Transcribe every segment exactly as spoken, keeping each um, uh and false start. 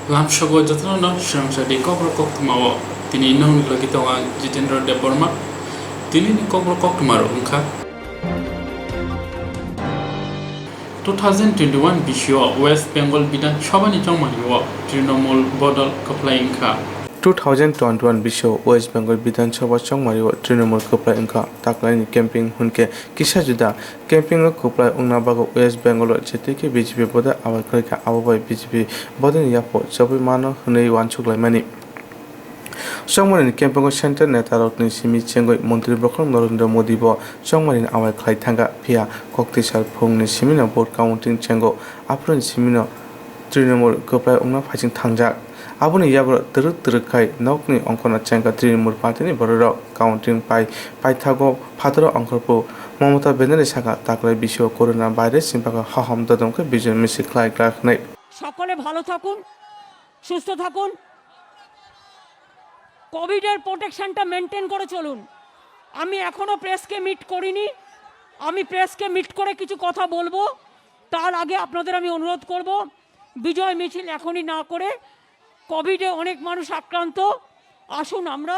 Lamsogo jotono no swrangsa di kokborok koktwma o. Tini nongni logi tongo ang Jitendra Debbarma. Tini ni kokborok koktwma rok wngkha. Two thousand twenty-one bisio West Bengal Bidhan Sabha ni chongmani o Trinamool bodol kwplai wngkha. Two thousand twenty-one bisio West Bengal Bidhan Sabha chongmani o Trinamool kwplai wngkha. Taklaini camping hwnkhe kisa juda. Camping o kwplai wngna bagwi West Bengal o jetuikhe B J P bodol awai khlaikha, abo bai B J P bodolni yapho chobwi mano hwnwi uansuk laimani. Chongmani ni camping o central neta rokni simi chengwi montri bokhorok Narendra Modi bo chongmani ni awai khlai thangkha, phiya koktwisa phungni simino vote counting chengo, aphuruni simino Trinamool kwplai wngna phaising thangjak. Aboni yago twrwk twrwk khai nokni ongkhorno chengkha Trinamool party ni bororok. Counting pai paithago phataro ongkhorphu Mamata Banerjee sakha, taklai bisio corona virus ni bagwi hohom dodom khe bijoy misil khlai glak hwnwi. সকলে ভালো থাকুন, সুস্থ থাকুন, কোভিডের প্রোটেকশনটা মেনটেন করে চলুন। আমি এখনও প্রেসকে মিট করিনি, আমি প্রেসকে মিট করে কিছু কথা বলবো। তার আগে আপনাদের আমি অনুরোধ করব, বিজয় মিছিল এখনই না করে, কোভিডে অনেক মানুষ আক্রান্ত, আসুন আমরা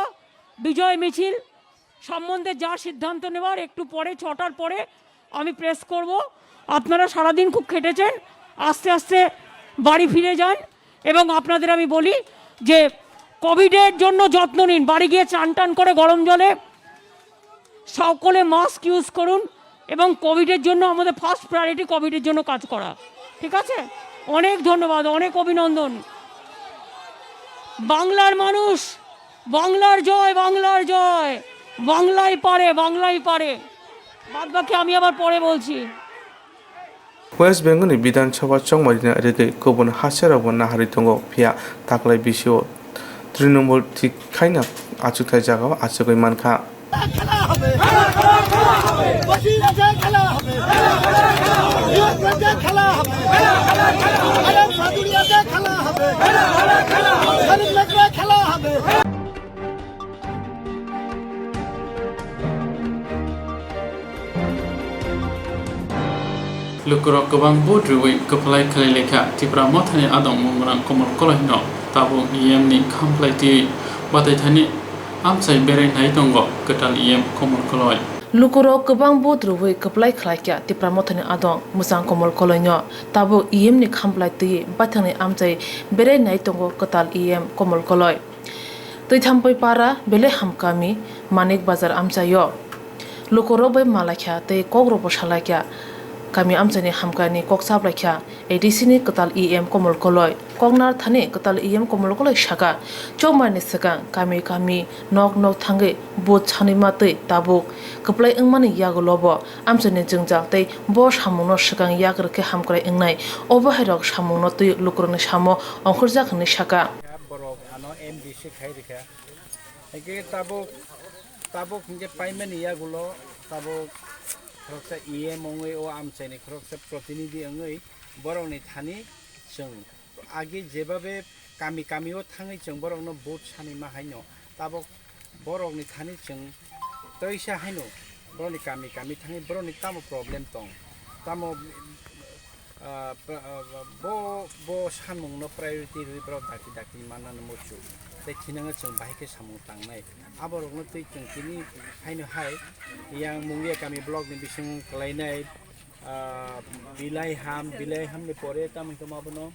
বিজয় মিছিল সম্বন্ধে যা সিদ্ধান্ত নেওয়ার একটু পরে, ছটার পরে আমি প্রেস করব। আপনারা সারাদিন খুব খেটেছেন, আস্তে আস্তে বাড়ি ফিরে যান এবং আপনাদের আমি বলি যে কোভিডের জন্য যত্ন নিন, বাড়ি গিয়ে চান টান করে গরম জলে সকলে মাস্ক ইউজ করুন এবং কোভিডের জন্য আমাদের ফার্স্ট প্রায়োরিটি কোভিডের জন্য কাজ করা, ঠিক আছে? অনেক ধন্যবাদ, অনেক অভিনন্দন। বাংলার মানুষ, বাংলার জয়, বাংলার জয়, বাংলায় পারে, বাংলায় পারে। বাদ বাকি আমি আবার পরে বলছি। West Bengal ni Bidhan Sabha chongmarina rwgwi kubun haste rokbo naharwi tongo, phiya taklai bisio Trinamool thik khaina achukthai jagao achugwi mankha. Lukurok kwbang vote rwui kwplai khlai laikha Tipra Mothani adong mung gwnang Komol Koloi no tabuk E M ni khamplai twi batai thani amchai berai nai tongo kwtal E M Komol Koloi. Lukurok kwbang vote rwui kwplai khlaikha Tipra Mothani adong mwchang Komol Koloi no tabuk E M ni khamplai twi baithangni amchai berai nai tongo kwtal E M Komol Koloi. Twithampui para, Beleham kami, Manik Bazar amchaio. Lukurok bai malaikha tei kokrokbo salaikha. Kami amchaini hamkraini kok chaplaikha A D C ni kwtal E M Komol Koloi. Koknar thani kwtal E M Komol Koloi saka, chongmarni swkang kami kami nok nok thangwi vote sanwi ma twi tabuk kwplai wngmani yagulobo amchaini jwngjal tei bo samungno swkang yak rwkhe hamkrai wngnai. Obo hairok samungno twi lukurokni samo ongkhorjak hwnwi saka. Borok ano M D C khai rikha. Hake tabuk, tabuk hingke paimani yagulo tabuk khoroksa E M wngwi o amchaini khoroksa protinidhi wngwi borokni thani chwng agi jebabe kami kami o thangwi chwng borokno vote sani ma haino tabuk borokni thani chwng toisa haino borokni kami kami thangwi borokni tamo problem tong tamo Ah, pra-, ah, bo, bo sanmungno priority rwi borok dakti dakti manna muchung. Tei thinangno chwng bahai khe samung tangnai. Aborokno twi chwng tini haino hai yang Mungia kami block ni bisingo kwlainai, ah, Bilaiham, Bilaihamni pore tamo hwnkhe ma bono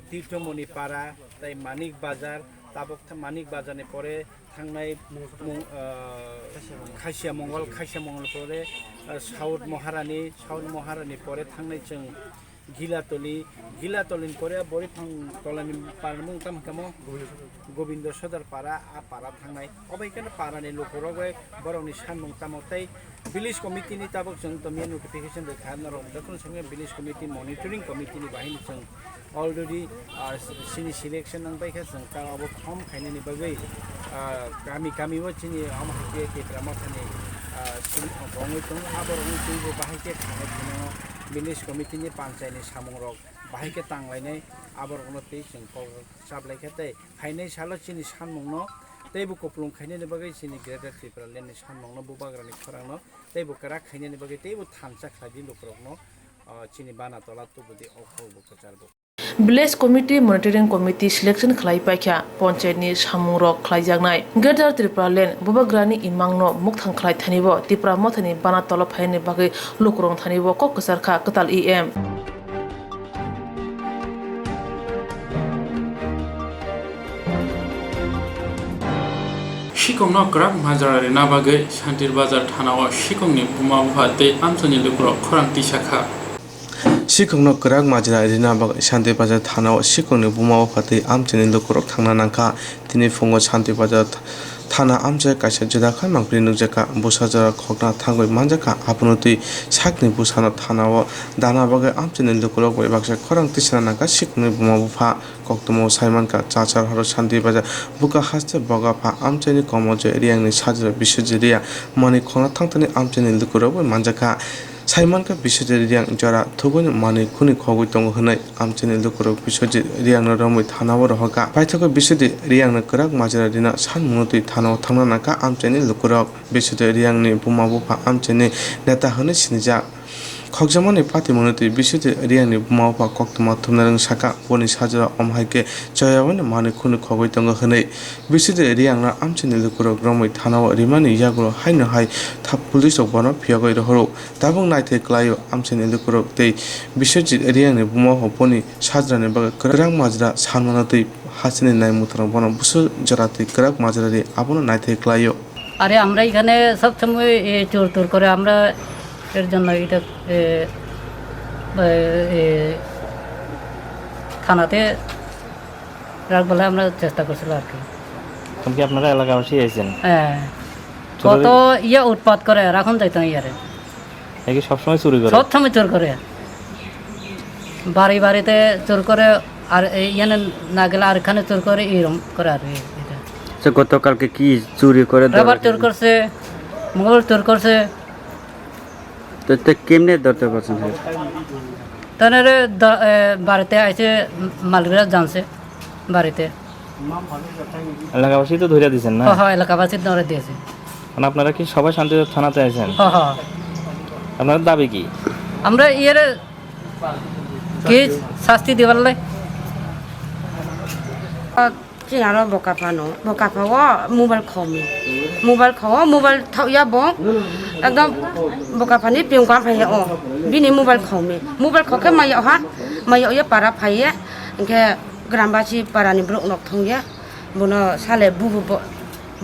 Tirthomoni Para tei Manik Bazar, tabuk tha-, Manik Bazarni pore thangnai mung, ah, Khasia Mongol, Khasia Mongol pore, ah, South Maharani, South Maharani pore thangnai chwng Gilatoli, Gilatolini pore Boriphang tolani paramung tamo tamo Gobindo Sodar para, a para thangnai. Obai khe parani lukurok bai borokni sanmung tamo tei village committee ni tabuk chwng tomya notification rwkha norok jotono songya village committee monitoring committee ni bahai ni chwng already, ah, chini selection nang bai khe chwng ta abo form khainani bagwi, ah, kami kami o chini omo hai khe Tipra Mothani, ah, chini bongwi tongo, aborokni twibo bahai khe khanai phunukgo village committee ni panchayni samungrok bahai khe tanglainai, aborokno tei chwng kok chaplaikha tei phainai salo chini sanmungno teibo kupulung khainani bagwi chini Greater Tipraland ni sanmungno bubagrani khorangno teibo kwrak khainani bagwi teibo thansa khlai di lukurokno, ah, chini bana tola tubudi o khorokbo kwcharbo. Village Committee Monitoring Committee selection khlai paikha, ponchayat ni samung rok khlaijaknai. Greater Tripura Land bubagrani imang no mukthang khlai thani bo Tipra Mothani bana tolo phaini bagwi lukurok thani bo kok kwchar kha kwtal E M. Sikongno kwrak majra rina bagwi Santir Bazar thanao sikongni buma bupha tei amchaini lukurok khorang tisa kha. Sikongno kwrak majra rina bagwi Santir Bazar thanao sikongni buma bupha tei amchaini lukurok thangna nangkha. Tini phungo Santir Bazar thana amchai kaisa juda kha mangpili nukjakha. Bwsa jora khokna thangwi manjakha, abono twi sakni bwsano thanao dana bagwi amchaini lukurok bai baksa khorang tisana nangkha sikongni buma bupha. Koktwmao saimankha, Chachar horo Santir Bazar buka haste Bogapha amchaini Komoljoy Riyangni sajra Biswajit Riyang manwi khokna thangthani amchaini lukurok bai manjakha. Saimankha Biswajit Riyang jora thugwino manwi khwnwi khogwi tongo hwnwi amchaini lukurok Biswajit Riyangno romwi thanao rohorkha. Paithakgo Biswajit Riyangno kwrak majra rina sanmungno twi thanao thangna nangkha amchaini lukurok. Biswajit Riyangni buma bupha amchaini neta hwnwi sinijak. Khokjakmani patimungno twi Biswajit Riyangni buma bupha koktwma thumnarwng sakha, boni sajra omo hai khe choyaui manwi khwnwi khogwi tongo hwnwi. Biswajit Riyangno amchaini lukurok romwi thanao rimani yagulo haino hai tha police rok bono phiyogwi rohoro. Tabuk naithai kwlaio amchaini lukurok tei Biswajit Riyangni buma bupha boni sajrani bagwi kwrak majra sanmano twi hasteni naimwthangno bono bwswk jora twi kwrak majra ri abono naithai kwlaio. আরে আমরা এখানে সব সময় এ, চুর টুর করে, আমরা এর জন্য এটা এ, এ, এ, থানাতে রাখবো বলে আমরা চেষ্টা করছিল আর কি। এখন কি আপনারা এলাকাবাসী আইছেন? হ্যাঁ। চুরের কত ইয়ে উৎপাত করে, রাখুন যাইতো না ইয়ারে। এ কি সবসময় চুরি করে? সব সময় চুর করে। বাড়ি বাড়িতে চুর করে, আর এই ইয়ানে না গেলে আর এখানে চুর করে, এইরকম করে আর কি এটা। আচ্ছা, গতকালকে কি চুরি করে ধরা রাবার চুর খেয়েছে? করছে, মোবাইল চুর করছে। তো, তো কেমনে ধরতে পারছেন স্যার? তাহলে দ-, এ, বাড়িতে আইসে মালিকরা জানছে বাড়িতে। এলাকাবাসী তো ধরে দিয়েছেন না? হ্যাঁ, হ্যাঁ, এলাকাবাসী ধরে দিয়েছে। মানে আপনারা কি সবাই শান্তিতে থানাতে আছেন? হ্যাঁ, হ্যাঁ। আপনাদের দাবি কি? আমরা ইয়ের কি শাস্তি দেবার লাই? Chini aro bo kaphano, bo kaphao mobile khomi. Mobile khao, mobile thaoya bo. Ekdom bo kaphani piyung kam phaiya o. Bini mobile khomi. Mobile khokhe maya ha, maya ya para phaiya. Hingkhe Grambasi parani borok nok thongya, bono sale bubu bo,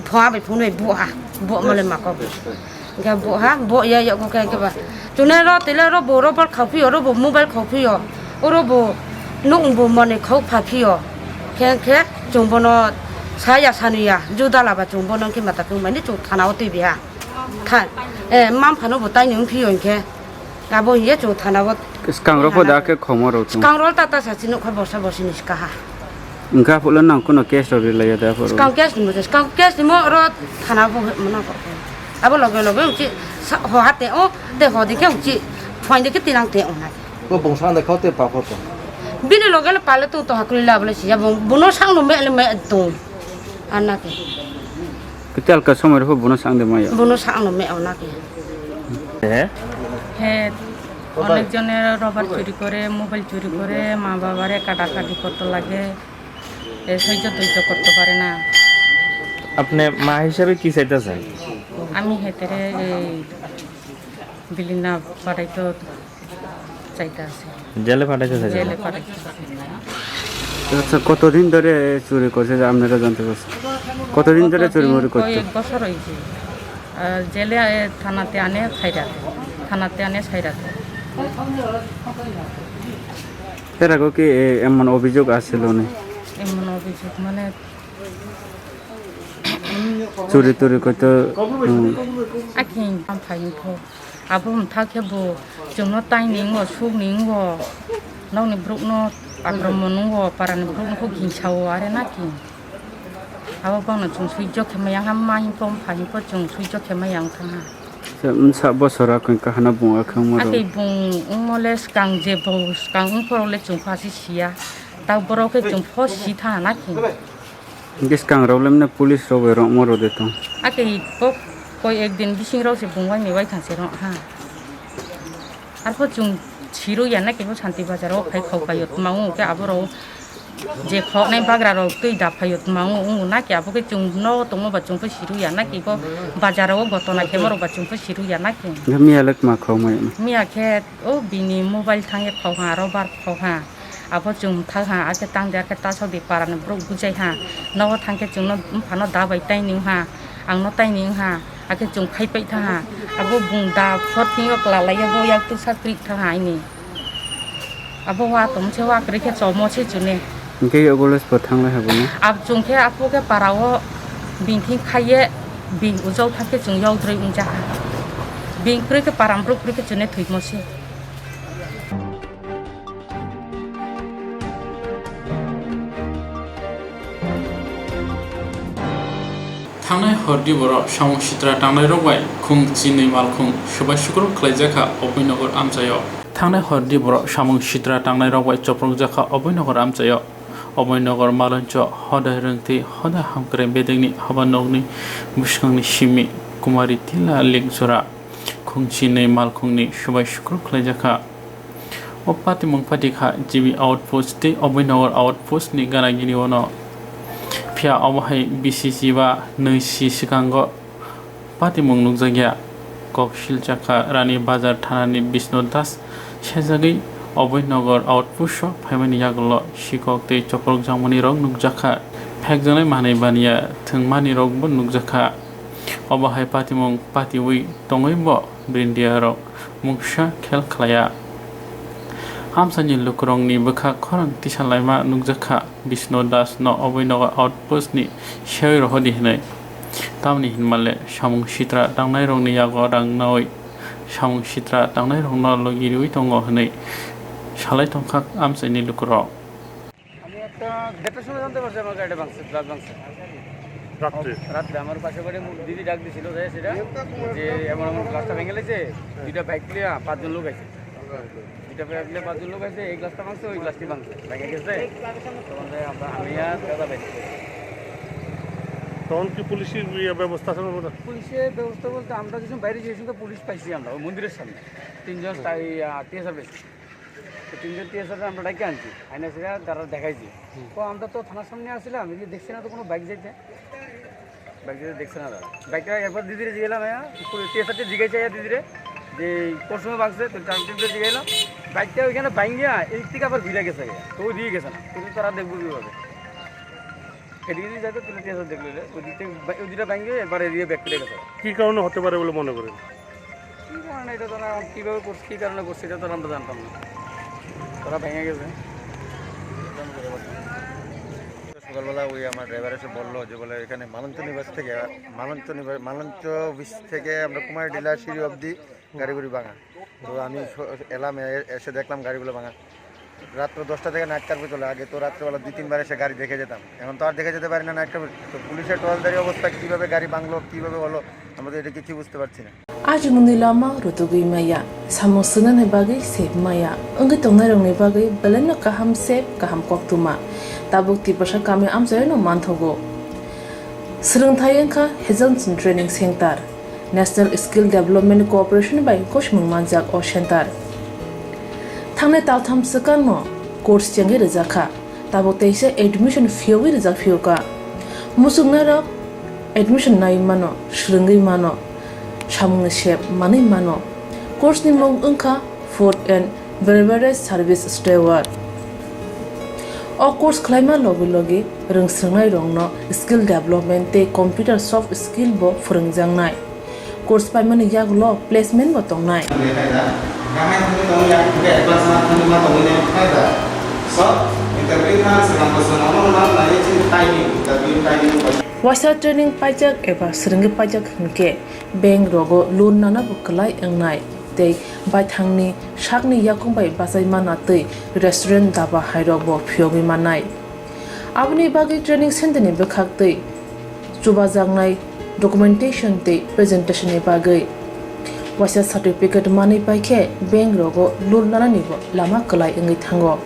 phoa bai phunui buha, bo mole mako. Hingke buha, bo ya yago khe keba. Chune ro tele ro bo ro bol khao phio, ro bo mobile khao phio, oro bo nuk bo mone khao pha phio. Khe khe chwng bono saya sanuya, juda laba chwng bono khe mata khe mani chwng thana o twi biha. Tha, eh, mam phano bo taini wng phio hingkhe. Abo hiye chwng thana o. Swkang rok pho da khe khomo rok chwng. Swkang rok ta ta sa chini kha borsa borsi ni swka ha. Wngkha phulo nang kuno case rok rilaiya da phulo. Swkang case ni mo, swkang case ni mo oro thana bo mano ko. Abo loge loge uchi sa-, ho ha te o, te ho dikhe uchi, phone dikhe tinang te o na. Bo bongsa ande khao te pa photo. Bini loge lo pale tu to hakli la bole siya bo, bono sang no me le me tu. Anna ke. Kete alka somoi rok bono sang de maya. Bono sa ano me ona ke. হ্যাঁ। হ্যাঁ, অনেকজনে রবার চুরি করে, মোবাইল চুরি করে, মা বাবারে কাটাকাটি করতে লাগে, এ সহ্য ধৈর্য করতে পারে না। আপনি মা হিসাবে কি চাইতেছেন? আমি হেতেরে এই বিলিনা পাঠাইতো চাইতে আছে। জেলে পাঠাইতে চাইছেন? জেলে পাঠাইতে চাইছে। আচ্ছা, কতদিন ধরে চুরি করছে যে আপনারা জানতে পারছেন? কতদিন ধরে চুরি মুরি করতো? কয়েক বছর হয়েছে। আহ, জেলে, এ, থানাতে আনে ছাইরা, থানাতে আনে ছাইরা। এর আগেও কি এ, এমন অভিযোগ আসছিল না? এমন অভিযোগ মানে চুরি টুরি করতো, হুম। Aking amphai wngkho. Abo wngthak khe bo chwngno taini wngo, sukni wngo, nokni borokno akromon wngo, parani borokno kho gingsa o, are na ki? Abo bono chwng swijok khe maya wngkha, ma himpo, mpha himpo chwng swijok khe maya wngkha ha. Sa bosora koi kahana bung akhang maro. Ake bung wngmo le swkang je bo swkang wngphoro le chwng pha si siya. Ta borok khe chwng pho si tha na ki? Hingke swkang rok lemne police rok bai rokmo rode tong. Ake bo koi ek din bising rok se bung bai me bai thang se rok ha. Arpho chwng Siru ya na kebo Santi Bazar o khai khau pai tma o ke abo rok je khok nai bagra rok twi da phai tma o wngo na ke abo ke chwng no tongmo ba chwng pho siru ya na kebo bazar o gotona khe mo rok ba chwng pho siru ya na ke. Miya le tma khau mai. Miya khe o bini mobile thang ye khau ha, robar khau ha. Abo chwng thang ha, ake tang de, ake ta sodi para ni borok bujai ha. Nogo thang khe chwng no bupha no da bai tai ning ha, ang no tai ning ha, ake chwng khai pai thang ha. Abo bung da phor thing yo kla lai ya, bo yak tu sa kri thang ha ini. Abo wa tong se wa kri khe chomo se chune. Hingke yogo le spo thang lai ha bo no. Ab chwng khe apo khe para o bing thing khai ye, bing ujau thang khe chwng yok droi wng ja ha. Bing kri khe para borok kri khe chune thwimo se. Thangnai hor di borok samung sitra tangnairok bai khung chinwi malkhung swbai sukruk khlaijak kha Oboi Nogor amchaio. Thangnai hor di borok samung sitra tangnairok bai choprokjak kha Oboi Nogor amchaio. Oboi Nogor maloncho hodai rwngtwi hodai hamkrai bedekni haba nokni bwskangni simi Kumari Tila Lake jora khung chinwi malkhungni swbai sukruk khlaijak kha. O patimung phatikha G B outpost tei Oboi Nogor outpost ni gana gini o no. Phiya obo hai B C C ba nwi si swkango patimung nukjakya. Kok silchakha Rani Bazar thanani Bisnu Das sejagwi Oboi Nogor outpost o phaimani yagulo sikok tei choprok jakmani rok nukjakha. Phekjaknai manwi baniya thwngmani rokbo nukjakha. Obo hai patimung patiwi tongwi bo Brindia rok mungsa khel khlaiya. Amchaini lukurokni bwkha khorang tisa laima nukjakha. Bisnu Das no Oboi Nogor outpost ni sewi rohodi hinwi. Tamni hinmale samung sitra tangnairokni yago rang nawi samung sitra tangnairokno logi riwi tongo hinwi salai tongkha amchaini lukurok. আমি একটা দেড়টার সময় জানতে পারছি আমার গাড়িটা ভাঙছে, ফ্ল্যাট ভাঙছে। রাত্রে? রাত্রে আমার পাশের বাড়ি দিদি ডাক দিছিল যে সেটা, যে এমন এমন গ্লাসটা ভেঙে লেছে, দুইটা বাইক নিয়ে পাঁচজন লোক আছে। দুইটা বাইক নিয়ে পাঁচজন লোক আছে, এই গ্লাসটা ভাঙছে, ওই গ্লাসটি ভাঙছে, ভেঙে গেছে। তখন আমরা, আমি আর দাদা বাইরে। তখন কি পুলিশের ইয়ে ব্যবস্থা আছে ওনার? পুলিশের ব্যবস্থা বলতে আমরা যখন বাইরে যাই, তখন তো পুলিশ পাইছি আমরা, ওই মন্দিরের সামনে। তিনজন তা-, এই, আহ, টিএসআর পাইছি। তো তিনজন টিএসআর আমরা ডাকে আনছি, আইনা সেটা তারা দেখাইছি। হুম। তো আমরা তো থানার সামনে আসছিলাম, এই যে দেখছি না তো কোনো বাইক যাইতে। বাইক যাইতে দেখছে না তারা। বাইকটা একবার দিদিরে জিগেলাম, হ্যাঁ, টিএসআরটা জিজ্ঞাসা, হ্যাঁ, দিদিরে, যে কোন সময় ভাঙছে, তো টাইম টেবিলটা জিগেলাম। বাইকটা ওইখানে ভাঙিয়া এই দিক থেকে আবার ঘুরে গেছে, তো ওই দিয়ে গেছে না, কিন্তু তারা দেখবো কীভাবে? এদিকে যদি যাইতো, তাহলে টিএসআর দেখলো, ওই দিক থেকে বা-, ওই দুইটা ভাঙিয়ে একবার এদিকে ব্যাক করে গেছে। কী কারণে হতে পারে বলে মনে করেন? কি কারণে এটা তারা কীভাবে করছে, কী কারণে করছে, এটা তো আর আমরা জানতাম না। তারা ভেঙে গেছে। সকালবেলা ওই আমার ড্রাইভার এসে বললো যে, বলে, এখানে মালঞ্চ নিবাস থেকে, মালঞ্চ নিবা-, মালঞ্চ অফিস থেকে আমরা কুমারটিলা সিঁড়ি অবধি গাড়ি গুড়ি ভাঙা। তো আমি স-, এলাম, এ-, এসে দেখলাম গাড়িগুলো ভাঙা। রাত্র দশটা থেকে নাইট কার্ফিউ চলে। আগে তো রাত্রেবেলা দুই তিনবার এসে গাড়ি দেখে যেতাম, এখন তো আর দেখে যেতে পারি না নাইট কার্ফিউ। তো পুলিশের টহলদারি অবস্থা, কীভাবে গাড়ি ভাঙলো, কীভাবে হলো, আমরা তো এটা কিছুই বুঝতে পারছি না। Ajimuni lama rutugwi maya, samung swngnani bagwi sep maya, wngwi tongnairokni bagwi belaino kaham sep, kaham koktwma. Tabuk Tiprasa kami amchaino manthogo. Swrwngthai wngkha Hazelton Training Center. National Skill Development Corporation bai gosimung manjak o center. Thangnai taltham swkangno course chengwi rwjakha, tabuk teisa admission phiyogwi rwjak phiyokha. Muchungnairok admission naiwi mano, swrwngwi mano, samungni sep manwi mano. Course ni mung wngkha Food and Beverage Service Steward. O course khlaima logi logi rwngswrwngnairokno skill development tei computer soft skill bo phwrwngjaknai. Course paimani yagulo placement bo tongnai. Waisa training paijak eba swrwngwi paijak hinkhe bank rogo loan nana bo kwlai wngnai tei baithangni sakni yakung bai bachai mana twi restaurant, daba hairok bo phiyogwi mannai. Aboni bagwi training center ni bwkhak twi chubajaknai documentation tei presentation ni bagwi waisa certificate manwi paikhe bank rogo loan nanani bo lama kwlai wngwi thango.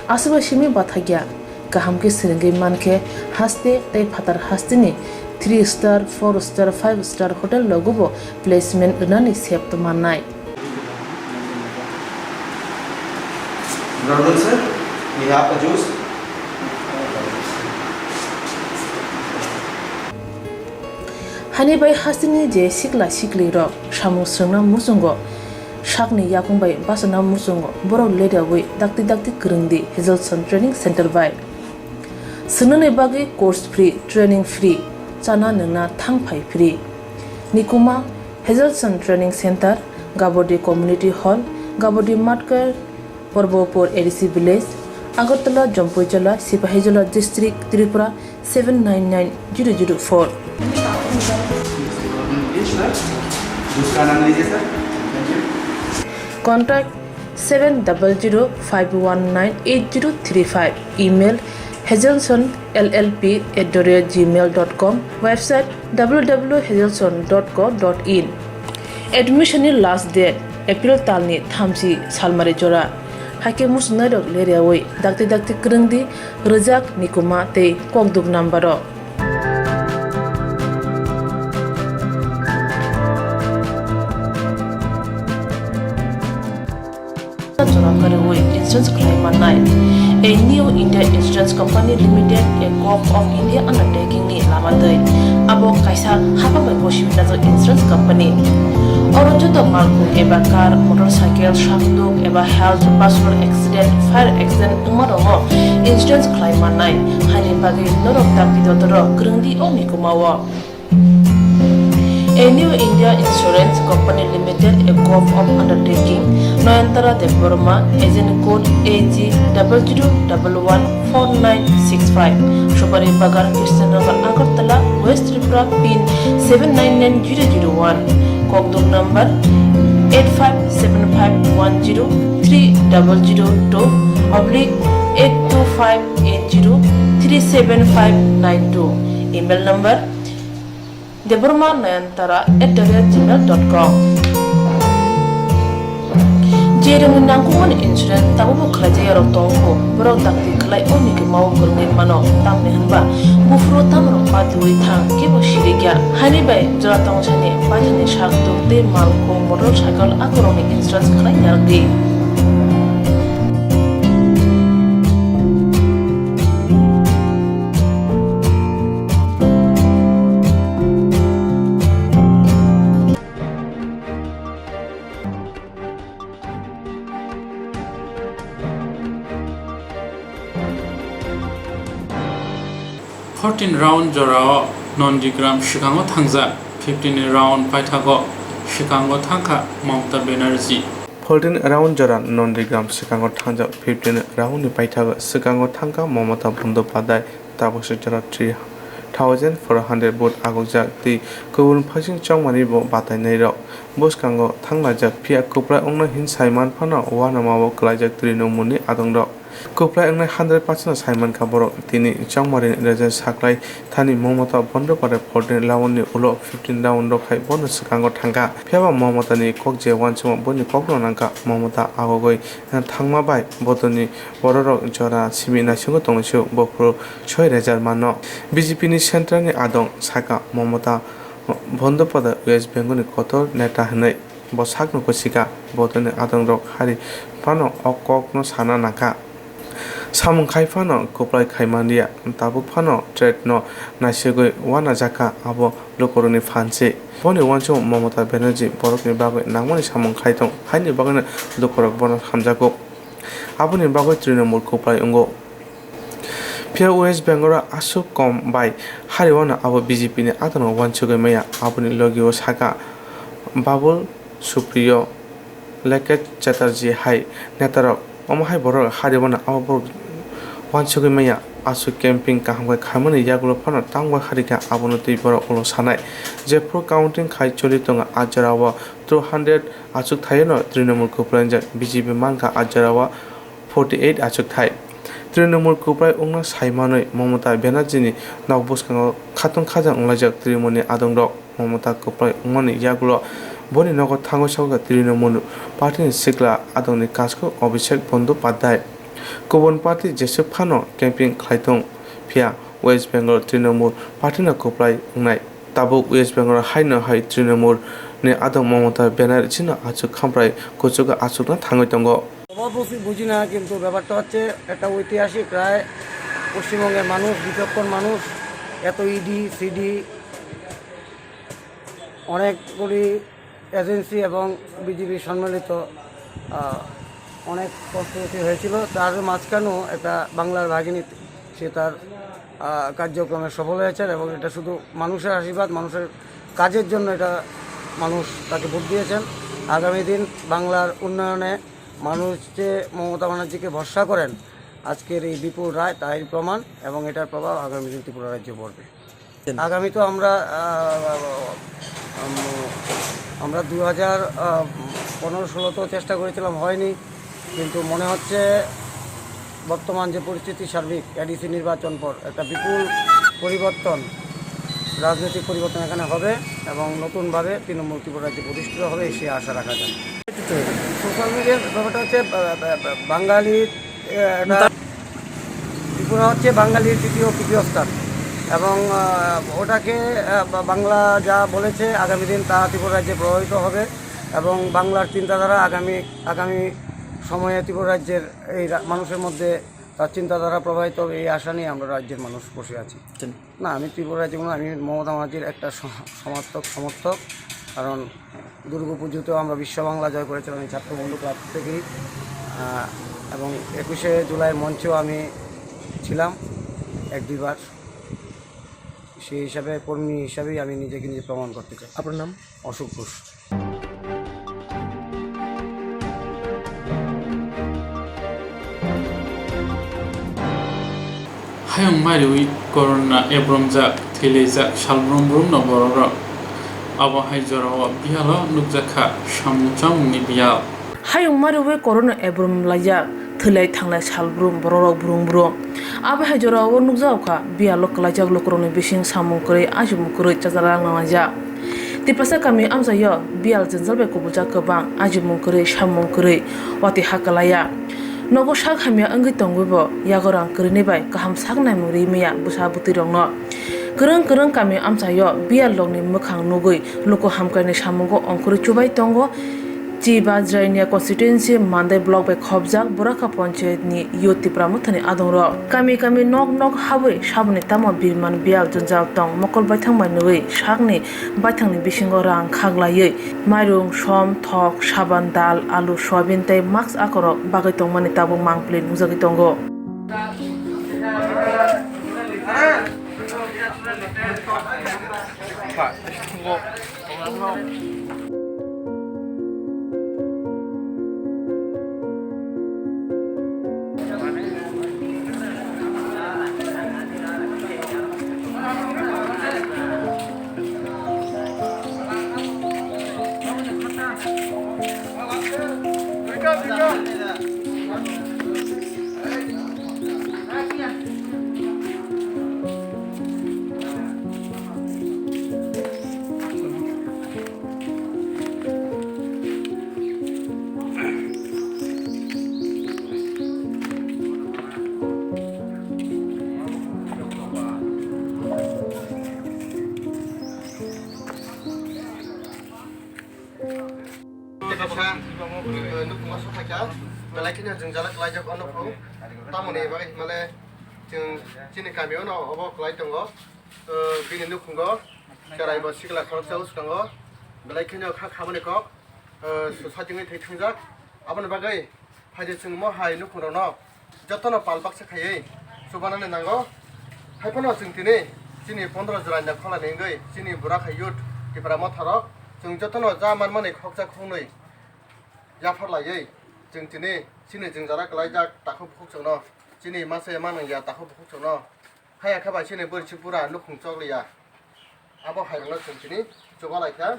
Aswkbai simi bathakya. Kaham khe swrwngwi mankhe haste tei phatar hasteni three star, four star, five star hotel rogobo placement rwnani sep tongmannai. Noodles, sir. We have a juice. Hani bai hasteni je sikla sikli rok samung swrwngna muchungo, sakni yakung bai bachana muchungo, borok leriawi dakti dakti kwrwngdi Hazelson Training Center bai. Swngnani bagwi course free, training free, chana nwngna thang phai free. Nikuma, Hazelson Training Center, Gabodi Community Hall, Gabodi Matkar, Porbopur A D C Village, Agartala, Jampuijala, Sipahijola District, Tripura seven nine nine zero zero four. दूसरा नाम लीजिए sir. Contact seven double zero five one nine eight zero three five. Email hazelson L L P at the rate gmail dot com, website W W W hazelson dot co dot in. Admission ni last date April talni thamchi salmari jora. Haikhe muchungnai rok leriawi dakti dakti kwrwngdi, rwjak, nikuma tei kokduk number o. Jora kwrwi insurance khlai mannai. A New India Insurance Company Limited, a Gov of India undertaking ni lama twi. Abo kaisa hapha bai gosi hwnjak insurance company. Oro joto malkhung eba car, motorcycle, sakduk eba health, personal accident, fire accident wngma rokno insurance khlai mannai. Haini bagwi norok dakti dotoro kwrwngdi o nikuma o. A New India Insurance Company Limited, a Gov of undertaking, Nayantara Debbarma, agent code A G double zero double one four nine six five, Subari Bagan, Krishnanagar, Agartala, West Tripura, pin seven nine nine zero zero one, kokduk number eight five seven five one zero three double zero two oblique eight two five eight zero three seven five nine two, email number Debbarma Nayantara at the rate gmail dot com. Jeremni nangkukmani insurance tabukbo khlaijak yarok tongo, borok dakti khlai o nikuma o kwrwngwi mano, tamni hwnba buphuru tamrok patiwi thang kebo sirikya. Haini bai jora tongsani paithakni sak tuk tei malkhung motorcycle akorokni insurance khlai narwkdi. Fourteen round jorao Nandigram swkango thangjak, fifteen round paithago swkango thangkha Mamata Banerjee. Fourteen round jora Nandigram swkango thangjak, fifteen round ni paithago swkango thangkha Mamata Bandopadhyay. Tabuk se jora three thousand four hundred vote agokjak tei kubun phaising chongmani bo batainairok bwskango thanglaijak, phiya kwplai wngnai hin saiman phano uanama o kwlaijak Trinamool ni adongrok. Kwplai wngnai hundred percent no saimankha borok, tini chongmari result saklai thani Mamata Bandopadhyay fourteen round ni ulo fifteen round rok hai bono swkango thangkha. Phiyaba Mamata ni kok je uansukma boni kokno nangkha. Mamata agogoi thangma bai bodolni bororok jora simi naisingo tongnaisio, bophuru soi result mano. B J P ni central ni adong saka Mamata Bandopadhyay West Bengal ni kotor neta hwnwi bo sakno kwsika, bodolni adongrok hari phano o kokno sana nangkha. Samung khai phano kwplai khai manliya, tabuk phano threat no naisigwi uanajakha, abo lukurokni phan se. Boni uansukmung Mamata Banerjee borokni bagwi nangmani samung khai tong, haini bagwino lukurok bono hamjago. Aboni bagwi Trinamool kwplai wngo. Phiya West Bengal o aswk kom bai hari uano abo B J P ni adongrok uansugwi maya, aboni logi o saka Babul Supriyo, Lokesh Chatterjee hai netarok. Omo hai borok hari uano abo borok uansugwi maya, aswk camping kaham khe khaimani yagulo phano tangwi hari kha, abono twi borok ulo sanai. Jephru counting khai choli tongo, a jorao two hundred achuk thaino Trinamool kwplaijak, B J P mankha a jorao forty eight achuk thai. Trinamool kwplai wngna sai manwi Mamata Banerjee ni nok bwskango khatung khajang wnglaijak Trinamool ni adongrok. Mamata kwplai wngmani yagulo boni nogo thangwi sokha Trinamool party ni sikla adongni kasku Abhishek Bandopadhyay. Kubun party jeswk phano camping khlai tong, phiya West Bengal Trinamool party no kwplai wngnai. Tabuk West Bengal haino hai Trinamool ni adong Mamata Banerjee no achuk khamprai kuchugo achukna thangwi tongo. সভাপতি বুঝি না, কিন্তু ব্যাপারটা হচ্ছে একটা ঐতিহাসিক রায়। পশ্চিমবঙ্গের মানুষ, বিচক্ষণ মানুষ, এত ইডি সিডি, অনেকগুলি এজেন্সি এবং বিজেপি সম্মিলিত, আহ, অনেক কষ্টকটি হয়েছিল। তার মাঝখানেও একটা বাংলার ভাগিনী, সে তার, আহ, কার্যক্রমে সফল হয়েছেন এবং এটা শুধু মানুষের আশীর্বাদ, মানুষের কাজের জন্য এটা মানুষ তাকে ভোট দিয়েছেন। আগামী দিন বাংলার উন্নয়নে মানুষ যে মমতা ব্যানার্জিকে ভরসা করেন, আজকের এই বিপুল রায় তারই প্রমাণ এবং এটার প্রভাব আগামী দিন ত্রিপুরা রাজ্যে পড়বে। আগামী তো আমরা, আহ, উম, আমরা দু হাজার পনেরো ষোলোতেও চেষ্টা করেছিলাম, হয়নি, কিন্তু মনে হচ্ছে বর্তমান যে পরিস্থিতি, সার্বিক এডিসি নির্বাচন পর একটা বিপুল পরিবর্তন, রাজনৈতিক পরিবর্তন এখানে হবে এবং নতুনভাবে তৃণমূল ত্রিপুরা রাজ্যে প্রতিষ্ঠিত হবে, এই সে আশা রাখা যায়। সোশ্যাল মিডিয়ার ব্যাপারটা হচ্ছে, আহ, আহ, আহ, বাঙালির, আহ, একটা ত্রিপুরা হচ্ছে বাঙালির দ্বিতীয় পীঠস্থান এবং, আহ, ওটাকে, আহ, বা-, বাংলা যা বলেছে আগামী দিন তা ত্রিপুরা রাজ্যে প্রভাবিত হবে এবং বাংলার চিন্তাধারা আগামী, আগামী সময়ে ত্রিপুরা রাজ্যের এই রা-, মানুষের মধ্যে তার চিন্তাধারা প্রবাহিত হবে, এই আশা নিয়ে আমরা রাজ্যের মানুষ বসে আছি। না, আমি ত্রিপুরা রাজ্যে কোনো, আমি মমতা ব্যানার্জির একটা সম-, সমর্থক, সমর্থক, কারণ দুর্গাপুজোতেও আমরা বিশ্ব বাংলা জয় করেছিলাম এই ছাত্রবন্ধু ক্লাব থেকেই, আহ, এবং একুশে জুলাই মঞ্চেও আমি ছিলাম এক দুইবার। সেই হিসাবে, কর্মী হিসাবেই আমি নিজেকে নিজে প্রমাণ করতে চাই। আপনার নাম? অশোক Ghosh. Hayung mariwi corona ebromjak, thwilaijak, salbrum brumno borokrok. Abo hai jorao biyalo nukjakha samung chamungni biyal. Hayung mariwi corona ebrom laijak, thwilai thanglai salbrum borokrok brung brung. Abo hai jorao nukjakha biyalo kwlaijak lukurokni bising samung kwrwi, ajimung kwrwi chajalak nanglaijak. Tiprasa kami amchaio biyal jwngjal bai kubuljak kwbang, ajimung kwrwi, samung kwrwi, watwi ha kwlaiya. Nogo sak hamya wngwi tongwibo yago rang kwrwini bai kaham sak naimung ri maya bwsa bwtwirokno. Kwrwng kwrwng kami amchaio biyal rokni mwkhang nugwi luku hamkraini samungo ongkhorwi chubai tongo. Chiba Jrainia constituency Mandai block bai khopjak Boraka panchayat ni Youth Tipra Mothani adongrok. Kami kami nok nok habwi saboni tamo birman biyal jwngjal tong mokol baithang bai nugwi sakni baithangni bisingo rang khaglaiwi mairung, som, thok, saban, dal, alu, soyabin tei mask akorok bagwi tongmani tabuk mangpili nukjagwi tongo. Kaisa, eh, nukhungo sokphaikha, belai kheno jwngjal khlaijak o nukhung. Tamoni bagwi himale chwng chini kamio no obo khlai tongo. Eh, bini nukhungo chwraibo sikla khoroksa swkango. Belai kheno kha khamani kok, eh, swsajwngwi thwi thangjak. Aboni bagwi Phaidi chwng mo hai nukhungrokno jotono pal baksa khaiwi chubanani nango. Haiphano chwng tini chini pondro July ni kholani wngwi chini Boraka Youth Tipra Motharok chwng jotono ja manmani khoksa khoknwi yaphar laiwi chwng tini chini jwngjal khlaijak takhuk bukhuk chwngno, chini masa ya manwng ya takhuk bukhuk chwngno. Haya khe bai chini bwrwi chwng pura nukhung chokliya. Abo hairokno chwng tini chuba lai kha.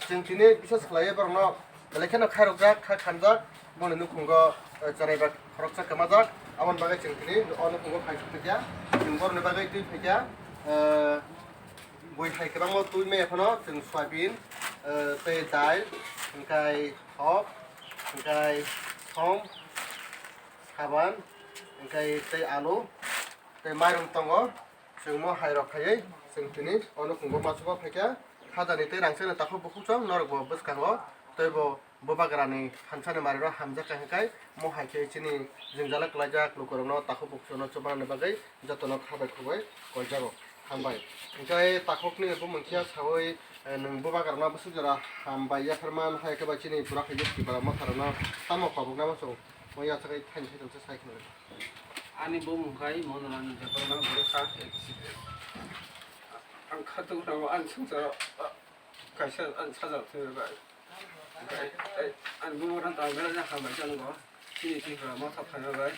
Chwng tini bises khlaiwi borokno belai kheno khairokjak, kha khamjak. Boni nukhungo, eh, chwrai bai khoroksa kwmajak. Aboni bagwi chwng tini o nukhungo phai sukphaikha. Chwng borokni bagwi twi phaikha. Eh, bui hai kwbangma twi maya phano chwng soyabin, eh, tei dal, hwnkhe thok, hwnkhe som, saban, hwnkhe tei alu, tei mairung tongo. Chwng mo hai rok khaiwi Chwng tini o nukhungo ma chuba phaikha, khajani tei rangchakni takhuk bukhuk chwng norokbo bwskango teibo bubagrani thansani marino hamjakha hwnkhe, mohai khe chini jwngjalo kwlaijak lukurokno takhuk bukhuk chwngno chubanani bagwi jotono kha bai khuk bai koijago. Hambai. Hwnkhe takhukni bumung khe saui, eh, nwng bubagrano bwswk jora hambai yapharman, hai khe bai chini burak khe yuk Tipra motharokno tamo koboknabo chwng mo yachagwi thaini thaichomsa sai khna. Ani bumung khai Monoranjan Debbarma, borok kha accident. Ang khatung rao ang sungsaro kaisa ang sajak thwi bai. Ang bumung rang tang bera hambai chang go. Chini Tipra motha phaina bai.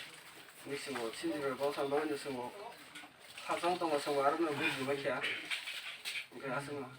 Ni singo chini Tipra motha ma ni singo. Khachang tongo singo aro no buji bai kha. Hwnkhe aswkno.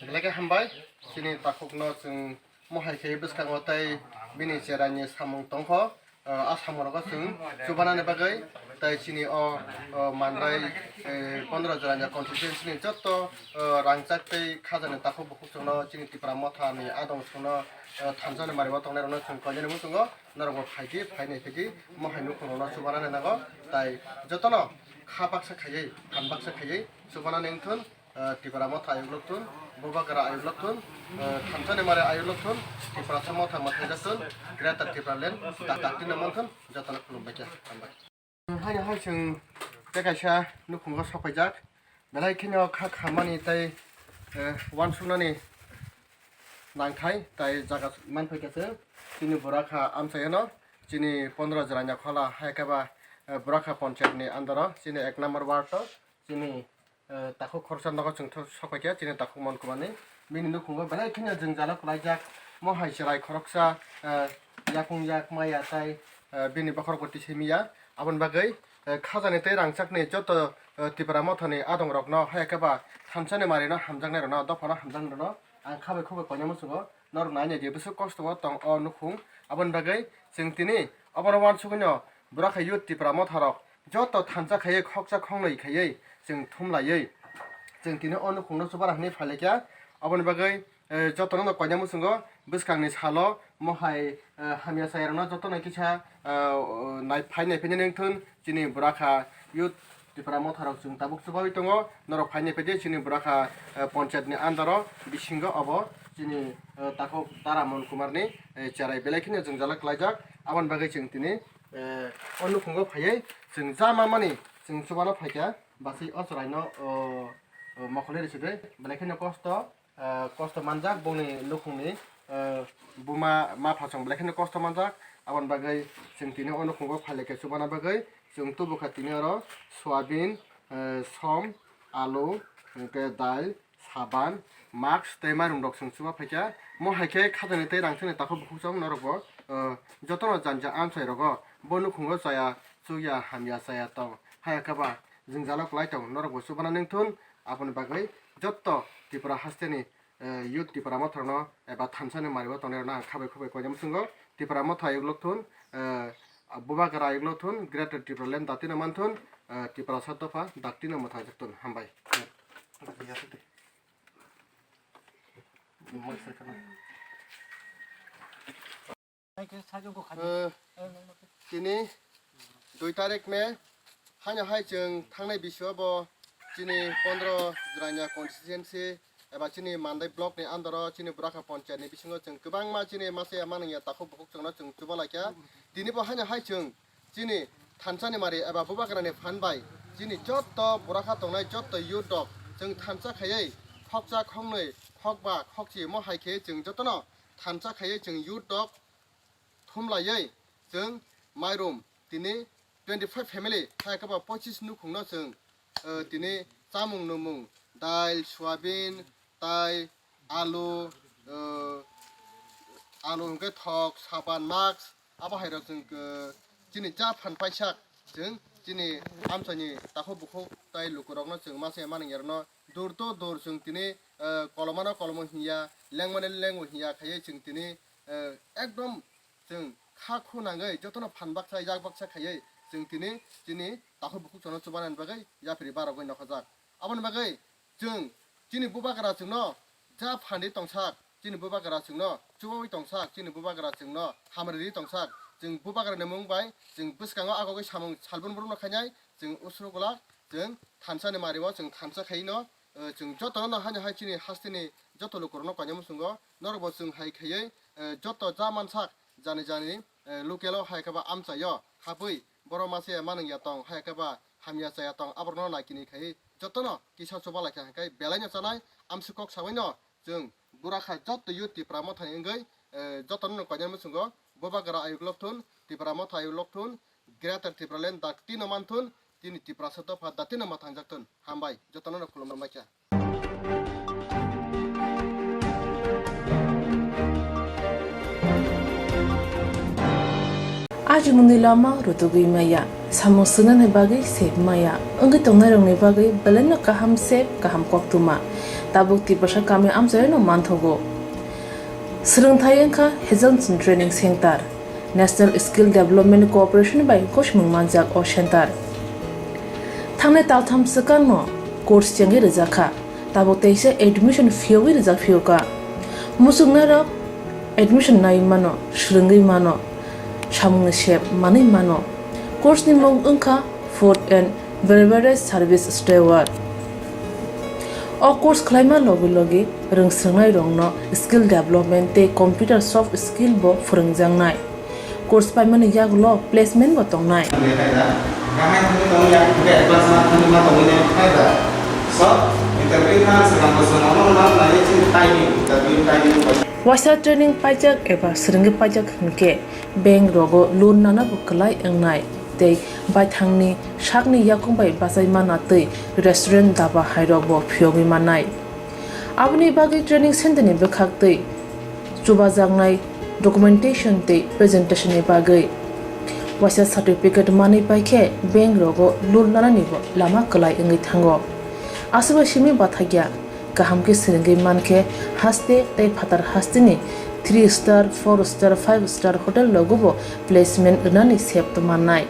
Belai khe hambai, chini takhukno chwng mohai khe bwskango tei bini cheraini samung tongkho, ah, a samungrokno chwng chubanani bagwi tei chini o, o manrai, eh, pondro jora ni constituency ni jotto, o rangchak tei khajani takhuk bukhuk chwngno chini Tipra mothani adong chwngno, o thansani mario tongnairokno chwng koinani muchungo norokbo phaidi, phainai phaidi mohai nukhungrokno chubanani nango tei jotono kha baksa khaiwi, phan baksa khaiwi chubanani wngthun. Ah, Tipra motha ayuk lokthun, bubagra ayuk lokthun, ah, thansani mare ayuk lokthun, Tiprasa motha mwthai jakthun, Greater Tipraland, dak-, daktino manthun, jotono khulumbai kha, hambai. Haino hai chwng tei kaisa nukhungo sokpaijak, belai kheno kha khamani tei, eh, uansuknani nangthai, tai jaga manphaikha chwng, chini burakha amchaiyano, chini pondro jora ni khola hai khe ba, eh, burakha ponchayat ni under o, chini ek number ward o, chini eh, takhuk khoroksa nogo chwng tho-, sokphaikha chini takhuk Mon Kumar ni. Bini nukhungo belai kheno jwngjalo kwlaijak, mohai chwrai khoroksa, eh, yakung yak maya tai, eh, bini bokhorok bo tisai miya. Aboni bagwi, eh, khajani tei rangchakni joto, eh, Tipra mothani adongrokno, hai khe ba thansani marino hamjaknairokno, dophano hamjaknairokno ang kha bai khuk bai koinai muchungo. Norok nainai di bwswk kosto o tong o nukhung. Aboni bagwi chwng tini obono uansugwino burakha youth Tipra motharok joto thansa khaiwi khoksa khongnwi khaiwi chwng thumlaiwi chwng tini o nukhungno chubana hwnwi phailaikha. Aboni bagwi, eh, jotono no koinai muchungo bwskangni salo mohai, eh, hamya chayarokno jotono kisa, eh, nai-, phai naiphai nini wngthun chini burakha youth Tipra motharok chwng tabuk chubaui tongo. Norok phaini phaidi chini burakha, eh, ponchayat ni under o bisingo obo chini, eh, takhuk Tara Mon Kumar ni, eh, cherai belai kheno jwngjalo kwlaijak. Aboni bagwi chwng tini, eh, o nukhungo phaiwi chwng ja mamani chwng chubano phaikha. Baswi o chwraino, o, o, mokholi rwsidi belai kheno kosto. Ah, kosto manjak bongni nukhungni, ah, buma ma phasong belai kheno kosto manjak. Aboni bagwi chwng tini o nukhungo phailai khe chubana bagwi chwng tubukha tini oro soyabin, ah, som, alu, hwnkhe dal, saban, mask tei mairum rok chwng chuba phaikha. Mo hai khe khajani tei rangchakni takhuk bukhuk chwng norokbo, ah, jotono janja amchai rogo bo nukhungo chaya chukya hamya chaya tong. Haya khe ba jwngjalo kwlai tong norokbo chubana nengthun. Aboni bagwi jotto Tripura hasteni eh, youth Tipra motharokno eba thansani mario tongnai rokno ang khabai khubai koinai muchungo. Tipra motha ayuk lokthun, eh, bubagra ayuk lokthun, Greater Tipraland datino manthun, eh, Tiprasa dopha daktino mwthangjaktun. Hambai. Eh, tini dui tarik May, haino hai chwng thangnai bisio bo chini pondro Jirania constituency eba chini Mandai block ni under o chini Burakha ponchayat ni bisingo chwng kwbangma chini masa ya manung ya takhuk bukhuk chwngno chwng chuba laikha. Tini bo haino hai chwng chini thansani mari eba bubagrani phan bai chini jotto Burakha tongnai jotto youth rok chwng thansa khaiwi khokcha khoknwi khokba khokchi mo hai khe chwng jotono thansa khaiwi chwng youth rok thumlaiwi chwng mairum tini twenty five family hai khe ba pochis nukhungno chwng, eh, tini chamung nwngmung dal, soyabin, tai alu, eh, alu hwnkhe thok, saban, mask abo hai rok chwng, eh, chini cha phan paisa chwng chini amchaini takhuk bukhuk tai lukurokno chwng masa ya manung yarokno dur to dur chwng tini, eh, kolomano kolomo hinya, lengmani lengo hinya khaiwi chwng tini, eh, ekdom chwng kha khu nangwi jotono phan baksa yak baksa khaiwi chwng tini chini takhuk bukhuk chwngno chubanani bagwi yapri barogwi nokhajak. Aboni bagwi chwng chini bubagra chwngno ja phandi tongsak, chini bubagra chwngno chubaui tongsak, chini bubagra chwngno hamri ri tongsak, chwng bubagrani mung bai chwng bwskango agogwi samung salbon borokno khainai chwng usru glak. Chwng thansa ni mari o chwng thansa khai no, eh, chwng joto no haino hai chini haste ni joto luku rok no koinai muchungo norok bo chwng hai khaiwi, eh, joto ja mansak jani jani, eh, local o hai khe ba amchai o habwi borok mase manung ya tong hai khe ba hamya chaya tong aborok no naikini khai joto no kisa chuba lai kha hwnkhe belai no chanai amswk kok sawi no chwng bura kha joto youth Tipra Motha ni wngwi, eh, joto no koinai muchungo Bubagra ayuk lok thun, Tipra Motha ayuk lok thun, Greater Tipraland dakti no man thun, tini Tiprasa dopha dakti no ma thangjak thun. Hambai, joto no khulumrok mai kha. Ajimuni lama rutugwi maya, samung swngnani bagwi sep maya, wngwi tongnairokni bagwi belaino kaham sep, kaham koktwma. Tabuk Tiprasa kami amchaino manthogo. Swrwngthai wngkha Hazelson Training Center, National Skill Development Corporation bai gosimung manjak o center. Thangnai taltham swkangno course chengwi rwjakha. Tabuk teisa admission phiyogwi rijak phiyokha. Muchungnairok admission nai mano, swrwngwi mano, samungni sep manwi mano. Course ni mung wngkha Food and Beverage Service Steward. O course khlaima logi logi rwngswrwngnairokno skill development tei computer soft skill bo phwrwngjaknai. Course paimani yagulo placement bo tongnai. Waisa training paijak eba swrwngwi paijak hwnkhe bank rogo loan nana bo kwlai wngnai tei baithangni sakni yakung bai bachai mana tei restaurant daba hairok bo phiyogwi mannai. Aboni bagwi training center ni bwkhak tei chubajaknai documentation tei presentation ni bagwi waisa certificate manwi paikhe bank rogo loan nanani bo lama kwlai wngwi thango. Aswkbai simi bathakya kaham khe swrwngwi mankhe haste tei phatar hasteni three star, four star, five star hotel rogo bo placement rwnani sep tongmannai.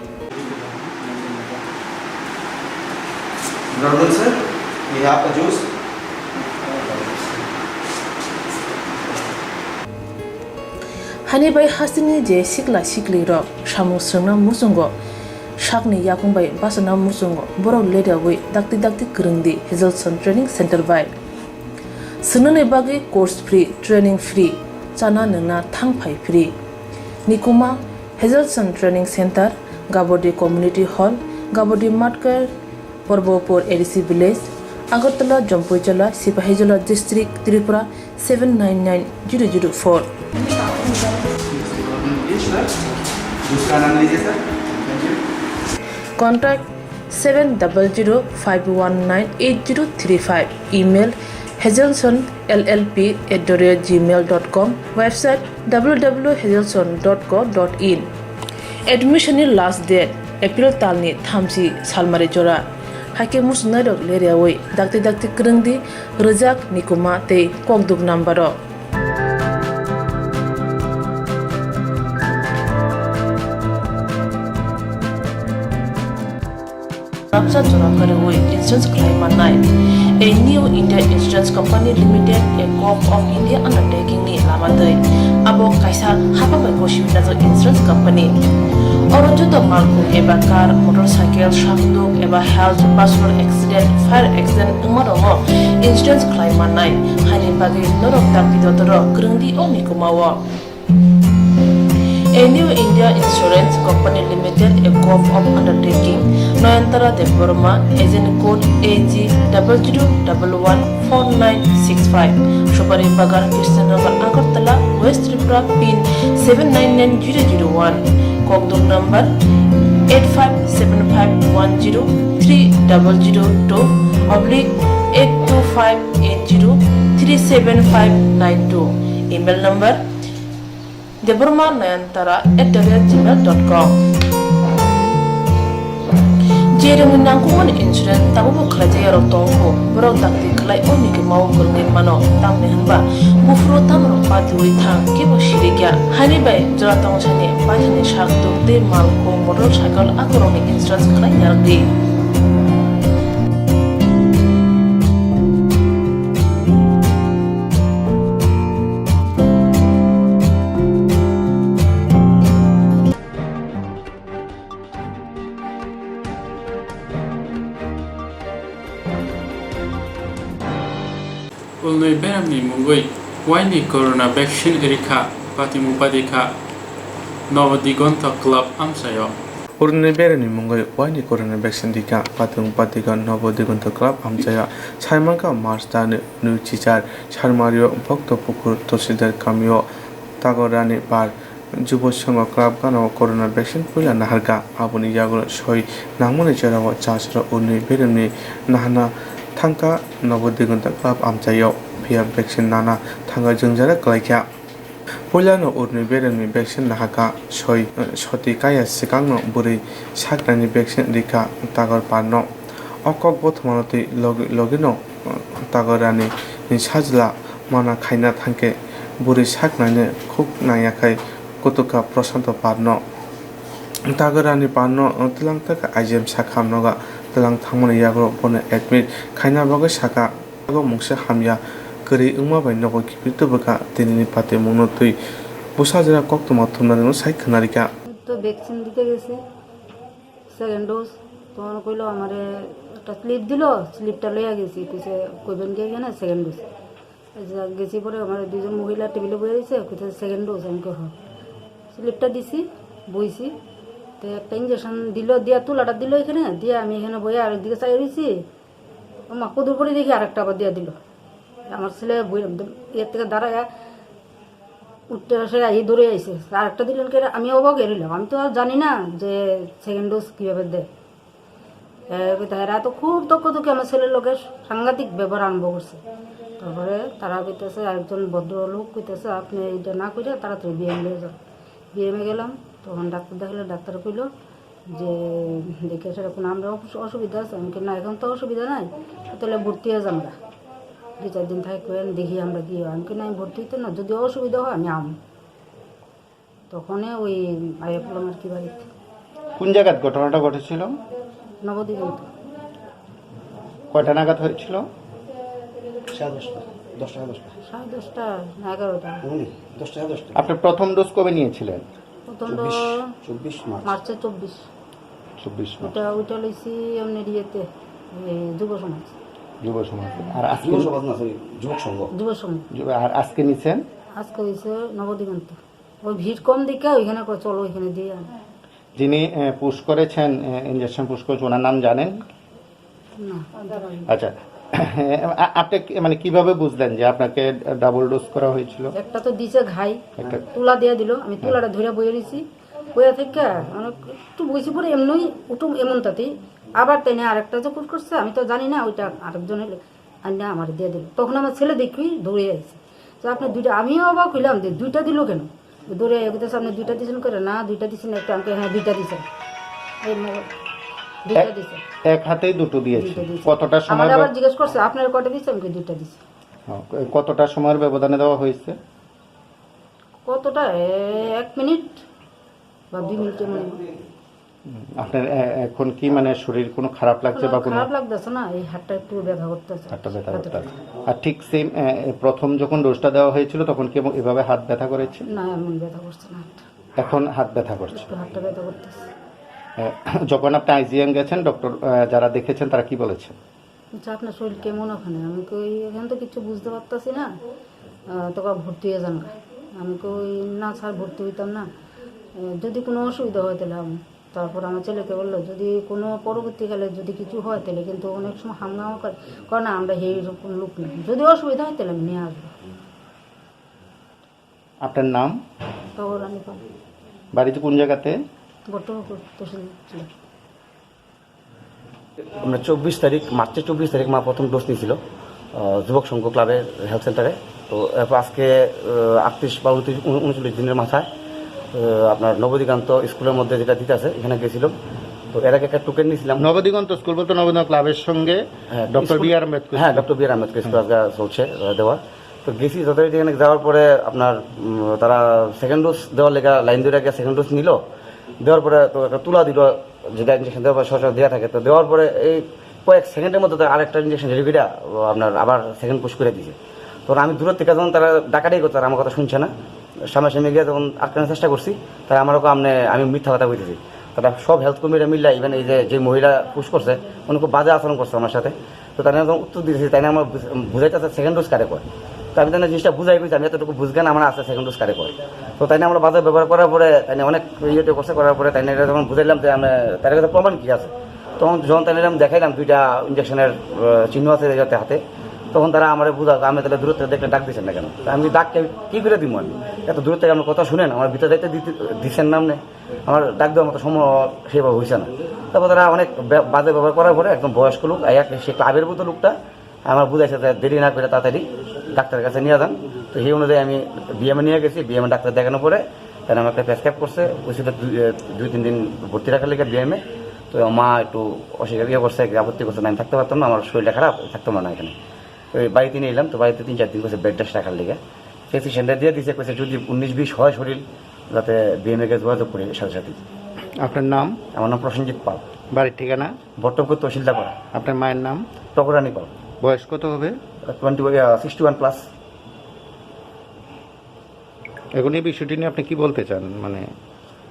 Brother sir, we have a juice. Hani bai hasteni je sikla sikli rok samung swrwngna muchungo, sakni yakung bai bachana muchungo, borok leryawi dakti dakti kwrwngdi Hazelson Training Center bai. Swngnani bagwi course free, training free, chana nwngna thang phai free. Nikuma Hazelson Training Center, Gabodi Community Hall, Gabodi Matkar, Porbopur A D C Village, Agartala, Jampuijala, Sipahijola District, Tripura seven nine nine zero zero four. Contact seven double zero five one nine eight zero three five. Email hazelson L L P at the rate gmail dot com. Website w w w hazelson dot co dot in. Admission ni last date April talni thamchi salmari jora. Haikhe muchungnairok leryawi dakti dakti kwrwngdi, rwjak, nikuma tei kokduk number o. Rabjak jora kwrwi insurance khlai mannai. A New India Insurance Company Limited, a Govt of India undertaking ni lama twi. Abo kaisa hapha bai gosi winajak insurance company. Oro joto malkhung eba car, motorcycle, sakduk eba health, personal accident, fire accident wngma rokno insurance khlai mannai. Haini bagwi norok dakti dotoro kwrwngdi o nikuma o. A New India Insurance Company Limited, a Govt of undertaking, Noyantara Debbarma, agent code A G double zero double one four nine six five, Subari Bagan, Krishnanagar, Agartala, West Tripura, pin seven nine nine zero zero one, kokduk number eight five seven five one zero three double zero two oblique eight two five eight zero three seven five nine two, email number Debbarma Nayantara at the rate gmail dot com. Je rwngwi nangkukmani insurance tabukbo khlaijak yarok tongo, borok dakti khlai o nikuma o kwrwngwi mano, tamni hwnba buphuru tamrok patiwi thang kebo sirikya. Haini bai jora tongsani baithangni sakduk tei malkhung motorcycle akorokni insurance khlai narwkdi. Beremni mungwi waini corona vaccine rikha, patimung padikha Nobo Digonto Club amchaio. Urni beremni mungwi waini corona vaccine rikha, patimung padikha Nobo Digonto Club amchaio. Saimanka March tani nwi chichar Sarmario Bhakto Pukur Toshider kamio Tagorani par Jubo Songho Club gana o corona vaccine puila naharkha. Aboni yagulo soi nangmani jorao chasro urni beremni nahana thangkha Nobo Digonto Club amchaio. Phiya vaccine nana thangwi jwngjara kwlaikha. Puilano urni beremni vaccine nahakha soi, soti kaya swkangno bwrwi saknaini vaccine rikha Tagor parno. O kok bothomano twi logi logino Tagorani sajla mana khaina thangkhe bwrwi saknaino khuk nangyakhai kutukha Prashanto parno. Tagorani parno twlang taka I G M sakha noga twlang thangmani yagulo bono admit khaina bagwi sakha, "Tago mungsa hamya kwrwi wngma bai nogo kiphil tubukha, tinini patimungno twi bwsajra koktwma thumnanino sai khwnarikha." তো ভ্যাকসিন দিতে গেছে, second dose. তখন কইলো আমারে একটা স্লিপ দিল, স্লিপটা লইয়া গেছি, কইছে কইবেন কি এখানে সেকেন্ড ডোজ। আচ্ছা, গেছি পরে আমার দুইজন মহিলা টেবিলে বইয়া দিছে, কইছে সেকেন্ড ডোজ। আমি কই, "হ্যাঁ।" স্লিপটা দিছি, বইছি। তো একটা ইঞ্জেকশন দিল, দিয়া তুলাটা দিল এখানে, দিয়া আমি এখানে বইয়া আরেকদিকে চাই রইছি। ও মা, কদুর পরে দেখি আরেকটা আবার দিয়া দিল। আমার ছেলে বই-, এর থেকে দাঁড়ায় উঠতে সে এই দৌড়ে আইছে। আর একটা দিলেন কে, আমি অবাক হয়ে রইলাম। আমি তো আর জানি না যে সেকেন্ড ডোজ কিভাবে দেয়। এ, কইতে, "এরা তো খুব তক্কতক্কি আমার ছেলের লগে সাংঘাতিক ব্যবহার আরম্ভ করছে।" তারপরে তারা কইতেছে, আরেকজন ভদ্রলোক কইতেছে, "আপনি এটা না করে তাড়াতাড়ি বিএমএ যান।" বিএমএ গেলাম, তখন ডাক্তার দেখালে ডাক্তার কইলো যে, "দেখে সেরকম আমরা অস-, অসুবিধা আছে।" আমি কই, "না, এখন তো অসুবিধা নাই, তাহলে ভর্তি হয়ে যান গা। দুই চার দিন থাকি করেন, দেখি আমরা কি হয়।" আমি কই, "না, আমি ভর্তি হইতে না, যদি অসুবিধা হয় আমি আম।" তখনই ওই আয়া পড়লাম আর কি বাড়িতে। কোন জায়গায় ঘটনাটা ঘটেছিল? নবদিগন্ত। কয়টা নাগাদ হয়েছিল? সাড়ে দশটা, দশটা সাড়ে দশটা। সাড়ে দশটা না এগারোটা। হুম, দশটা সাড়ে দশটা। আপনি প্রথম ডোজ কবে নিয়েছিলেন? প্রথম চব্বিশ, ডোজ চব্বিশ মার্চ। মার্চে চব্বিশ। চব্বিশ মার্চ। ওটা, ওটা লইছি আপনার ইয়েতে, এই যুব সমাজ। যুব সমাজ। আর আজকে যুব সমাজ না, সরি, যুবক সংঘ। যুব সংঘ। যুব-, আর আজকে নিছেন? আজকে হইছে নবদিগন্ত। ওই ভিড় কম দেখে ওইখানে কয়, "চলো ওইখানে দিয়ে আনো।" যিনি, এ, পুশ করেছেন, এ, ইঞ্জেকশন পুশ করেছেন, ওনার নাম জানেন? না, বলতে পারি না। আচ্ছা। আ-, আপনি কি, মানে, কিভাবে বুঝলেন যে আপনাকে ডাবল ডোজ করা হয়েছিল? একটা তো দিছে ঘাই, একটা তুলা দিয়ে দিল, আমি তুলাটা ধরে বইয়ে রইছি। বইয়া থেকে অনেক একটু বইছি পরে এমনি উঠুম এমন তাতেই আবার তাই না আরেকটা যে পুশ করছে, আমি তো জানি না, ওইটা আরেকজন এলো, আইনা আমার দিয়ে দিল। তখন আমার ছেলে দেখি দৌড়ে আইছে। তো আপনি দুইটা, আমিও অবাক হইলাম যে দুইটা দিল কেন? দৌড়ে আইয়া কইতেছে, "আপনি দুইটা দিছেন করে?" "না, দুইটা দিছি না, একটা আমাকে, হ্যাঁ, দুইটা দিছেন।" এই মো-, দুইটা এক, দিছে। এক হাতেই দুটো দিয়েছে। দুইটা দিছে। কতটা সময় আমাকে আবার ব্য-, জিজ্ঞেস করছে, "আপনার কয়টা দিছে?" আমি কই, "দুইটা দিছি।" হ্যাঁ, ক-, কতটা সময়ের ব্যবধানে দেওয়া হয়েছে? কতটা? এ, এক মিনিট বা দুই মিনিটের মধ্যে। হুম, আপনার এ-, এখন কি, মানে, শরীর কোনো খারাপ লাগছে কোনো বা কোনো? খারাপ লাগতেছে না, এই হাতটা একটু ব্যথা করতেছে। হাতটা ব্যথা করতেছে। আর ঠিক সেম, এ, এ, প্রথম যখন ডোজটা দেওয়া হয়েছিল, তখন কি এমন এভাবে হাত ব্যথা করেছে? না, এমন ব্যথা করছে না হাতটা। এখন হাত ব্যথা করছে? একটু হাতটা ব্যথা করতেছে। এ, যখন আপনি আইজিএম গেছেন, ডক্টর, এ, যারা দেখেছেন, তারা কি বলেছেন? আচ্ছা, "আপনার শরীর কেমন ওখানে?" আমি কই, "এখন তো কিছু বুঝতে পারতাছি না, আহ, তোকে ভর্তি হয়ে যান।" আমি কই, "না স্যার, ভর্তি হইতাম না, আহ, যদি কোনো অসুবিধা হয় তাহলে আমি।" তারপর আমার ছেলেকে বললো, "যদি কোনো পরবর্তীকালে যদি কিছু হয় তাহলে কিন্তু অনেক সময় হাঙ্গামা করে, করে না, আমরা সেই রকম লোক নেই, যদি অসুবিধা হয় তাহলে আমি নিয়ে আসবো।" আপনার নাম? তখন আমি পাই। বাড়িতে কোন জায়গাতে? বর্তমান তহসিল ছিল। আমরা চব্বিশ তারিখ, মার্চের চব্বিশ তারিখ মা প্রথম ডোজ নিয়েছিল, আহ, যুবক সংঘ ক্লাবের হেলথ সেন্টারে। তো এরপর আজকে, আহ, আটত্রিশ বা ঊনত্রিশ, ঊন-, ঊনচল্লিশ দিনের মাথায়, আহ, আপনার নবদিগন্ত স্কুলের মধ্যে যেটা দিতে আছে, এখানে গেছিল। তো এর আগে একটা টোকেন নিয়েছিলাম। নবদিগন্ত স্কুল বলতে নবদিগন্ত ক্লাবের সঙ্গে হ্যাঁ, ডক্টর স্কুল, বি আর আম্বেদকর হ্যাঁ, স্কুল। ডক্টর বি আর আম্বেদকর স্কুল আজকে চলছে, আহ, দেওয়া। তো গেছি যথারীতি এখানে যাওয়ার পরে আপনার, উম, তারা সেকেন্ড ডোজ দেওয়ার লেগে লাইন ধরে গিয়ে সেকেন্ড ডোজ নিল। দেওয়ার পরে তো একটা তুলা দিল, যেটা ইঞ্জেকশন দেওয়ার পরে সরাসরি দেওয়া থাকে। তো দেওয়ার পরে এই কয়েক সেকেন্ডের মধ্যে তারা আরেকটা ইঞ্জেকশন রেডি করে, ও, আপনার আবার সেকেন্ড পুশ করে দিয়েছে। তখন আমি দূরের থেকে যখন তারা ডাকাডাকি করছে, আর আমার কথা শুনছে না, সামনাসামনি গিয়ে যখন আটকানোর চেষ্টা করছি, তারা আমার ওকে আমনে, আমি মিথ্যা কথা কইতেছি। তারা সব হেলথ কর্মীরা মিললে, ইভেন এই যে, যে মহিলা পুশ করছে, উনি খুব বাজে আচরণ করছে আমার সাথে। তো তাই যখন উত্তর দিয়েছে, তাই আমার বুঝ-, বুঝাইতেছে সেকেন্ড ডোজ কারে কয়। তো আমি তাই জিনিসটা বুঝাই কইছি, আমি এতটুকু বুঝগান আমার আছে সেকেন্ড ডোজ কারে কয়। তো তাই আমরা বাজার ব্যবহার করার পরে, তাই অনেক ইয়েতে করছে, করার পরে তাই এটা যখন বুঝাইলাম যে আমি, তার কাছে প্রমাণ কি আছে, তখন যখন তাই আমি দেখাইলাম দুইটা ইঞ্জেকশনের, আহ, চিহ্ন আছে যাতে হাতে, তখন তারা আমার বুঝা, আমি তাহলে দূরত্ব দেখলে ডাক দিচ্ছেন না কেন? তো আমি ডাক কে-, কি করে দিব আমি? এত দূর থেকে আমার কথা শুনেন, আমার ভিতরে যাইতে দিতে, দিচ্ছেন না আপনি। আমার ডাক দেওয়ার মতো সময় সেভাবে হয়েছে না। তারপর তারা অনেক বে-, বাজে ব্যবহার করার পরে একজন বয়স্ক লোক আইয়া সে ক্লাবের মতো লোকটা আমার বুঝাইছে যে দেরি না করে তাড়াতাড়ি ডাক্তারের কাছে নিয়ে যান। তো সেই অনুযায়ী আমি বিএমএ নিয়ে গেছি। বিএমএ ডাক্তার দেখানোর পরে তারা আমাকে প্রেসক্রাইব করছে। ওই সেটা দুই, এ, দুই তিন দিন ভর্তি রাখার লেগে বিএমএ। তো মা একটু অস্বীকার ইয়ে করছে, একটু আপত্তি করছে, না, আমি থাকতে পারতাম না, আমার শরীরটা খারাপ, থাকতাম না এখানে। তো এই বাড়িতে নিয়ে এলাম, তো বাড়িতে তিন চার দিন করছে বেড রেস্ট রাখার লেগে। প্রেসক্রিপশনটা দিয়ে দিছে, কইছে যদি উনিশ বিশ হয় শরীর, যাতে বিএমএ কে যোগাযোগ করি সাথে সাথে। আপনার নাম? আমার নাম প্রসেনজিৎ পাল। বাড়ির ঠিকানা? বট্টমপুর তহসিলদার পাড়া। আপনার মায়ের নাম? টগরানী পাল। বয়স কত হবে? Twenty, sixty one plus. এখন এই বিষয়টি নিয়ে আপনি কি বলতে চান? মানে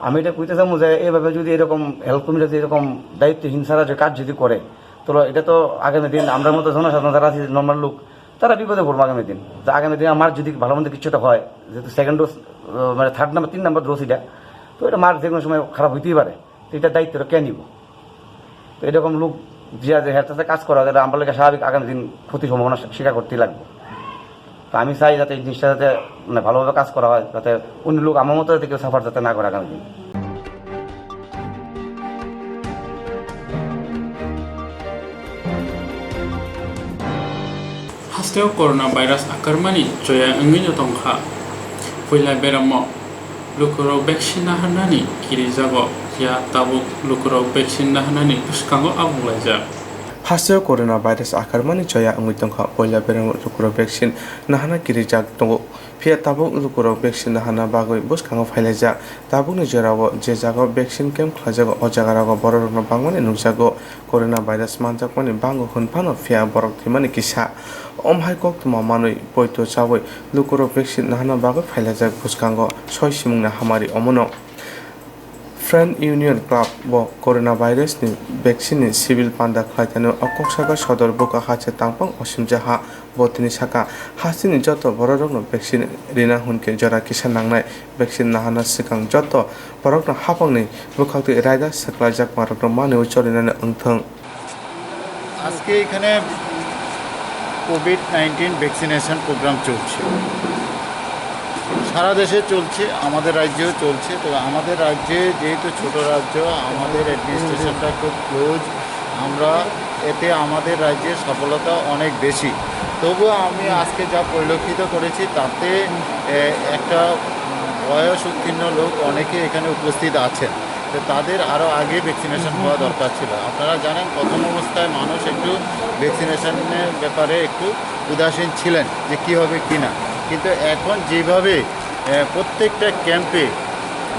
আমি এটা কইতে চাবো যে এইভাবে যদি এরকম হেলথ কর্মীরা যদি এরকম দায়িত্বহীন ছাড়া যে কাজ যদি করে, তাহলে এটা তো আগামী দিন আমরা মতো জনসাধারণ যারা আছি, নর্মাল লোক, তারা বিপদে পড়বো আগামী দিন। তো আগামী দিন আমার যদি ভালো মন্দ কিছু একটা হয়, যেহেতু সেকেন্ড ডোজ, মানে থার্ড নাম্বার, তিন নাম্বার ডোজ এটা, তো এটা মার যে কোনো সময় খারাপ হইতেই পারে। তো এটা দায়িত্বটা কে নিব? তো এরকম লোক যে আছে, হের সাথে কাজ করা, এটা আমার লেগে স্বাভাবিক আগামী দিন ক্ষতির সম্ভাবনা স্বীকার করতেই লাগবে। তো আমি চাই যাতে এই জিনিসটা যাতে, মানে, ভালোভাবে কাজ করা হয়, যাতে অন্য লোক আমার মতো যাতে কেউ সাফার যাতে না করে আগামী দিন। Hasteo corona virus akarmani choya wngwi no tongkha. Puila beramo lukurok vaccine naharnani kirijago, phiya tabuk lukurok vaccine naharnani bwskango abung laijak. Hasteo corona virus akarmani choya wngwi tongkha. Puila beramo lukurok vaccine naharna kirijak tongo, phiya tabuk lukurok vaccine naharna bagwi bwskango phailaijak. Tabukni jorao je jagao vaccine camp khlaijago, o jagarogo bororokno bangmani nukjago. Corona virus manjakmani bango hwn phano phiya borok thwimani kisa. Omo hai koktwma manwi poito chawi lukurok vaccine naharna bagwi phailaijak bwskango soi simungni hamari omono. Friend Union Club bo corona virus ni vaccine ni civil panda khlai thani o kok saka sodor buka hache tangpang osimjaha. Bo tini saka, hasteni joto bororokno vaccine rina hwnkhe jora kisa nangnai. Vaccine naharna swkang joto borokno haphangni bwkhaktwi raida swklaijakmarokno manwi cholinani wngthwng. আজকে এখানে Covid nineteen vaccination programme চলছে, সারা দেশে চলছে, আমাদের রাজ্যেও চলছে। তো আমাদের রাজ্যে যেহেতু ছোট রাজ্য, আমাদের অ্যাডমিনিস্ট্রেশনটা খুব ক্লোজ, আমরা এতে আমাদের রাজ্যের সফলতা অনেক বেশি। তবুও আমি আজকে যা পরিলক্ষিত করেছি, তাতে, এ, একটা বয়স উত্তীর্ণ লোক অনেকে এখানে উপস্থিত আছেন। তো তাদের আরও আগে ভ্যাকসিনেশন হওয়া দরকার ছিল। আপনারা জানেন, প্রথম অবস্থায় মানুষ একটু ভ্যাকসিনেশনের ব্যাপারে একটু উদাসীন ছিলেন যে কী হবে কি না, কিন্তু এখন যেভাবে, এ, প্রত্যেকটা ক্যাম্পে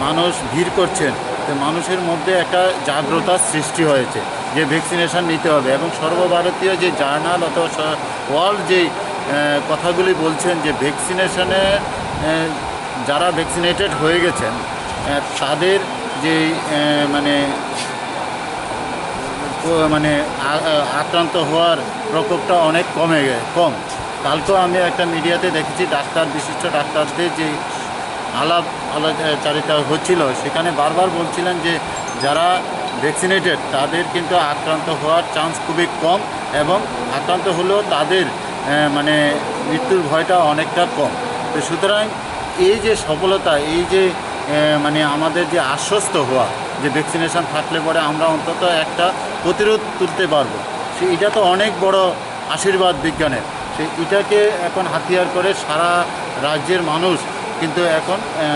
মানুষ ভিড় করছেন, তো মানুষের মধ্যে একটা জাগ্রতার সৃষ্টি হয়েছে যে ভ্যাকসিনেশন নিতে হবে। এবং সর্বভারতীয় যে জার্নাল অথবা ওয়ার্ল্ড যে, এ, কথাগুলি বলছেন যে ভ্যাকসিনেশনে, এ, যারা ভ্যাকসিনেটেড হয়ে গেছেন, এ, তাদের যে, এ, মানে, ও, মানে, আ-, আ-, আক্রান্ত হওয়ার প্রকোপটা অনেক কমে গে-, কম। কালকেও আমি একটা মিডিয়াতে দেখেছি, ডাক্তার, বিশিষ্ট ডাক্তারদের যে আলাপ আলাপচারিতা হচ্ছিল, সেখানে বারবার বলছিলেন যে যারা ভ্যাকসিনেটেড, তাদের কিন্তু আক্রান্ত হওয়ার চান্স খুবই কম, এবং আক্রান্ত হলেও তাদের, এ, মানে, মৃত্যুর ভয়টা অনেকটা কম। তো সুতরাং এই যে সফলতা, এই যে, এ, মানে, আমাদের যে আশ্বস্ত হওয়া যে ভ্যাকসিনেশন থাকলে পরে আমরা অন্তত একটা প্রতিরোধ তুলতে পারবো, সে, এটা তো অনেক বড় আশীর্বাদ বিজ্ঞানের। সে এটাকে এখন হাতিয়ার করে সারা রাজ্যের মানুষ কিন্তু এখন, এ,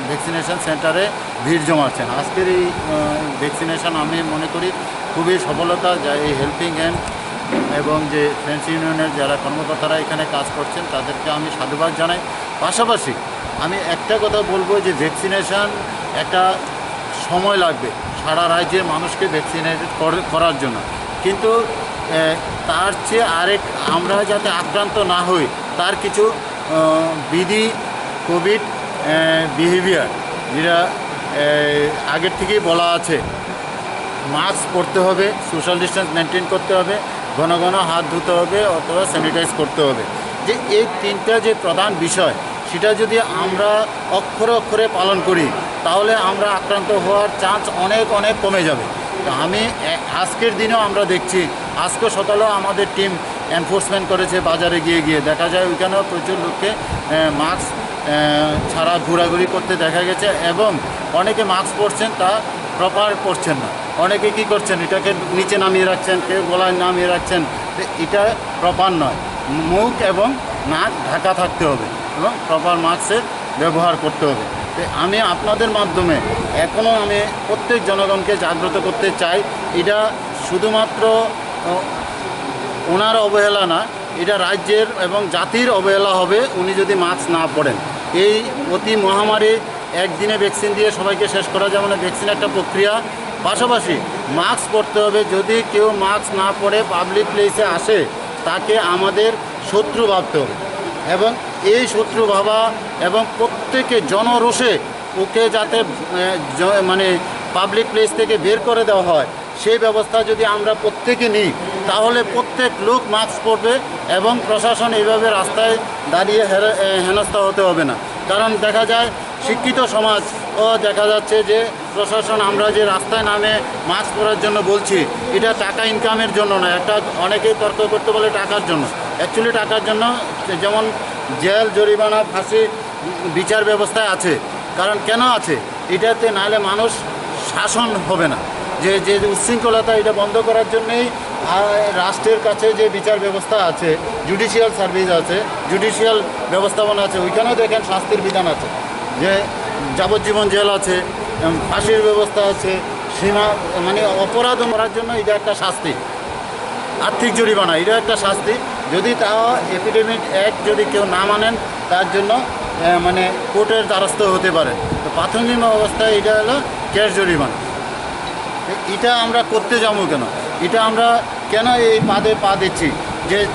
ভ্যাকসিনেশন সেন্টারে ভিড় জমাচ্ছেন। আজকের এই, এ, ভ্যাকসিনেশন আমি মনে করি খুবই সফলতা, যা এই হেল্পিং হ্যান্ড এবং যে ফ্রেন্ডস ইউনিয়নের যারা কর্মকর্তারা এখানে কাজ করছেন, তাদেরকে আমি সাধুবাদ জানাই। পাশাপাশি আমি একটা কথা বলবো যে ভ্যাকসিনেশন একটা সময় লাগবে সারা রাজ্যের মানুষকে ভ্যাকসিনেটেড করার জন্য, কিন্তু, এ, তার চেয়ে আরেক, আমরা যাতে আক্রান্ত না হই, তার কিছু, আহ, বিধি, কোভিড, আহ, বিহেভিয়ার, যেটা, আহ, আগের থেকেই বলা আছে, মাস্ক পরতে হবে, সোশ্যাল ডিস্টেন্স মেনটেন করতে হবে, ঘন ঘন হাত ধুতে হবে অথবা স্যানিটাইজ করতে হবে। যে এই তিনটা যে প্রধান বিষয়, সেটা যদি আমরা অক্ষরে অক্ষরে পালন করি, তাহলে আমরা আক্রান্ত হওয়ার চান্স অনেক অনেক কমে যাবে। তো আমি এ- আজকের দিনেও আমরা দেখছি, আজকে সকালেও আমাদের টিম এনফোর্সমেন্ট করেছে, বাজারে গিয়ে গিয়ে দেখা যায় ওইখানেও প্রচুর লোককে মাস্ক ছাড়া ঘোরাঘুরি করতে দেখা গেছে, এবং অনেকে মাস্ক পরছেন, তা প্রপার পরছেন না। অনেকে কি করছেন, এটাকে নিচে নামিয়ে রাখছেন, কেউ গলায় নামিয়ে রাখছেন। তো এটা প্রপার নয়। মুখ এবং নাক ঢাকা থাকতে হবে এবং প্রপার মাস্কের ব্যবহার করতে হবে। তো আমি আপনাদের মাধ্যমে এখনও আমি প্রত্যেক জনগণকে জাগ্রত করতে চাই। এটা শুধুমাত্র আহ, ওনার অবহেলা না, এটা রাজ্যের এবং জাতির অবহেলা হবে উনি যদি মাস্ক না পরেন। এই অতি মহামারী একদিনে ভ্যাকসিন দিয়ে সবাইকে শেষ করা যাবে না। ভ্যাকসিন একটা প্রক্রিয়া, পাশাপাশি মাস্ক পরতে হবে। যদি কেউ মাস্ক না পরে পাবলিক প্লেসে আসে, তাকে আমাদের শত্রু ভাবতে হবে। এবং এই শত্রু ভাবা এবং প্রত্যেকে জনরোষে ওকে যাতে আহ, জ- মানে পাবলিক প্লেস থেকে বের করে দেওয়া হয়, সেই ব্যবস্থা যদি আমরা প্রত্যেকে নিই, তাহলে প্রত্যেক লোক মাস্ক পরবে এবং প্রশাসন এইভাবে রাস্তায় দাঁড়িয়ে হেরে- এ, হেনস্থা হতে হবে না। কারণ দেখা যায় শিক্ষিত সমাজ ও দেখা যাচ্ছে যে প্রশাসন, আমরা যে রাস্তায় নামে মাস্ক পরার জন্য বলছি, এটা টাকা ইনকামের জন্য না। একটা অনেকেই তর্ক করতে বলে টাকার জন্য, অ্যাকচুয়ালি টাকার জন্য, যেমন জেল, জরিমানা, ফাঁসি, বিচার ব্যবস্থায় আছে। কারণ কেন আছে? এটাতে নাহলে মানুষ শাসন হবে না। যে যে উচ্ছৃঙ্খলতা, এটা বন্ধ করার জন্যই আহ, রাষ্ট্রের কাছে যে বিচার ব্যবস্থা আছে, জুডিশিয়াল সার্ভিস আছে, জুডিশিয়াল ব্যবস্থাপনা আছে, ওইখানেও দেখেন শাস্তির বিধান আছে, যে যাবজ্জীবন জেল আছে, উম, ফাঁসির ব্যবস্থা আছে। সীমা মানে অপরাধ করার জন্য এটা একটা শাস্তি, আর্থিক জরিমানা, এটা একটা শাস্তি। যদি তাও এফিডেভিট অ্যাক্ট যদি কেউ না মানেন, তার জন্য আহ, মানে কোর্টের দ্বারস্থ হতে পারেন। তো প্রাথমিক অবস্থায় এটা হলো ক্যাশ জরিমানা। তো এটা আমরা করতে যাবো কেন? এটা আমরা কেন এই পাদে পা দিচ্ছি? যে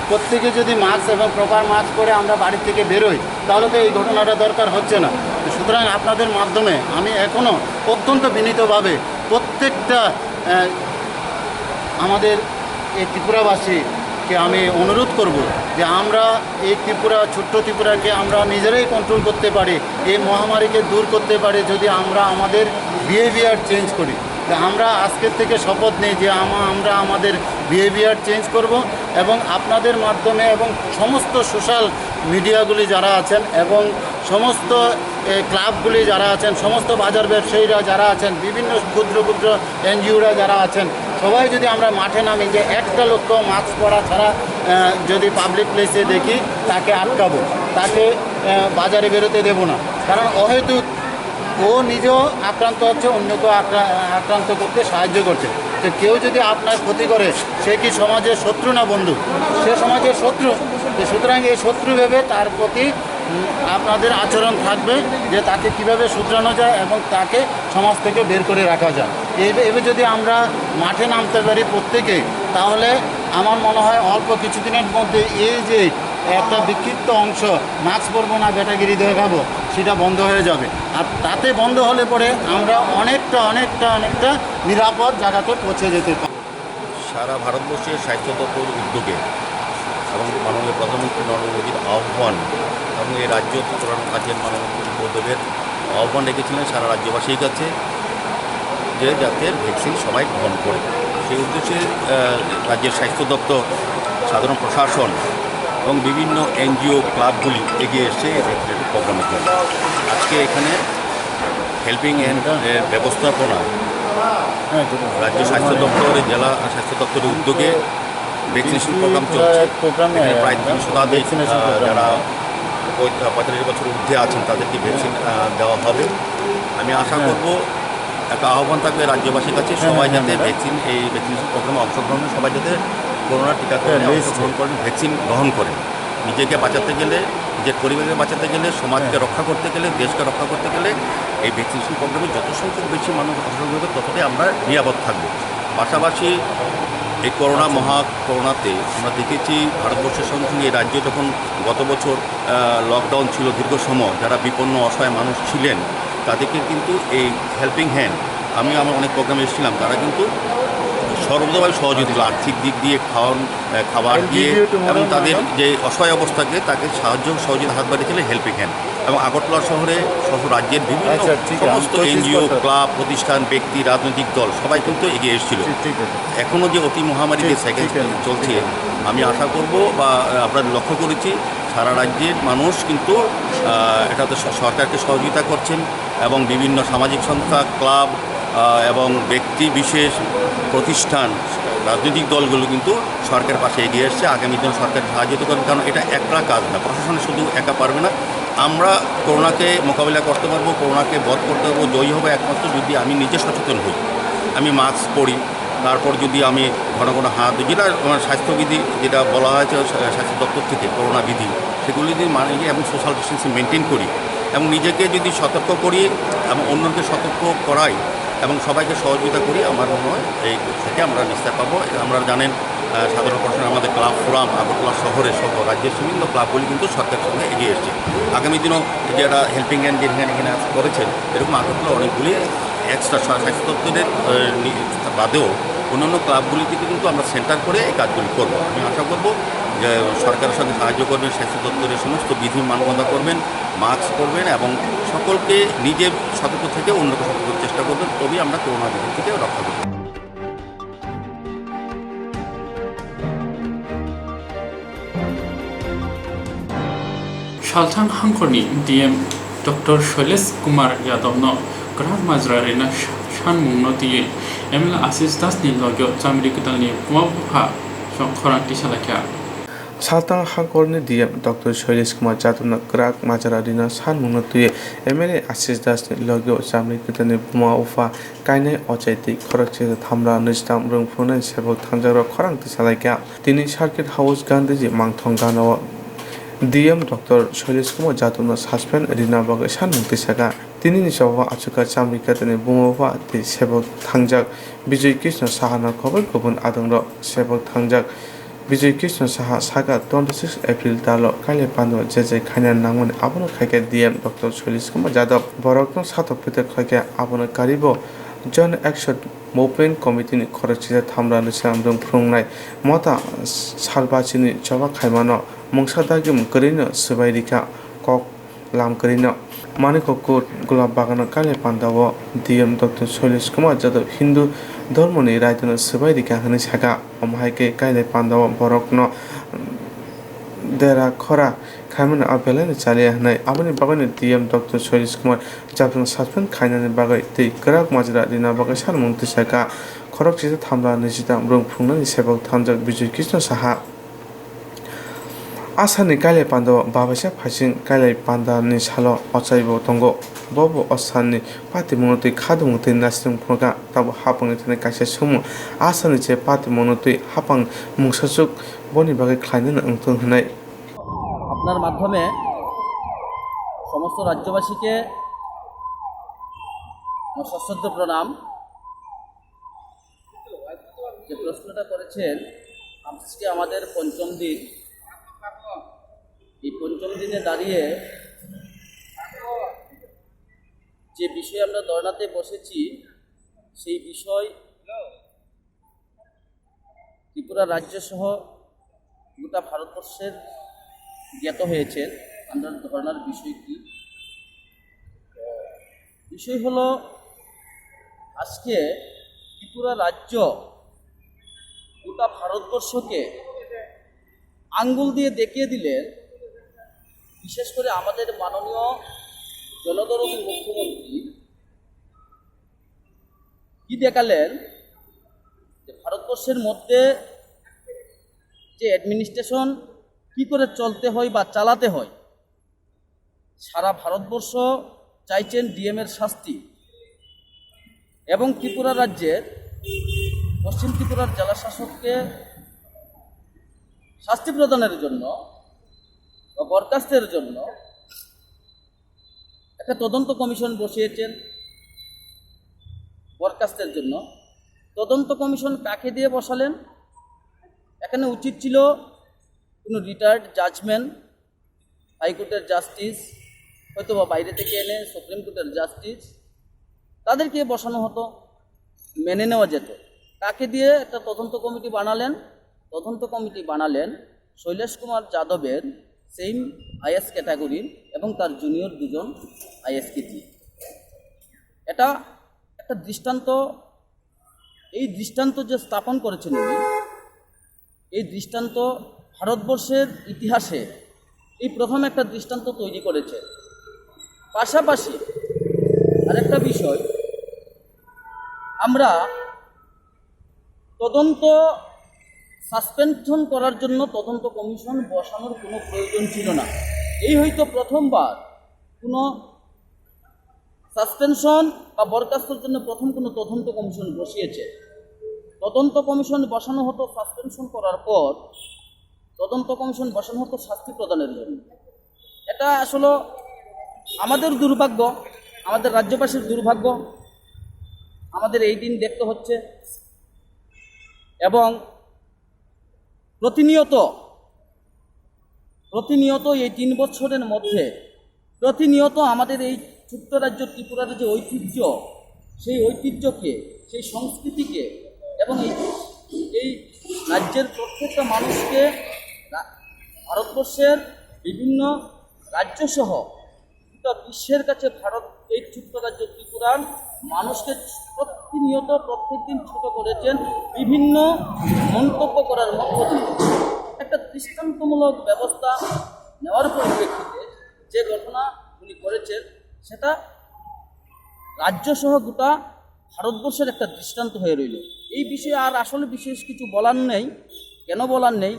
প্রত্যেকে যদি মাস্ক এবং প্রপার মাস্ক পরে আমরা বাড়ি থেকে বেরোই, তাহলে তো এই ঘটনাটা দরকার হচ্ছে না। তো সুতরাং আপনাদের মাধ্যমে আমি এখনও অত্যন্ত বিনীতভাবে প্রত্যেকটা আহ, আমাদের এই ত্রিপুরাবাসীকে আমি অনুরোধ করব যে আমরা এই ত্রিপুরা, ছোট্ট ত্রিপুরাকে আমরা নিজেরাই কন্ট্রোল করতে পারি, এই মহামারীকে দূর করতে পারি যদি আমরা আমাদের বিহেভিয়ার চেঞ্জ করি। তো আমরা আজকের থেকে শপথ নিই যে আমা- আমরা আমাদের বিহেভিয়ার চেঞ্জ করব এবং আপনাদের মাধ্যমে এবং সমস্ত সোশ্যাল মিডিয়াগুলি যারা আছেন এবং সমস্ত এই ক্লাবগুলি যারা আছেন, সমস্ত বাজার ব্যবসায়ীরা যারা আছেন, বিভিন্ন ক্ষুদ্র ক্ষুদ্র এনজিওরা যারা আছেন, সবাই যদি আমরা মাঠে নামি যে একটা লোককে মাস্ক পরা ছাড়া আহ, যদি পাবলিক প্লেসে দেখি, তাকে আটকাবো, তাকে আহ, বাজারে বেরোতে দেবো না। কারণ অহেতুক ও নিজেও আক্রান্ত হচ্ছে, অন্যকেও আক্রা- আক্রান্ত করতে সাহায্য করছে। তো কেউ যদি আপনার ক্ষতি করে, সে কি সমাজের শত্রু না বন্ধু? সে সমাজের শত্রু। তো সুতরাং এই শত্রু ভেবে তার প্রতি উম, আপনাদের আচরণ থাকবে যে তাকে কিভাবে শুধরানো যায় এবং তাকে সমাজ থেকে বের করে রাখা যায়। এইভাবে যদি আমরা মাঠে নামতে পারি প্রত্যেকে, তাহলে আমার মনে হয় অল্প কিছুদিনের মধ্যে এই যে একটা বিক্ষিপ্ত অংশ মাস্ক পরবো না, বেটাগিরি দেখাবো, সেটা বন্ধ হয়ে যাবে। আর তাতে বন্ধ হলে পরে আমরা অনেকটা অনেকটা অনেকটা নিরাপদ জায়গাতে পৌঁছে যেতে পারি। সারা ভারতবর্ষের স্বাস্থ্য দপ্তর উদ্যোগে এবং মাননীয় প্রধানমন্ত্রী নরেন্দ্র মোদীর আহ্বান এবং এই রাজ্য ত্রিপুরা রাজ্যের মাননীয় মুখ্যমন্ত্রী উদ্যোগের আহ্বান রেখেছিলেন সারা রাজ্যবাসীর কাছে যে যাতে ভ্যাকসিন সবাই গ্রহণ করে। সেই উদ্দেশ্যে আহ, রাজ্যের স্বাস্থ্য দপ্তর, সাধারণ প্রশাসন এবং বিভিন্ন এনজিও ক্লাবগুলি এগিয়ে এসছে এই ভ্যাকসিনেশন প্রোগ্রামের জন্য। আজকে এখানে হেল্পিং হ্যান্ড এর ব্যবস্থাপনায় রাজ্য স্বাস্থ্য দপ্তর, জেলা স্বাস্থ্য দপ্তরের উদ্যোগে ভ্যাকসিনেশন প্রোগ্রাম চলছে। এখানে প্রায় তিনশো শতাধিক আহ, যারা পঁয়ত- পঁয়তাল্লিশ বছর ঊর্ধ্বে আছেন, তাদেরকে ভ্যাকসিন আহ, দেওয়া হবে। আমি আশা করব, একটা আহ্বান থাকবে রাজ্যবাসীর কাছে, সবাই যাতে ভ্যাকসিন, এই ভ্যাকসিনেশন প্রোগ্রামে অংশগ্রহণ, সবাই যাতে করোনা টিকাকরণে অংশগ্রহণ করেন, ভ্যাকসিন গ্রহণ করেন। নিজেকে বাঁচাতে গেলে, নিজের পরিবারকে বাঁচাতে গেলে, সমাজকে রক্ষা করতে গেলে, দেশকে রক্ষা করতে গেলে এই ভ্যাকসিনেশন প্রোগ্রামে যত সংখ্যক বেশি মানুষ অংশগ্রহণ করবে, ততটাই আমরা নিরাপদ থাকব। পাশাপাশি এই করোনা, মহা করোনাতে আমরা দেখেছি, ভারতবর্ষের সঙ্গে সঙ্গে এই রাজ্যে যখন গত বছর আহ, লকডাউন ছিল দীর্ঘ সময়, যারা বিপন্ন অসহায় মানুষ ছিলেন, তাদেরকে কিন্তু এই হেল্পিং হ্যান্ড, আমি আমার অনেক প্রোগ্রামে এসেছিলাম, তারা কিন্তু সর্বতোভাবে সহযোগিতা, আর্থিক দিক দিয়ে, খাওয়ান, আহ, খাবার দিয়ে, এবং তাদের যে অসহায় অবস্থাকে তাকে সাহায্য সহযোগিতা হাত বাড়িয়ে দিলে হেল্পিং হ্যান্ড। এবং আগরতলা শহরে সহ রাজ্যের বিভিন্ন সমস্ত এনজিও, ক্লাব, প্রতিষ্ঠান, ব্যক্তি, রাজনৈতিক দল সবাই কিন্তু এগিয়ে এসেছিল। এখনো যে অতি মহামারী যে সাইকেল চলছে, আমি আশা করব বা, আহ, আমরা লক্ষ্য করেছি সারা রাজ্যের মানুষ কিন্তু, আহ, এটাতে স-, সরকারকে সহযোগিতা করছেন এবং বিভিন্ন সামাজিক সংস্থা, ক্লাব, আহ, এবং ব্যক্তি বিশেষ, প্রতিষ্ঠান, রাজনৈতিক দলগুলো কিন্তু সরকারের পাশে এগিয়ে এসছে। আগামী দিনে সরকারকে সাহায্য করবে, কারণ এটা একলা কাজ না, প্রশাসন শুধু একা পারবে না। আমরা করোনাকে মোকাবিলা করতে পারবো, করোনাকে বধ করতে পারবো, জয়ী হবে একমাত্র যদি আমি নিজে সচেতন হই, আমি মাস্ক পরি, তারপর যদি আমি ঘন ঘন হাত ধুই, যেটা আমার স্বাস্থ্যবিধি যেটা বলা হয়েছে স্বাস্থ্য দপ্তর থেকে, করোনা বিধি, সেগুলো যদি মানি এবং সোশ্যাল ডিস্টেন্সিং মেনটেন করি এবং নিজেকে যদি সতর্ক করি এবং অন্যকে সতর্ক করাই এবং সবাইকে সহযোগিতা করি, আমার মনে হয় এই থেকে আমরা নিস্তার পাবো। আমরা জানেন, আহ, সাধারণ প্রশাসন, আমাদের ক্লাব ফোরাম আগরতলা শহরে সহ রাজ্যের বিভিন্ন ক্লাবগুলি কিন্তু সরকারের সঙ্গে এগিয়ে এসছে। আগামী দিনও যে একটা হেল্পিং হ্যান্ড, যেখানে এখানে করেছেন, এরকম আগরতলা অনেকগুলি এক্সট্রা স্বাস্থ্য দপ্তরের, আহ, নি-, বাদেও অন্যান্য ক্লাবগুলি থেকে কিন্তু আমরা সেন্টার করে এই কাজগুলি করবো। আমি আশা করবো যে সরকারের সঙ্গে সাহায্য করবেন, স্বাস্থ্য দপ্তরের সমস্ত বিধি মানবন্ধা করবেন, মাস্ক পরবেন এবং সকলকে নিজে সতর্ক থেকে অন্যকে সতর্ক করার চেষ্টা করবেন, তবেই আমরা করোনা বিধি থেকে রক্ষা করতে পারবো। Salthang hangkorni D M Doctor Shailesh Kumar Yadavno kwrak majra rina sa-, sanmungno twiwi M L A Ashish Dasni logio chamri kwtalni buma bupha khorang tisalaikha. Salthang hangkorni D M Doctor Shailesh Kumar Yadavno kwrak majra rina sanmungno twiwi M L A Ashish Dasni logio chamri kwtalni buma bupha kainai ochai twi khoroksa thamra nwichwtam rwng phunuknai sebok thangjakrok khorang tisalaikha. Tini Circuit House Gandhiji Mangthong Ganao D M Doctor Shailesh Kumar Yadavno suspend rina bagwi sanmung tisaka. Tinini chobao achukha chamri kwtalni buma bupha tei sebok thangjak Bijoy Krishna Sahano khobwi kubun adongrok. Sebok thangjak Bijoy Krishna Saha saka twenty six April dalo kailai pando je je khaina nangmani abono khaikha D M Doctor Shailesh Kumar Yadav. Borokno satok pitok khaikha abono karibo Jan Action Movement Committee ni khoroksa thamra nwichwtam rwng phunuknai mota salbachini choba khaimano mungsa dagimung kwrwino swbai rikha kok lam kwrwino. Manikho Court, Gulab Bagano kailai pandao D M Doctor Shailesh Kumar Yadav Hindu dhormoni raidano swbai rikha hwnwi saka. Omo hai khe kailai pandao borokno dera khora khaimani a belaino chaliya hwnwi. Aboni bagwino D M Doctor Shailesh Kumar Yadavno suspend khainani bagwi tei kwrak majra rina bagwi sanmung tisaka. Khoroksa thamra nwichwtam rwng phunuknani sebok thangjak Bijoy Krishna Saha. Asarni kailai pandao babaisa phaising kailai pandani salo ochaibo tongo. Bobo asarni patimungno twi khadimung twi naising phunukha, tabuk hapangni thani kaisa sumung asarni che patimungno twi hapang mungsachuk boni bagwi khlainani wngthung hwnwi. আপনার মাধ্যমে সমস্ত রাজ্যবাসীকে আমার সশ্রদ্ধ প্রণাম। যে প্রশ্নটা করেছেন, আজকে আমাদের পঞ্চম দিন। এই পঞ্চম দিনে দাঁড়িয়ে যে বিষয়ে আমরা ধর্ণাতে বসেছি, সেই বিষয় ত্রিপুরা রাজ্য সহ গোটা ভারতবর্ষের জ্ঞাত হয়েছে আমরা ধর্ণার বিষয় কি। বিষয় হলো, আজকে ত্রিপুরা রাজ্য গোটা ভারতবর্ষকে আঙ্গুল দিয়ে দেখিয়ে দিলেন, বিশেষ করে আমাদের মাননীয় জনদরদী মুখ্যমন্ত্রী কি দেখালেন যে ভারতবর্ষের মধ্যে যে অ্যাডমিনিস্ট্রেশন কি করে চলতে হয় বা চালাতে হয়, সারা ভারতবর্ষ চাইছেন ডিএম এর শাস্তি এবং ত্রিপুরা রাজ্যের পশ্চিম ত্রিপুরার জেলা শাসককে শাস্তি প্রদানের জন্য বা বরখাস্তের জন্য একটা তদন্ত কমিশন বসিয়েছেন বরখাস্তের জন্য। তদন্ত কমিশন কাকে দিয়ে বসালেন? এখানে উচিত ছিল কোনো রিটায়ার্ড জাজমেন্ট, হাইকোর্টের জাস্টিস, হয়তো বা বাইরে থেকে এনে সুপ্রিম কোর্টের জাস্টিস, তাদেরকে বসানো হতো, মেনে নেওয়া যেত। কাকে দিয়ে একটা তদন্ত কমিটি বানালেন? তদন্ত কমিটি বানালেন শৈলেশ কুমার যাদবের সেম আইএস ক্যাটাগরির এবং তার জুনিয়র দুজন আইএসকে দিয়ে। এটা একটা দৃষ্টান্ত, এই দৃষ্টান্ত যে স্থাপন করেছেন উনি, এই দৃষ্টান্ত ভারতবর্ষের ইতিহাসে এই প্রথম একটা দৃষ্টান্ত তৈরি করেছে। পাশাপাশি আরেকটা বিষয়, আমরা তদন্ত সাসপেনশন করার জন্য তদন্ত কমিশন বসানোর কোনো প্রয়োজন ছিল না। এই হয়তো প্রথমবার কোনো সাসপেনশন বা বরখাস্তর জন্য প্রথম কোনো তদন্ত কমিশন বসিয়েছে। তদন্ত কমিশন বসানো হতো সাসপেনশন করার পর, তদন্ত কমিশন বসানো হতো শাস্তি প্রদানের জন্য। এটা আসলে আমাদের দুর্ভাগ্য, আমাদের রাজ্যবাসীর দুর্ভাগ্য, আমাদের এই দিন দেখতে হচ্ছে। এবং প্রতিনিয়ত, প্রতিনিয়ত এই তিন বছরের মধ্যে প্রতিনিয়ত আমাদের এই ছোট্ট রাজ্য ত্রিপুরার যে ঐতিহ্য, সেই ঐতিহ্যকে, সেই সংস্কৃতিকে এবং এই, এই রাজ্যের প্রত্যেকটা মানুষকে রা-, ভারতবর্ষের বিভিন্ন রাজ্যসহ গোটা বিশ্বের কাছে ভারত, এই ছোট্ট রাজ্য ত্রিপুরার মানুষকে প্রতিনিয়ত প্রত্যেক দিন ছোট করেছেন বিভিন্ন মন্তব্য করার মধ্য দিয়ে। একটা দৃষ্টান্তমূলক ব্যবস্থা নেওয়ার পরিপ্রেক্ষিতে যে ঘটনা উনি করেছেন, সেটা রাজ্যসহ গোটা ভারতবর্ষের একটা দৃষ্টান্ত হয়ে রইল। এই বিষয়ে আর আসলে বিশেষ কিছু বলার নেই। কেন বলার নেই?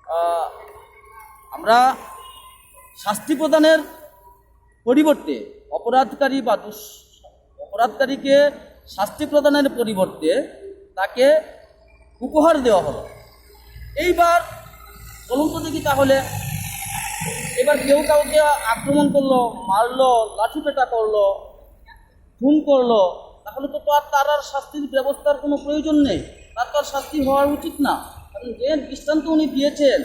আহ, আমরা শাস্তি প্রদানের পরিবর্তে অপরাধকারী বা দুষ-, অপরাধকারীকে শাস্তি প্রদানের পরিবর্তে তাকে উপহার দেওয়া হলো। এইবার বলুন তো দেখি, তাহলে এবার কেউ কাউকে আক্রমণ করলো, মারলো, লাঠিপেটা করলো, খুন করলো, তাহলে তো, তো আর তার আর শাস্তির ব্যবস্থার কোনো প্রয়োজন নেই, তার তো আর শাস্তি হওয়া উচিত না। কারণ যে দৃষ্টান্ত উনি দিয়েছেন,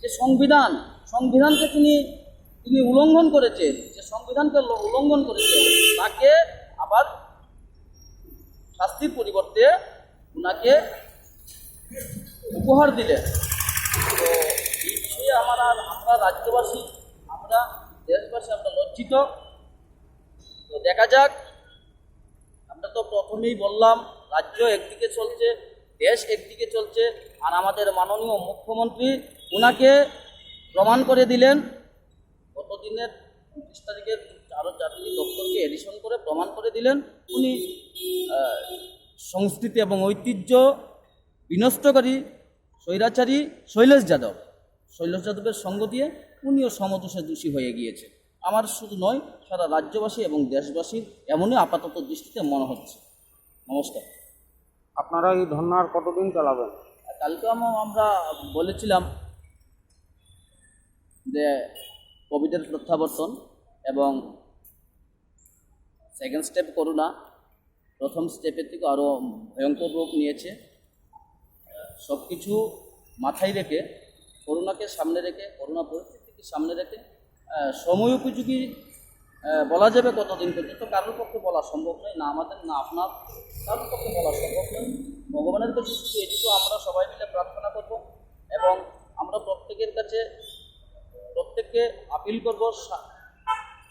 যে সংবিধান, সংবিধানকে তিনি, তিনি উল্লঙ্ঘন করেছেন, যে সংবিধানকে ল-, উল্লঙ্ঘন করেছেন, তাকে আবার শাস্তির পরিবর্তে ওনাকে উপহার দিলেন। তো এই বিষয়ে আমার আর, আমরা রাজ্যবাসী, আমরা দেশবাসী, আমরা লজ্জিত। তো দেখা যাক, আমরা তো প্রথমেই বললাম, রাজ্য একদিকে চলছে, দেশ একদিকে চলছে, আর আমাদের মাননীয় মুখ্যমন্ত্রী ওনাকে প্রমাণ করে দিলেন। গত দিনের উনত্রিশ তারিখের আরও চারটি দপ্তরকে এডিশন করে প্রমাণ করে দিলেন উনি, আহ, সংস্কৃতি এবং ঐতিহ্য বিনষ্টকারী স্বৈরাচারী শৈলেশ যাদব, শৈলেশ যাদবের সঙ্গ দিয়ে উনিও সমদোষে দোষী হয়ে গিয়েছেন। আমার শুধু নয়, সারা রাজ্যবাসী এবং দেশবাসীর এমনই আপাতত দৃষ্টিতে মনে হচ্ছে। নমস্কার। আপনারা এই ধর্নার কতদিন চালাবেন? কালকে আম-, আমরা বলেছিলাম যে কোভিডের প্রত্যাবর্তন এবং সেকেন্ড স্টেপ করোনা, প্রথম স্টেপের থেকে আরও ভয়ঙ্কর রূপ নিয়েছে। সব কিছু মাথায় রেখে, করোনাকে সামনে রেখে, করোনা পরিস্থিতিকে সামনে রেখে, আহ, সময় উপযোগী, আহ, বলা যাবে কতদিন পর্যন্ত, কারোর পক্ষে বলা সম্ভব নয়, না আমাদের, না আপনার, কারোর পক্ষে বলা সম্ভব নয়। ভগবানের কাছে শুধু এটুকু আমরা সবাই মিলে প্রার্থনা করব এবং আমরা প্রত্যেকের কাছে, প্রত্যেককে আপিল করব, সা-,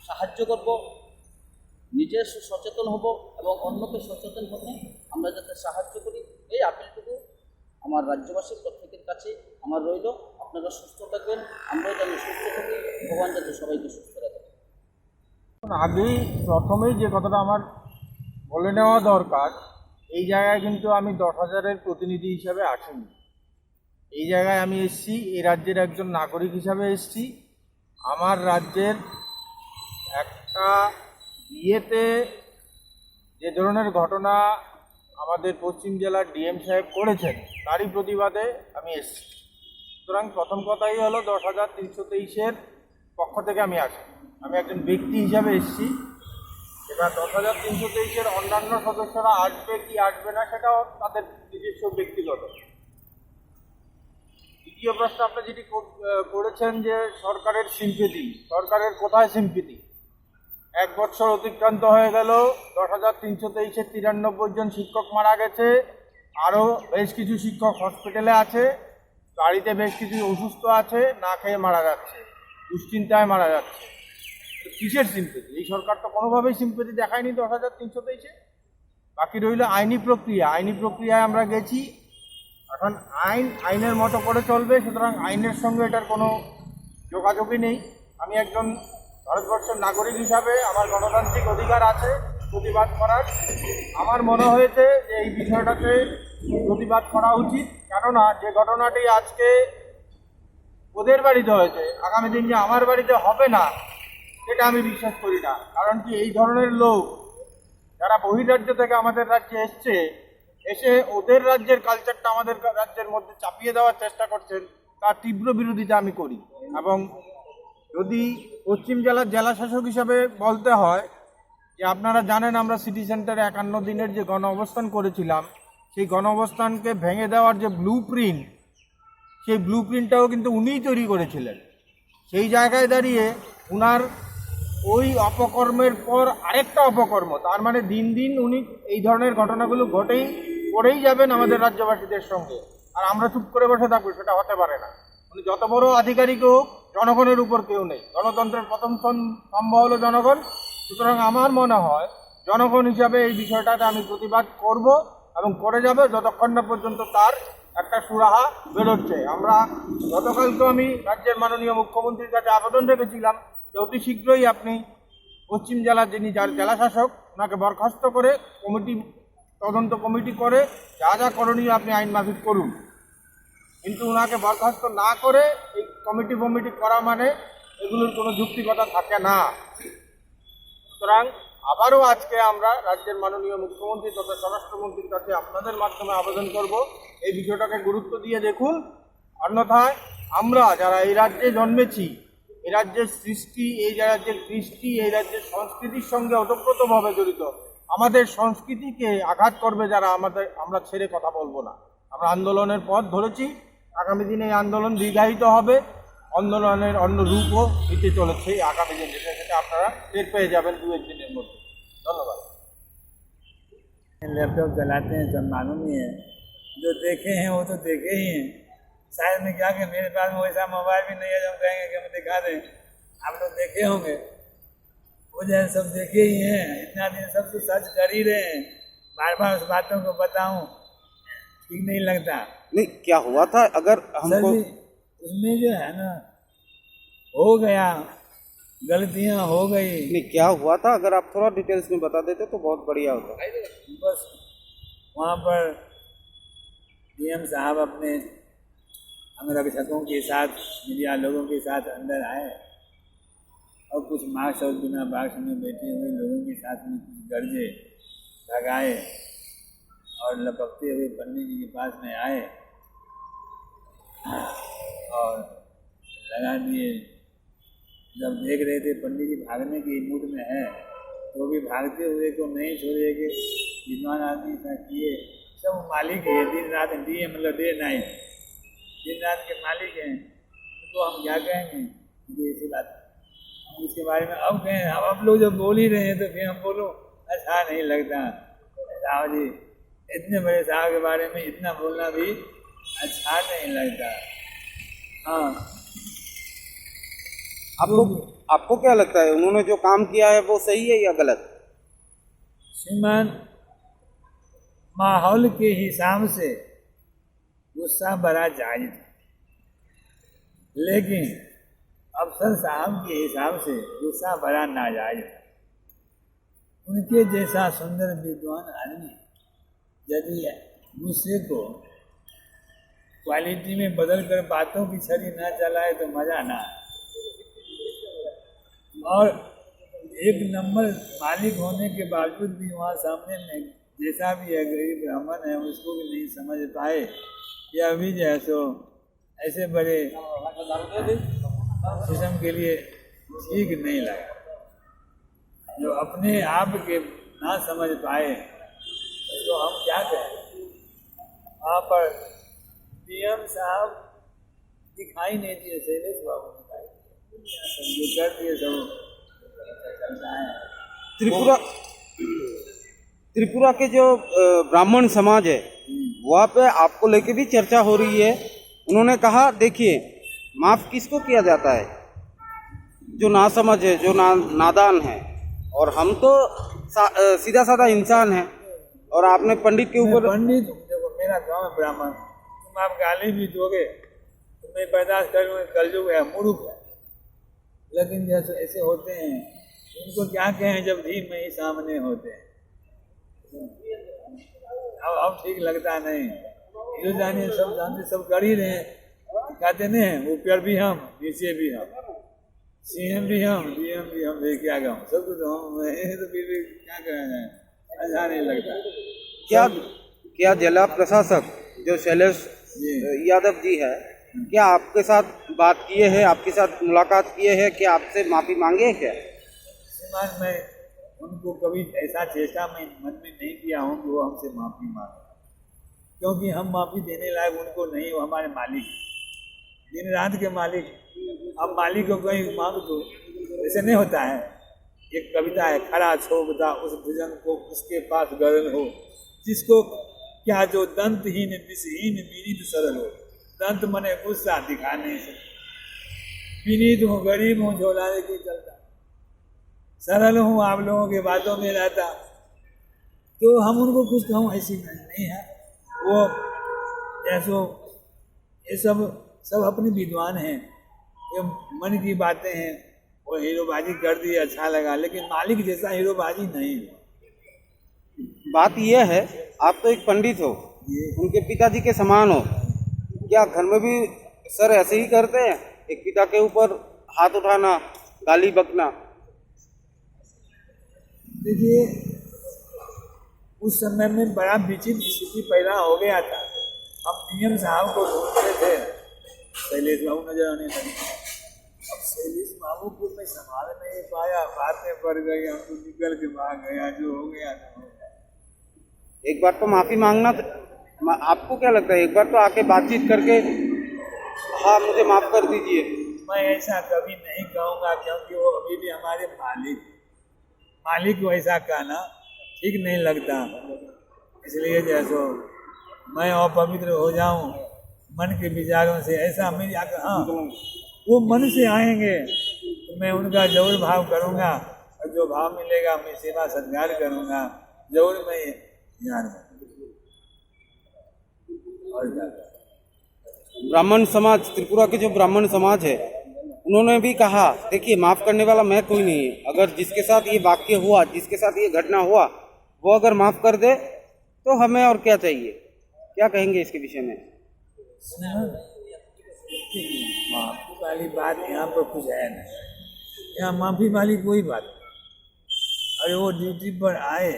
সাহায্য করব, নিজে সু-, সচেতন হব এবং অন্যকে সচেতন হতে আমরা যাতে সাহায্য করি, এই আপিলটুকু আমার রাজ্যবাসীর প্রত্যেকের কাছে আমার রইল। আপনারা সুস্থ থাকবেন, আমরাও যেন সুস্থ থাকি, ভগবান যাতে সবাইকে সুস্থ রাখেন। আগেই প্রথমেই যে কথাটা আমার বলে নেওয়া দরকার, এই জায়গায় কিন্তু আমি দশ হাজারের প্রতিনিধি হিসাবে আসিনি। এই জায়গায় আমি এসছি, এই রাজ্যের একজন নাগরিক হিসাবে এসছি। আমার রাজ্যের একটা বিয়েতে যে ধরনের ঘটনা আমাদের পশ্চিম জেলার ডিএম সাহেব করেছেন, তারই প্রতিবাদে আমি এসছি। সুতরাং প্রথম কথাই হলো দশ হাজার তিনশো তেইশের পক্ষ থেকে আমি আসি, আমি একজন ব্যক্তি হিসাবে এসছি। এবার দশ হাজার তিনশো তেইশের অন্যান্য সদস্যরা আসবে কি আসবে না, সেটাও তাদের নিজস্ব ব্যক্তিগত। দ্বিতীয় প্রশ্ন আপনি যেটি কর-, আহ, করেছেন যে সরকারের সিম্পেথি, সরকারের কোথায় সিম্পেথি? এক বছর অতিক্রান্ত হয়ে গেল, দশ হাজার তিনশো তেইশে তিরানব্বই জন শিক্ষক মারা গেছে, আরও বেশ কিছু শিক্ষক হসপিটালে আছে, বাড়িতে বেশ কিছু অসুস্থ আছে, না খেয়ে মারা যাচ্ছে, দুশ্চিন্তায় মারা যাচ্ছে। তো কিসের সিম্পেথি? এই সরকার তো কোনোভাবেই সিম্পেথি দেখায়নি দশ হাজার তিনশো তেইশে। বাকি রইল আইনি প্রক্রিয়া। আইনি প্রক্রিয়ায় আমরা গেছি, এখন আইন আইনের মতো করে চলবে, সুতরাং আইনের সঙ্গে এটার কোনো যোগাযোগই নেই। আমি একজন ভারতবর্ষের নাগরিক হিসাবে আমার গণতান্ত্রিক অধিকার আছে প্রতিবাদ করার। আমার মনে হয়েছে যে এই বিষয়টাতে প্রতিবাদ করা উচিত, কেননা যে ঘটনাটি আজকে ওদের বাড়িতে হয়েছে, আগামী দিন যে আমার বাড়িতে হবে না, এটা আমি বিশ্বাস করি না। কারণ কি, এই ধরনের লোক যারা বহিরাজ্য থেকে আমাদের রাজ্যে এসছে, এসে ওদের রাজ্যের কালচারটা আমাদের কা-, রাজ্যের মধ্যে চাপিয়ে দেওয়ার চেষ্টা করছেন, তার তীব্র বিরোধিতা আমি করি। এবং যদি পশ্চিম জেলার জেলা শাসক হিসাবে বলতে হয়, যে আপনারা জানেন, আমরা সিটি সেন্টারে একান্ন দিনের যে গণ অবস্থান করেছিলাম, সেই গণ অবস্থানকে ভেঙে দেওয়ার যে ব্লু প্রিন্ট, সেই ব্লু প্রিন্টটাও কিন্তু উনিই তৈরি করেছিলেন। সেই জায়গায় দাঁড়িয়ে উনার ওই অপকর্মের পর আরেকটা অপকর্ম, তার মানে দিন দিন উনি এই ধরনের ঘটনাগুলো ঘটেই, করেই যাবেন আমাদের রাজ্যবাসীদের সঙ্গে। আর আমরা চুপ করে বসে থাকবো, সেটা হতে পারে না। উনি যত বড় আধিকারিক হোক, জনগণের উপর কেউ নেই। গণতন্ত্রের প্রথম স্তম-, স্তম্ভ হলো জনগণ। সুতরাং আমার মনে হয়, জনগণ হিসাবে এই বিষয়টাতে আমি প্রতিবাদ করব এবং করে যাব, যতক্ষণ না পর্যন্ত তার একটা সুরাহা বেরোচ্ছে। আমরা গতকালকে আমি রাজ্যের মাননীয় মুখ্যমন্ত্রীর কাছে আবেদন রেখেছিলাম যে অতি শীঘ্রই আপনি পশ্চিম জেলার যিনি যার জেলা শাসক, ওনাকে বরখাস্ত করে কমিটি, তদন্ত কমিটি করে যা যা করণীয় আপনি আইন মাফিক করুন। কিন্তু ওনাকে বরখাস্ত না করে এই কমিটি ফমিটি করা মানে এগুলোর কোনো যুক্তিকতা থাকে না। সুতরাং আবারও আজকে আমরা রাজ্যের মাননীয় মুখ্যমন্ত্রী তথা স্বরাষ্ট্রমন্ত্রীর কাছে আপনাদের মাধ্যমে আবেদন করব, এই বিষয়টাকে গুরুত্ব দিয়ে দেখুন। অন্যথায় আমরা যারা এই রাজ্যে জন্মেছি, এই রাজ্যের সৃষ্টি, এই রাজ্যের কৃষ্টি, এই রাজ্যের সংস্কৃতির সঙ্গে ওতপ্রোতভাবে জড়িত, আমাদের সংস্কৃতিকে আঘাত করবে যারা, আমাদের, আমরা ছেড়ে কথা বলবো না। আমরা আন্দোলনের পথ ধরেছি। আগামী দিনে এই আন্দোলন দীর্ঘায়িত হবে, আন্দোলনের অন্য রূপও নিতে চলেছে আগামী দিনে, সেটা আপনারা টের পেয়ে যাবেন দু এক দিনের মধ্যে। ধন্যবাদ। लैपटॉप चलाते हैं, सब मालूम ही है। जो देखे हैं, वो तो देखे ही हैं। शायद मैं क्या कि मेरे पास में वैसा मोबाइल भी नहीं है जो हम कहेंगे कि हम दिखा दें। आप लोग देखे होंगे, वो जो है, सब देखे ही हैं। इतना दिन सब तो सर्च कर ही रहे हैं, बार बार उस बातों को बताऊं, ठीक नहीं लगता। नहीं, क्या हुआ था, अगर सर हमको जी, उसमें जो है ना, हो गया, गलतियां हो गई। नहीं, क्या हुआ था, अगर आप थोड़ा डिटेल्स में बता देते तो बहुत बढ़िया होता। बस वहाँ पर डीएम साहब अपने अंगरक्षकों के साथ, मीडिया लोगों के साथ अंदर आए और कुछ मास्क और बिना मास्क में बैठे हुए लोगों के साथ में कुछ गरजे, भगाए और लपकते हुए पंडित जी के पास में आए और लगा दिए। जब देख रहे थे पंडित जी भागने के मूड में है, तो भी भागते हुए को नहीं छोड़े कि विद्वान आदमी इतना किए। सब मालिक है, दिन रात डीएम, मतलब डे नाइट, दिन रात के मालिक हैं। तो हम क्या कहेंगे? ये ऐसी बात। हम इसके बारे में अब कहें, अब आप लोग जब बोल ही रहे हैं तो फिर हम बोलो, अच्छा नहीं लगता। साहब जी, इतने बड़े साहब के बारे में इतना बोलना भी अच्छा नहीं लगता। हाँ। आपको, आपको क्या लगता है, उन्होंने जो काम किया है वो सही है या गलत? श्रीमान, माहौल के हिसाब से गुस्सा बड़ा जायज था, लेकिन अफसर साहब के हिसाब से गुस्सा बड़ा नाजायज था। उनके जैसा सुंदर विद्वान आदमी यदि गुस्से को क्वालिटी में बदल कर बातों की छड़ी न चलाए तो मजा ना आए। और एक नंबर मालिक होने के बावजूद भी वहाँ सामने में जैसा भी है, गरीब ब्राह्मण है, उसको भी नहीं समझ पाए। यह भी जो है सो ऐसे बड़े सिस्टम के लिए ठीक नहीं लगा। जो अपने आप के ना समझ पाए, उसको हम क्या कहें? वहाँ पर डीएम साहब दिखाई नहीं दिए, शैलेश बाबू दिखाई दिए। सब जो कर दिए, सब चलता है। त्रिपुरा, त्रिपुरा के जो, अ, ब्राह्मण समाज है, हम्म। वहाँ पे आपको लेके भी चर्चा हो रही है। उन्होंने कहा, देखिए, माफ़ किसको किया जाता है? जो नासमझ है, जो ना, नादान है, और हम तो सा-, अ, सीधा साधा इंसान हैं, और आपने पंडित के मैं ऊपर पंडित हूँ, देखो, मेरा गांव है ब्राह्मण, तुम आप गाली भी दोगे तो मैं बर्दाश्त कर लूंगा, कलयुग है, मूर्ख है। लेकिन जैसे ऐसे होते हैं, उनको क्या कहें जब भी मैं ही सामने होते हैं। अब, अब ठीक लगता नहीं। जो जाने सब जानते, सब कर ही रहे हैं। कहते नहीं, ऊपर भी हम, नीचे भी हम, सीएम भी हम, डीएम भी हम, ये क्या गाँव, सब कुछ हम हैं, तो फिर भी क्या कहा जाए, अच्छा नहीं लगता। क्या, क्या जिला प्रशासक जो शैलेश जी। यादव जी है, क्या आपके साथ बात किए हैं, आपके साथ मुलाकात किए हैं, क्या आपसे माफ़ी मांगे हैं क्या? श्रीमान, मैं उनको कभी ऐसा चेष्टा मैं मन में नहीं किया हूँ कि वो हमसे माफ़ी मांगे, क्योंकि हम माफ़ी देने लायक उनको नहीं, वो हमारे मालिक हैं, दिन रात के मालिक। अब मालिक को कहीं मांग दो, ऐसे नहीं होता है। एक कविता है, खरा छोकदा उस भुजंग को, उसके पास गरल हो, जिसको क्या जो दंतहीन विषहीन विनीत सरल हो। दंत मने गुस्सा दिखाने से, विनीत हूँ, गरीब हूँ, झोला लेके चलता, सरल हूँ, आप लोगों के बातों में रहता, तो हम उनको कुछ कहूँ ऐसी नहीं, नहीं है। वो जैसो ये सब, सब अपने विद्वान हैं, ये मन की बातें हैं। वो हीरोबाजी कर दी, अच्छा लगा, लेकिन मालिक जैसा हीरोबाजी नहीं हुआ। बात यह है, आप तो एक पंडित हो, ये उनके पिताजी के समान हो, क्या घर में भी सर ऐसे ही करते हैं? एक पिता के ऊपर हाथ उठाना, गाली बकना। देखिए, उस समय में बड़ा विचित्र स्थिति पैदा हो गया था। हम डीएम साहब को ढूंढते थे, शैलेश बाबू नजर आने लगे। अब शैलेश बाबू को मैं संभाल नहीं पाया, बातें बढ़ गई, हम तो निकल के भाग गया, जो हो गया ना हो गया। एक बार तो माफ़ी मांगना, मा-, आपको क्या लगता है, एक बार तो आके बातचीत करके, हाँ, मुझे माफ़ कर दीजिए। मैं ऐसा कभी नहीं कहूँगा, क्योंकि वो अभी भी हमारे मालिक, मालिक को ऐसा कहना ठीक नहीं लगता। इसलिए जैसो मैं अपवित्र हो जाऊं मन के विचारों से, ऐसा मेरी आग-, हाँ, वो मन से आएंगे तो मैं उनका जरूर भाव करूँगा, और जो भाव मिलेगा मैं सेवा सत्कार करूँगा, जरूर मैं यार। और क्या? ब्राह्मण समाज, त्रिपुरा के जो ब्राह्मण समाज है, उन्होंने भी कहा, देखिए, माफ़ करने वाला मैं कोई नहीं है। अगर जिसके साथ ये वाक्य हुआ, जिसके साथ ये घटना हुआ, वो अगर माफ़ कर दे, तो हमें और क्या चाहिए? क्या कहेंगे इसके विषय में? सुनो, माफी वाली बात यहाँ पर कुछ है नहीं। यहाँ माफी वाली कोई बात नहीं। अरे, वो ड्यूटी पर आए,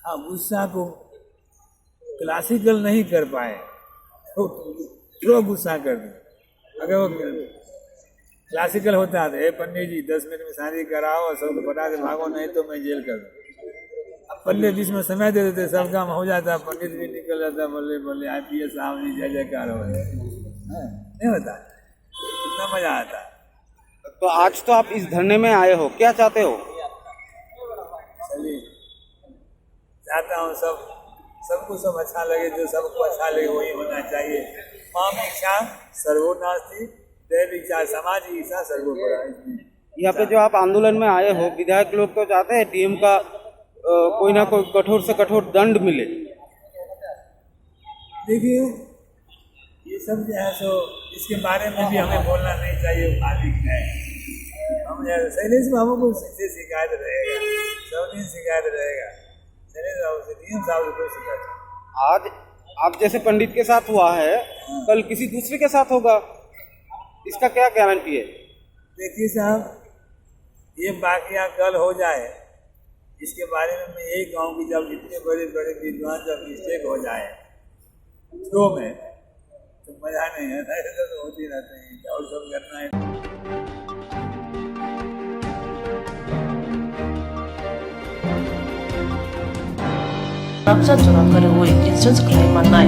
हाँ, गुस्सा को क्लासिकल नहीं कर पाए, तो थोड़ा गुस्सा कर दे। अगर वो क्लासिकल होता तो, "ए पंडित जी, दस मिनट में शादी कराओ और सबको पटा के भागो, नहीं तो मैं जेल कर दूँ।" अब पंद्रह बीस में समय दे देते, सब काम हो जाता, पंडित भी निकल जाता, बल्ले बल्ले आईपीएस साहब जी, जय जयकार हो रहे हैं। नहीं होता, कितना मजा आता। तो आज तो आप इस धरने में आए हो, क्या चाहते हो? चलिए, चाहता हूँ सब, सबको सब अच्छा लगे, जो सबको अच्छा लगे वही होना चाहिए। माम इच्छा सर्वो नास्ति, दैव इच्छा समाज इच्छा सर्वो परा। यहाँ पे जो आप आंदोलन में आए हो, विधायक लोग तो चाहते हैं डीएम का, अ, कोई ना कोई कठोर से कठोर दंड मिले। देखिए, ये सब जो है सो, इसके बारे में भी हमें बोलना नहीं चाहिए, वो मालिक है। हम जो है, शैलेश बाबू को से शिकायत रहेगा, सब दिन शिकायत रहेगा। शैलेश बाबू से, डीएम साहब से कोई शिकायत नहीं। आज आप जैसे पंडित के साथ हुआ है, हाँ। कल किसी दूसरे के साथ होगा, इसका क्या गारंटी है? देखिए साहब, ये वाकया कल हो जाए, इसके बारे में मैं यही कहूँ कि जब इतने बड़े बड़े विद्वान जब मिस्टेक हो जाए फ्लो में, तो मजा नहीं है, ऐसे तो होते ही रहते हैं, और सब करना है। Rabjak jora kwrwi insurance khlai mannai.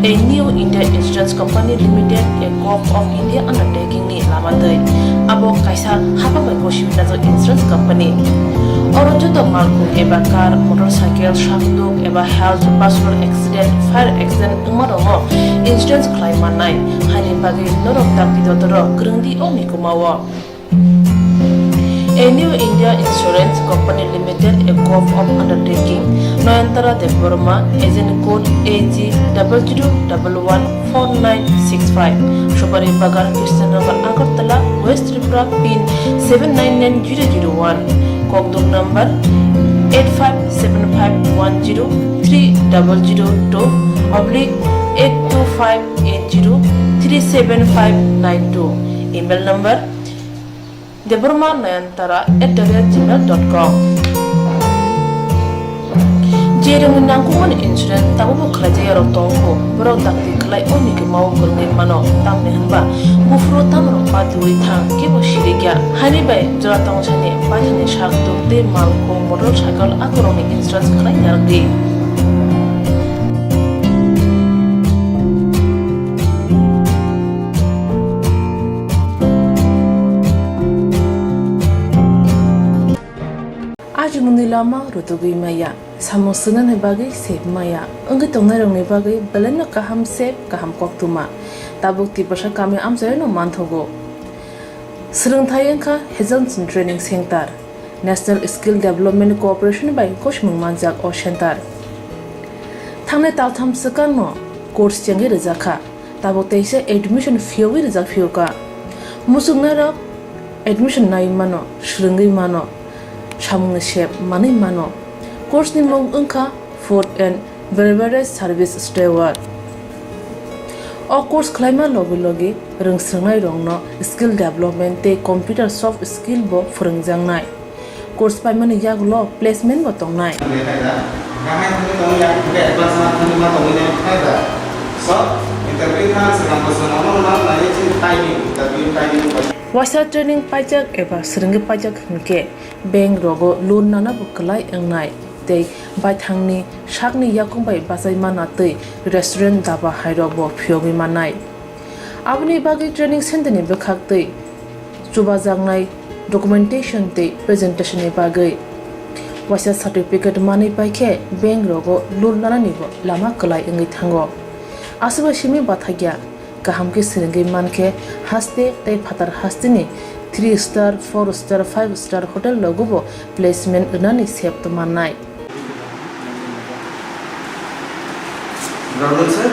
A New India Insurance Company Limited, a Gov of India undertaking ni lama twi. Abo kaisa hapang bai gosi winajak insurance company. Oro Joto malkhung eba car, motorcycle, sakduk eba health, personal accident, fire accident wngma rokno insurance khlai mannai. Haini bagwi norok dakti dotorok kwrwngdi o mikuma o. A New India Insurance Company Limited, a co-op undertaking, Nayantara Debbarma, agent code A G double zero double one four nine six five, Subari Bagan, Krishnanagar, Agartala, West Tripura, pin seven nine nine zero zero one, Kokduk number eight five seven five one zero three double zero two oblique eight two five eight zero three seven five nine two, email number debbarma nayantara at the rate gmail dot com. Je rwngni nangkukmani insurance tabukbo khlaijak yarok tongo, borok dakti khlai o mikuma o kwrwngwi mano, tamni hwnba buphuru tamrok patiwi thang kebo sirikya. Haini bai jora tongthani baithani sak tuk tei malkhung motorcycle akorokni insurance khlai narwkdi. Ajimungni lama rutugwi maya, samung swngnani bagwi sep maya, wngwi tongnairokni bagwi belaino kaham sep, kaham koktwma. Tabuk Tiprasa kami amchaino manthogo. Swrwngthai wngkha Hazelson Training Center, National Skill Development Corporation bai gosimung manjak o center. Thangnai taltham swkangno course chengwi rwjakha. Tabuk teisa admission phiyogwi rijak phiyokha. Muchungnairok admission naiwi mano, swrwngwi mano, samungni sep manwi mano. Course ni mung wngkha Food and Beverage Service Steward. O course khlaima logi logi rwngswrwngnairokno skill development tei computer soft skill bo phwrwngjaknai. Course paimani yagulo placement bo tongnai. Waisa training paijak eba swrwngwi paijak hinkhe bank rogo loan nana bo kwlai wngnai tei baithangni sakni yakung bai bachai mana tei restaurant daba hairok bo phiyogwi mannai. Aboni bagwi training center ni bwkhak tei chubajaknai documentation tei presentation ni bagwi waisa certificate manwi paikhe bank rogo loan nanani bo lama kwlai wngwi thango. Aswkbai simi bathakya kaham khe swrwngwi mankhe haste tei phatar hasteni three star, four star, five star hotel rogo bo placement rwnani sep mannai. Good afternoon, sir.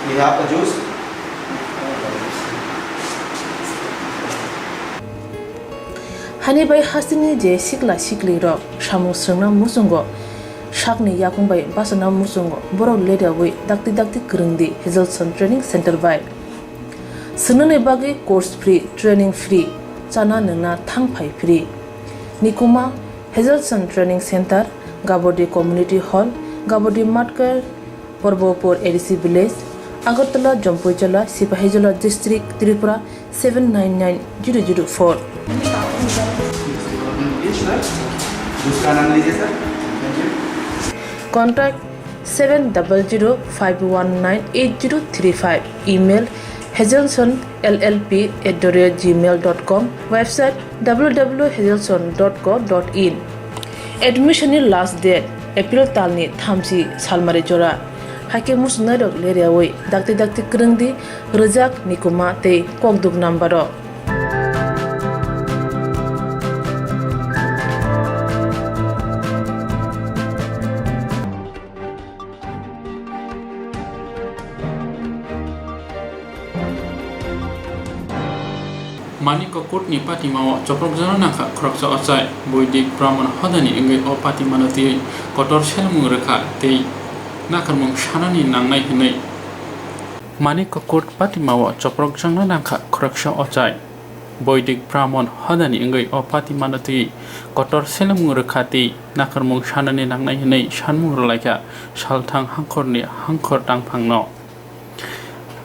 We have a juice. Hani bai hasteni je sikla sikli rok samung swrwngna muchungo, sakni yakung bai bachana muchungo, borok leriawi dakti dakti kwrwngdi Hazelson Training Center bai. Swngnani bagwi course free, training free, chana nwngna thang phai free. Nikuma, Hazelson Training Center, Gabodi Community Hall, Gabodi Matkar, Porbopur A D C Village, Agartala, Jampuijala, Sipahijola District, Tripura seven nine nine zero zero four. दूसरा नाम लीजिए sir. Contact seven double zero five one nine eight zero three five, email hazelson L L P at the rate gmail dot com, website W W W hazelson dot co dot in. Admission ni last date April talni thamchi salmari jora. Haikhe muchungnairok leriawi dakti dakti kwrwngdi rwjak Nikuma tei kokduk number o. Manik Kokutni patimao choprokjakna nangkha khoroksa ochai. Boidik Brahman hodani wngwi o patimano twiwi kotor selmung rwkha tei nakarmung sanani nangnai hwnwi. Manik Kokut patimao choprokjakna nangkha khoroksa ochai. Boidik Brahman hodani wngwi o patimano twiwi kotor selmung rwkha tei nakarmung sanani nangnai hwnwi sanmung rwlaikha salthang hangkhorni hangkhor tangphangno.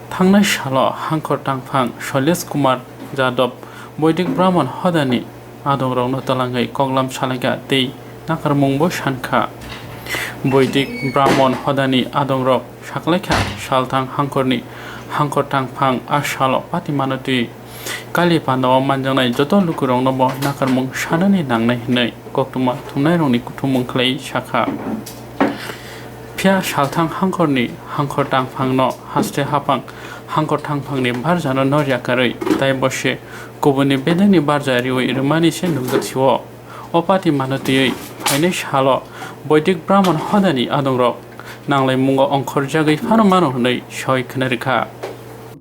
Thangnai salo hangkhor tangphang Shailesh Kumar Jadhav Boidik Brahman hodani adongrokno twlangwi koklam salaikha tei nakarmungbo sankha. Boidik Brahman hodani adongrok saklaikha salthang hangkhorni hangkhor tangphang a salo patimano twiwi Kali pandao manjaknai joto lukurokno bo nakarmung sanani nangnai hwnwi koktwma thumnairokni kuthumung khlai sakha. Phiya salthang hangkhorni hangkhor tangphangno haste hapang hangkhor tangphangni barjano nor yakarwi tai bo se kubunni bedekni barja riwi rwmani se nukjak sio. O pati mano twiwi phainai salo boidik Brahman hodani adongrok nanglaimungo ongkhorjagwi phano mano hwnwi soi khna rwkha.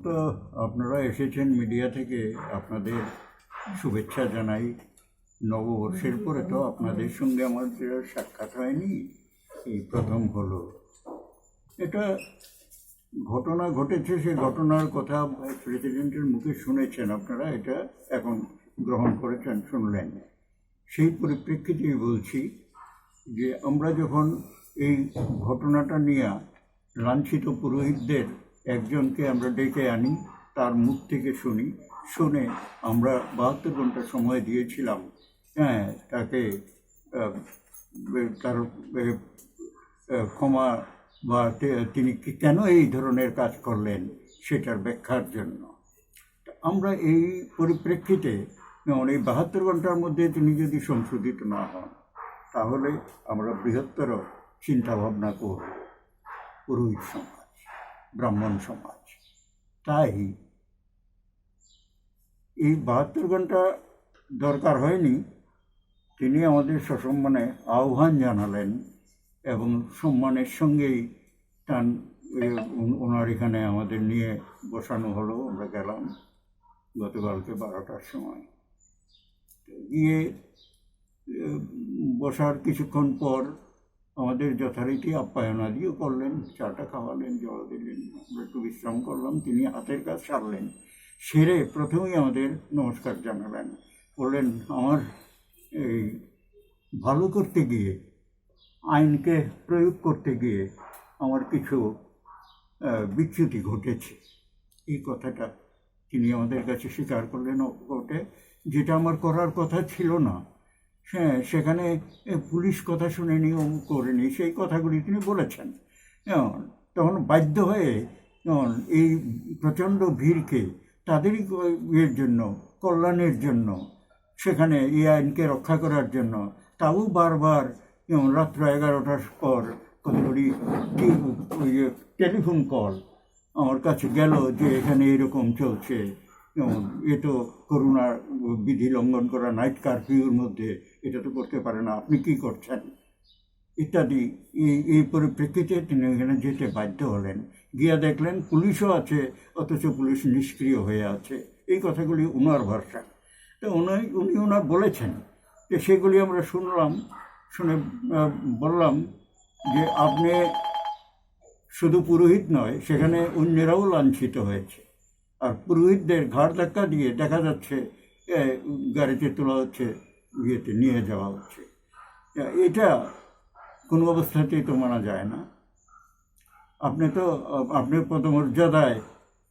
তো আপনারা এসেছেন মিডিয়া থেকে, আপনাদের শুভেচ্ছা জানাই। নববর্ষের পরে তো আপনাদের সঙ্গে আমার যে সাক্ষাৎ হয়নি, এই প্রথম হলো। এটা ঘটনা ঘটেছে, সে ঘটনার কথা প্রেসিডেন্টের মুখে শুনেছেন আপনারা, এটা এখন গ্রহণ করেছেন, শুনলেন। সেই পরিপ্রেক্ষিতেই বলছি যে আমরা যখন এই ঘটনাটা নিয়ে লাঞ্ছিত পুরোহিতদের একজনকে আমরা ডেকে আনি, তার মুখ থেকে শুনি, শুনে আমরা বাহাত্তর ঘন্টা সময় দিয়েছিলাম, হ্যাঁ, তাকে, আহ, তার, আহ, ক্ষমা বা তে-, তিনি কি, কেন এই ধরনের কাজ করলেন, সেটার ব্যাখ্যার জন্য। আমরা এই পরিপ্রেক্ষিতে, যেমন এই বাহাত্তর ঘন্টার মধ্যে তিনি যদি সংশোধিত না হন, তাহলে আমরা বৃহত্তর চিন্তাভাবনা করব, পুরোহিত সমাজ, ব্রাহ্মণ সমাজ। তাই এই বাহাত্তর ঘন্টা দরকার হয়নি, তিনি আমাদের সসম্মানে আহ্বান জানালেন এবং সম্মানের সঙ্গেই তান, এ, ওন-, ওনার এখানে আমাদের নিয়ে বসানো হলো, আমরা গেলাম গতকালকে বারোটার সময়। তো গিয়ে, এ, বসার কিছুক্ষণ পর আমাদের যথারীতি আপ্যায়ন আদিও করলেন, চাটা খাওয়ালেন, জল দিলেন, আমরা একটু বিশ্রাম করলাম। তিনি হাতের কাজ সারলেন, সেরে প্রথমেই আমাদের নমস্কার জানালেন, বললেন, "আমার এই ভালো করতে গিয়ে, আইনকে প্রয়োগ করতে গিয়ে আমার কিছু, আহ, বিচ্যুতি ঘটেছে।" এই কথাটা তিনি আমাদের কাছে স্বীকার করলেন কোর্টে, যেটা আমার করার কথা ছিল না। হ্যাঁ, সেখানে, এ, পুলিশ কথা শুনেনি, অমুক করেনি, সেই কথাগুলি তিনি বলেছেন। হ্যাঁ, তখন বাধ্য হয়ে, হ্যাঁ, এই প্রচণ্ড ভিড়কে তাদেরই ক-, ইয়ের জন্য, কল্যাণের জন্য, সেখানে এই আইনকে রক্ষা করার জন্য, তাও বারবার, হ্যাঁ, রাত্র এগারোটার পর কতগুলি টি-, ওই যে টেলিফোন কল আমার কাছে গেল যে এখানে এরকম চলছে, যেমন এ তো করোনা বিধি লঙ্ঘন করা, নাইট কারফিউর মধ্যে, এটা তো করতে পারে না, আপনি কি করছেন ইত্যাদি। এই, এই পরিপ্রেক্ষিতে তিনি এখানে যেতে বাধ্য হলেন। গিয়া দেখলেন পুলিশও আছে, অথচ পুলিশ নিষ্ক্রিয় হয়ে আছে। এই কথাগুলি ওনার ভাষা। তো উনি, উনি ওনার বলেছেন, তো সেগুলি আমরা শুনলাম, শুনে, আহ, বললাম যে আপনি শুধু পুরোহিত নয়, সেখানে অন্যেরাও লাঞ্ছিত হয়েছে। আর পুরোহিতদের ঘাড় ধাক্কা দিয়ে দেখা যাচ্ছে, এ, গাড়িতে তোলা হচ্ছে, ইয়েতে নিয়ে যাওয়া হচ্ছে। এ, এটা কোনো অবস্থাতেই তো মানা যায় না। আপনি তো, আ-, আপনার পদমর্যাদায়,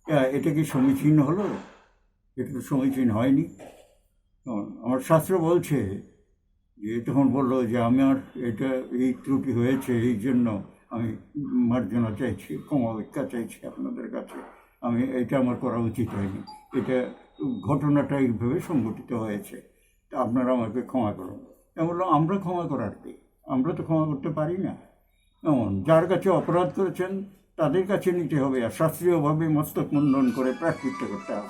এ, এটা কি সমীচীন হলো? এটা তো সমীচীন হয়নি। কারণ আমার শাস্ত্র বলছে যে তখন বললো যে, "আমার এটা এই ত্রুটি হয়েছে, এই জন্য আমি মার্জনা চাইছি, ক্ষমা ভিক্ষা চাইছি আপনাদের কাছে। আমি, এটা আমার করা উচিত হয়নি। এটা, ঘটনাটা এইভাবে সংঘটিত হয়েছে। তা আপনারা আমাকে ক্ষমা করুন।" আমি বললাম, "আমরা ক্ষমা করার কি? আমরা তো ক্ষমা করতে পারি না।" এমন যার কাছে অপরাধ করেছেন তাদের কাছে নিতে হবে, আর শাস্ত্রীয়ভাবে মস্তক মুণ্ডন করে প্রায়শ্চিত্ত করতে হবে।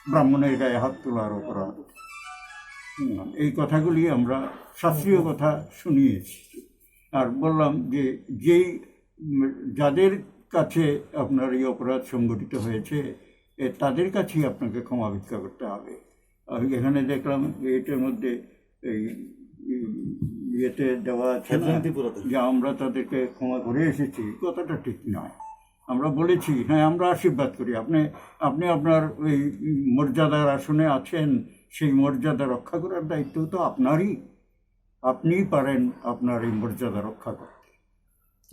ব্রাহ্মণের গায়ে হাত তোলার অপরাধ। হুম, এই কথাগুলি আমরা শাস্ত্রীয় কথা শুনিয়েছি। আর বললাম যে যেই, উম, যাদের কাছে আপনার এই অপরাধ সংঘটিত হয়েছে, এ, তাদের কাছেই আপনাকে ক্ষমা ভিক্ষা করতে হবে। আমি এখানে দেখলাম যে এটার মধ্যে এই, উম, ইয়েতে দেওয়া আছে না, হেডলাইন ত্রিপুরাতে। যে আমরা তাদেরকে ক্ষমা করে এসেছি, কথাটা ঠিক নয়। আমরা বলেছি, হ্যাঁ, আমরা আশীর্বাদ করি, আপনি, আপনি আপনার ওই মর্যাদার আসনে আছেন, সেই মর্যাদা রক্ষা করার দায়িত্ব তো আপনারই, আপনিই পারেন আপনার এই মর্যাদা রক্ষা করতে।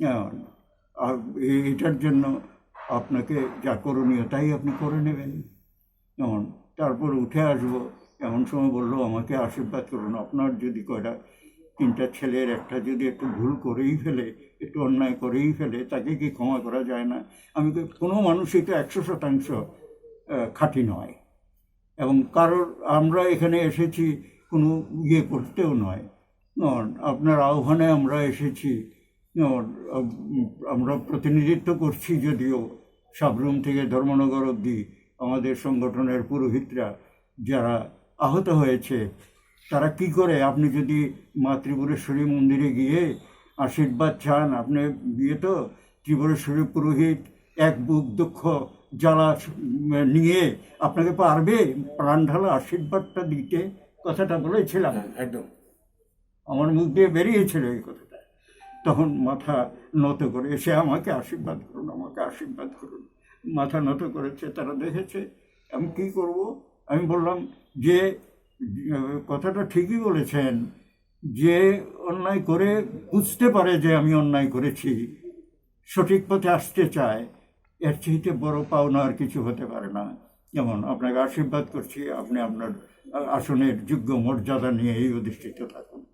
হ্যাঁ, আর এ-, এটার জন্য আপনাকে যা করণীয় তাই আপনি করে নেবেন। যেমন তারপর উঠে আসবো, এমন সময় বললো, "আমাকে আশীর্বাদ করুন, আপনার যদি কয়টা তিনটা ছেলের একটা যদি একটু ভুল করেই ফেলে, একটু অন্যায় করেই ফেলে, তাকে কি ক্ষমা করা যায় না?" আমি কই, "কোনো মানুষই তো একশো শতাংশ, আহ, খাঁটি নয়।" এবং কারোর, আমরা এখানে এসেছি কোনো ইয়ে করতেও নয়। আপনার আহ্বানে আমরা এসেছি। আমরা প্রতিনিধিত্ব করছি যদিও সাবরুম থেকে ধর্মনগর অবধি আমাদের সংগঠনের পুরোহিতরা যারা আহত হয়েছে, তারা কি করে, আপনি যদি মা ত্রিপুরেশ্বরী মন্দিরে গিয়ে আশীর্বাদ চান, আপনি গিয়ে তো ত্রিপুরেশ্বরী পুরোহিত এক বুক দুঃখ জ্বালা নিয়ে আপনাকে পারবে প্রাণ ঢালা আশীর্বাদটা দিতে, কথাটা বলেছিলাম। হ্যাঁ, একদম। আমার মুখ দিয়ে বেরিয়েছিল এই কথাটা। তখন মাথা নত করে, "এসে আমাকে আশীর্বাদ করুন, আমাকে আশীর্বাদ করুন।" মাথা নত করেছে, তারা দেখেছে। আমি কি করব? আমি বললাম যে, আহ, "কথাটা ঠিকই বলেছেন, যে অন্যায় করে বুঝতে পারে যে আমি অন্যায় করেছি, সঠিক পথে আসতে চায়, এর চাইতে বড় পাওনা আর কিছু হতে পারে না। যেমন আপনাকে আশীর্বাদ করছি, আপনি আপনার আসনের যোগ্য মর্যাদা নিয়েই অধিষ্ঠিত থাকুন।"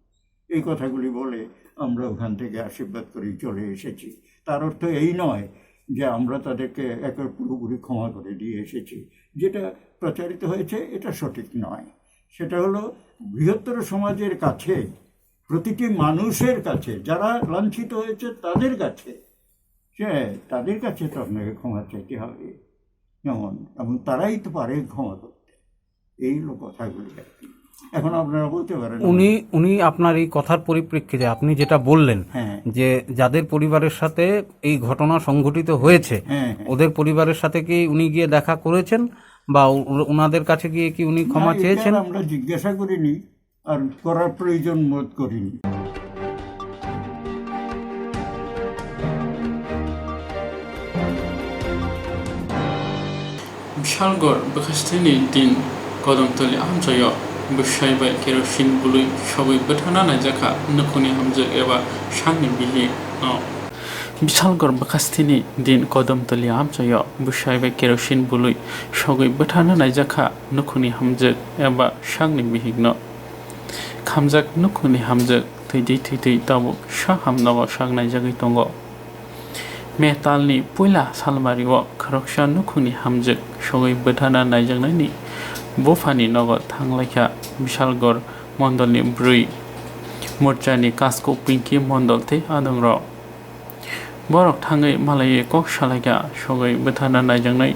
এই কথাগুলি বলে আমরা ওখান থেকে আশীর্বাদ করেই চলে এসেছি। তার অর্থ এই নয় যে আমরা তাদেরকে একে পুরোপুরি ক্ষমা করে দিয়ে এসেছি। যেটা প্রচারিত হয়েছে, এটা সঠিক নয়। সেটা হলো বৃহত্তর সমাজের কাছে, প্রতিটি মানুষের কাছে, যারা লাঞ্ছিত হয়েছে তাদের কাছে, হ্যাঁ, তাদের কাছে তো আপনাকে ক্ষমা চাইতে হবে। যেমন, এবং তারাই তো পারে ক্ষমা করতে। এই হলো কথাগুলি আর কি। এখন আপনারা বলতে পারেন। উনি, উনি আপনার এই কথার পরিপ্রেক্ষিতে আপনি যেটা বললেন, হ্যাঁ। যে যাদের পরিবারের সাথে এই ঘটনা সংঘটিত হয়েছে, হ্যাঁ, হ্যাঁ। ওদের পরিবারের সাথে কি উনি গিয়ে দেখা করেছেন বা ও-, ওনাদের কাছে গিয়ে কি উনি ক্ষমা না, এটা চেয়েছেন? আমরা জিজ্ঞাসা করিনি, আর করার প্রয়োজন বোধ করিনি। Bishalgarh bwkhasteni din Kodomtoli amchaio bwsai bai kerosene bului sogwi bwthana naijakha nukhungni hamjwk eba sakni bihik no. Bishalgarh bwkhasteni din Kodomtoli amchaio bwsai bai kerosene bului sogwi bwthana naijakha nukhungni hamjwk eba sakni bihik no. Khamjak nukhungni hamjwk thwitwi thwitwi tabuk sak ham nogo sak naijagwi tongo. May talni puila salmario khoroksa nukhungni hamjwk sogwi bwthana naijaknaini buphani nogo thanglaikha Bishalgarh mondolni bwrwi Morchani Kasko Pinki Mondol tei adongrok. Borok thangwi malaiwi kok salaikha, sogwi bwthana naijaknai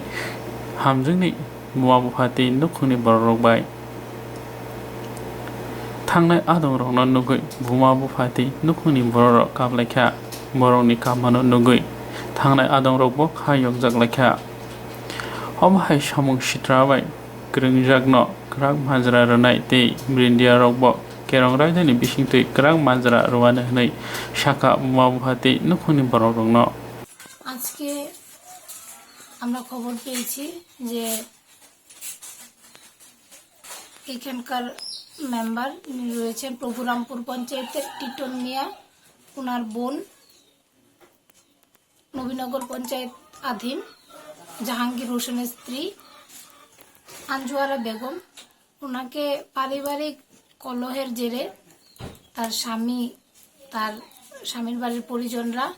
hamjwkni buma bupha tei nukhungni borokrok bai. Thangnai adongrokno nugwi buma bupha tei nukhungni borokrok kaplaikha, borokni kapmano nugwi thangnai adongrokbo kha yokjaklaikha. Omo hai samung sitra bai kwrwngjakno kwrak majra rwnai tei brindiarokbo kerong raidani bisingtwi kwrak majra rwani hwnwi sakha buma bupha tei nukhungni borokrokno. আজকে আমরা খবর পেয়েছি যে এখানকার মেম্বার রয়েছেন প্রভুরামপুর পঞ্চায়েতের টিটন মিয়া, ওনার বোন নবীনগর পঞ্চায়েত আধীন জাহাঙ্গীর হোসেনের স্ত্রী আঞ্জুয়ারা বেগম। ওনাকে পারিবারিক কলহের জেরে তার স্বামী, তার স্বামীর বাড়ির পরিজনরা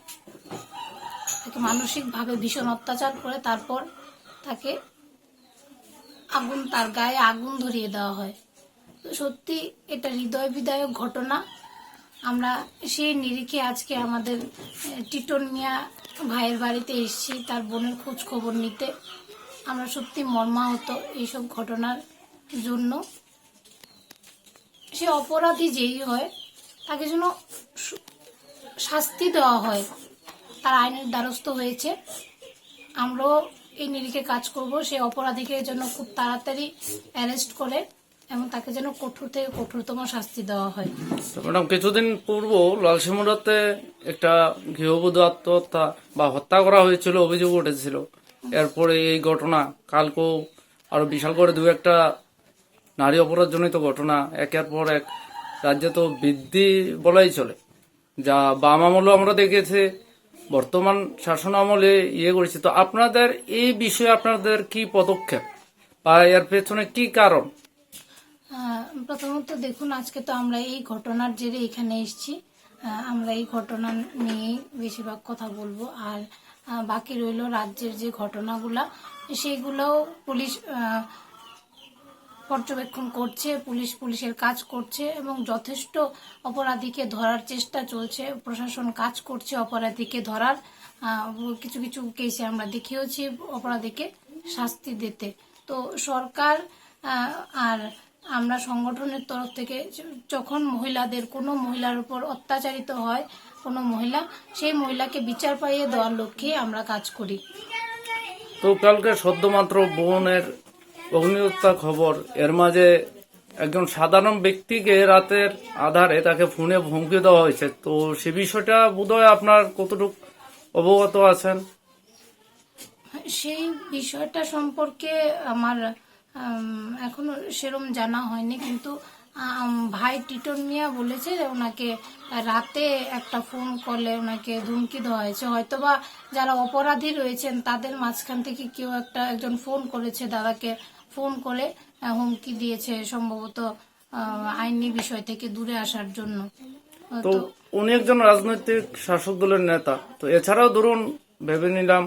তাকে মানসিকভাবে ভীষণ অত্যাচার করে, তারপর তাকে আগুন, তার গায়ে আগুন ধরিয়ে দেওয়া হয়। তো সত্যি এটা হৃদয় বিদারক ঘটনা। আমরা সেই নিরিখে আজকে আমাদের, এ, টিটন মিয়া ভাইয়ের বাড়িতে এসেছি তার বোনের খোঁজ খবর নিতে। আমরা সত্যি মর্মাহত এইসব ঘটনার জন্য। সে অপরাধী যেই হয়, তাকে যেন সু-, শাস্তি দেওয়া হয়, তার আইনের দ্বারস্থ হয়েছে। আমরাও এই নিরিখে কাজ করব, সে অপরাধীকে যেন খুব তাড়াতাড়ি অ্যারেস্ট করে এবং তাকে যেন কঠোর থেকে কঠোরতম শাস্তি দেওয়া হয়। তো ম্যাডাম, কিছুদিন পূর্ব লালসিমুড়াতে একটা গৃহবধূ আত্মহত্যা বা হত্যা করা হয়েছিল, অভিযোগ উঠেছিল। এরপরে এই ঘটনা, কালকেও আরো বিশাল করে দু একটা নারী অপরাধজনিত ঘটনা একের পর এক রাজ্যে তো বৃদ্ধি বলাই চলে, যা বাম আমলেও আমরা দেখেছি, বর্তমান শাসন আমলে ইয়ে করেছে। তো আপনাদের এই বিষয়ে আপনাদের কি পদক্ষেপ বা এর পেছনে কি কারণ? আহ, প্রথমত দেখুন, আজকে তো আমরা এই ঘটনার জেরে এখানে এসেছি। আহ, আমরা এই ঘটনা নিয়ে বেশিরভাগ কথা বলবো। আর, আহ, বাকি রইল রাজ্যের যে ঘটনাগুলা, সেইগুলোও পুলিশ, আহ, পর্যবেক্ষণ করছে পুলিশ, পুলিশের কাজ করছে এবং যথেষ্ট অপরাধীকে ধরার চেষ্টা চলছে, প্রশাসন কাজ করছে অপরাধীকে ধরার। আহ, কিছু কিছু কেসে আমরা দেখেওছি অপরাধীকে শাস্তি দিতে। তো সরকার, আহ, আর আমরা সংগঠনের তরফ থেকে য-, যখন মহিলাদের, কোনো মহিলার উপর অত্যাচারিত হয় কোনো মহিলা, সেই মহিলাকে বিচার পাইয়ে দেওয়ার লক্ষ্যে আমরা কাজ করি। তো কালকে সদ্যমাত্র বোনের অগ্নিহত্যা খবর, এর মাঝে একজন সাধারণ ব্যক্তিকে রাতের আধারে তাকে ফোনে হুমকি দেওয়া হয়েছে। তো সে বিষয়টা বোধহয় আপনার কতটুকু অবগত আছেন? সেই বিষয়টা সম্পর্কে আমার, আম, এখনো সেরম জানা হয়নি, কিন্তু, আম, ভাই টিটন মিয়া বলেছে যে ওনাকে রাতে একটা ফোন কলে ওনাকে ধমকি দেওয়া হয়েছে। হয়তোবা যারা অপরাধী রয়েছেন তাদের মাঝখান থেকে কেউ একটা, একজন ফোন করেছে দাদাকে, ফোন করে, আহ, হুমকি দিয়েছে সম্ভবত, আহ, আইনি বিষয় থেকে দূরে আসার জন্য। আহ, তো তো উনি একজন রাজনৈতিক শাসক দলের নেতা, তো এছাড়াও ধরুন ভেবে নিলাম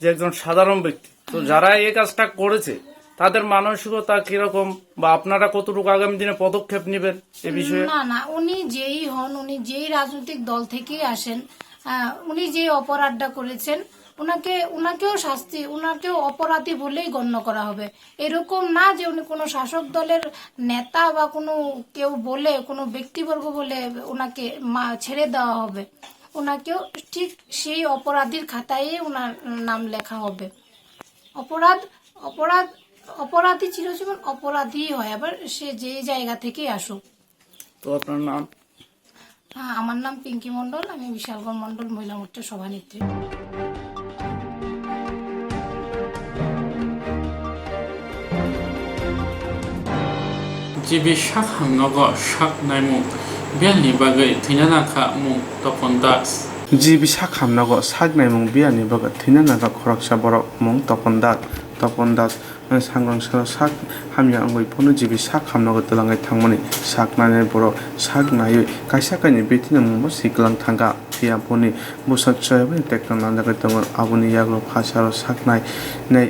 যে একজন সাধারণ ব্যক্তি, তো যারা এই কাজটা করেছে তাদের মানসিকতা কিরকম বা আপনারা কতটুকু আগামী দিনে পদক্ষেপ নেবেন এ বিষয়ে? না, না, উনি যেই হন, উনি যেই রাজনৈতিক দল থেকেই আসেন, আহ, উনি যে অপরাধটা করেছেন, ওনাকে, ওনাকেও শাস্তি, ওনাকেও অপরাধী বলেই গণ্য করা হবে। এরকম না যে উনি কোনো শাসক দলের নেতা বা কোনো কেউ বলে, কোনো ব্যক্তিবর্গ বলে ওনাকে মা-, ছেড়ে দেওয়া হবে। ওনাকেও ঠিক সেই অপরাধীর খাতায় ওনার নাম লেখা হবে। অপরাধ, অপরাধ, অপরাধী চিরজীবন অপরাধীই হয়, আবার সে যেই জায়গা থেকেই আসুক। তো আপনার নাম? হ্যাঁ, আমার নাম পিঙ্কি মণ্ডল, আমি বিশালগড় মণ্ডল মহিলা মোর্চার সভানেত্রী। G B sak hamnogo sak naimung belni bagwi thwina nangkha mung Topon Das. G B sak hamnogo sak naimung belni bagwi thwina nangkha khoroksa borok mung Topon Das. Topon Das. Sangrong salo sak hamya wngwi phano G B sak hamnogo twlangwi thangmani sak nainai borok sak naiwi kaisa kainwi bithina mungbo siklang thangkha. Phiya boni bwsak choyabani tekna nanjagwi tongo. Aboni yagulo phasaro sak nai nai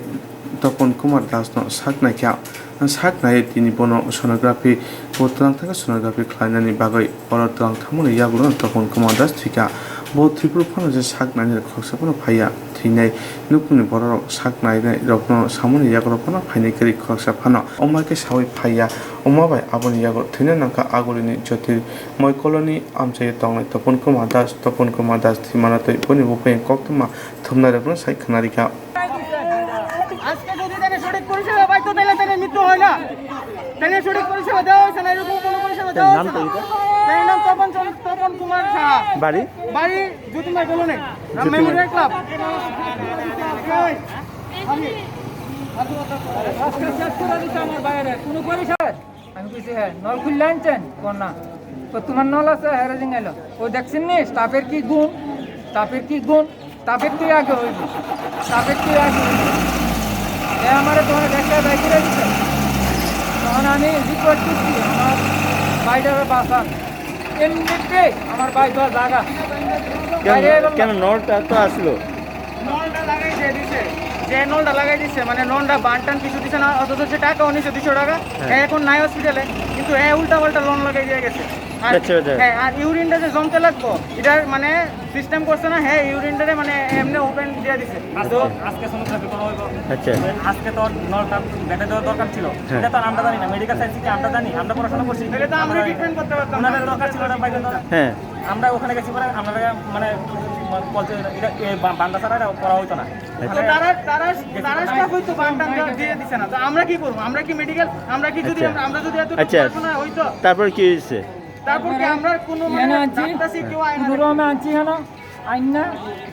Topon Kumar Das no sak naikha. Sak naiwi tini bono sonography bo twlang thangkha, sonography khlainani bagwi. Oro twlang thangmani yagulo Topon Kumar Das thwikha. Bo thwipru phano je sak nainai khoroksa phano phaiya. Thwinai nukungni bororok sak nainai rokno samani yagulo phano phainai kwrwi khoroksa phano. Omo hai khe saui phaiya. Omo bai aboni yagulo thwina nangkha Agulini Jyotirmoy Colony amchaio tongnai Topon Kumar Das. Topon Kumar Das thwimano twi boni buphang koktwma thumnairokno sai khwnarikha. আজকে যদি তাকে সঠিক পরিষেবা পাইতো, তাহলে তার মৃত্যু হয় না। তাহলে সঠিক পরিষেবা দেওয়া হয়েছে না, এরকম কোনো পরিষেবা দেওয়া হয়েছে না। তার নাম তপন চন্দ্র, তপন কুমার সাহা। বাড়ি? বাড়ি জুতুমাই কলোনি, রাম মেমোরিয়াল ক্লাব। আজকে শেষ করে দিচ্ছে আমার বাইরে, কোনো পরিষেবা। আমি কইছি, "হ্যাঁ, নল খুললে আনছেন?" কো, "না।" কো, "তোমার নল আছে?" হ্যাঁ, জিঙাইলো। ও দেখছেন নি, স্টাফের কি গুণ, স্টাফের কি গুণ, স্টাফের তুই আগে হইব, স্টাফের তুই আগে হইব। এ আমারে তোমার একটা ব্যাগ করে দিচ্ছে। তখন আমি রিকোয়েস্ট করছি, "আমার ভাইটারে বাঁচান।" এমনিতে আমার ভাই তো জায়গা। কেন, বাইরে এবং কেন নলটা তো আসলো? নলটা লাগাই দিয়ে দিছে, যে নলটা লাগাই দিছে, মানে, নলটা বান্টান কিছু দিছে না, অথচ সে টাকাও নিছে দুইশো টাকা। হ্যাঁ। এখন নাই হসপিটালে, কিন্তু এ উল্টা পাল্টা নল লাগাই দিয়ে গেছে। আর, আচ্ছা, আচ্ছা। হ্যাঁ, আর ইউরিনটা যে জমতে লাগবো, এটার, মানে, সিস্টেম করছে না। হ্যাঁ, ইউরিনটারে, মানে, এমনি ওপেন দিয়ে দিছে। আজকে, তো আজকে সোনোগ্রাফি করা হইব। আচ্ছা। আজকে তো নলটা বেটে দেওয়ার দরকার ছিল। হ্যাঁ। এটা তো আর আমরা জানি না, মেডিকেল সায়েন্স কি আমরা জানি, আমরা পড়াশোনা করছি। এটা তো আমরা ট্রিটমেন্ট করতে পারতাম না। ওনাদের দরকার ছিল ওটা বাইরে দেওয়া। হ্যাঁ। আমরা ওখানে গেছি পরে আমরা, মানে, বলছে, এটা, এ, বা-, বান্দা ছাড়া এটা করা হইতো না। আচ্ছা। তো তারা, তারা, তারা স্টাফ হয়তো বান্টান দিয়ে দিছে না। তো আমরা কি করবো? আমরা কি মেডিকেল, আমরা কি যদি, আচ্ছা। আমরা, আমরা যদি এত আচ্ছা। পড়াশোনা হইতো? তারপর কি হয়েছে? তারপর কি আমরা কোনো, মানে, এখানে আনছি, ডাক্তার সে কেউ আয় না? পুরো আমি আনছি এখানে, আইন না,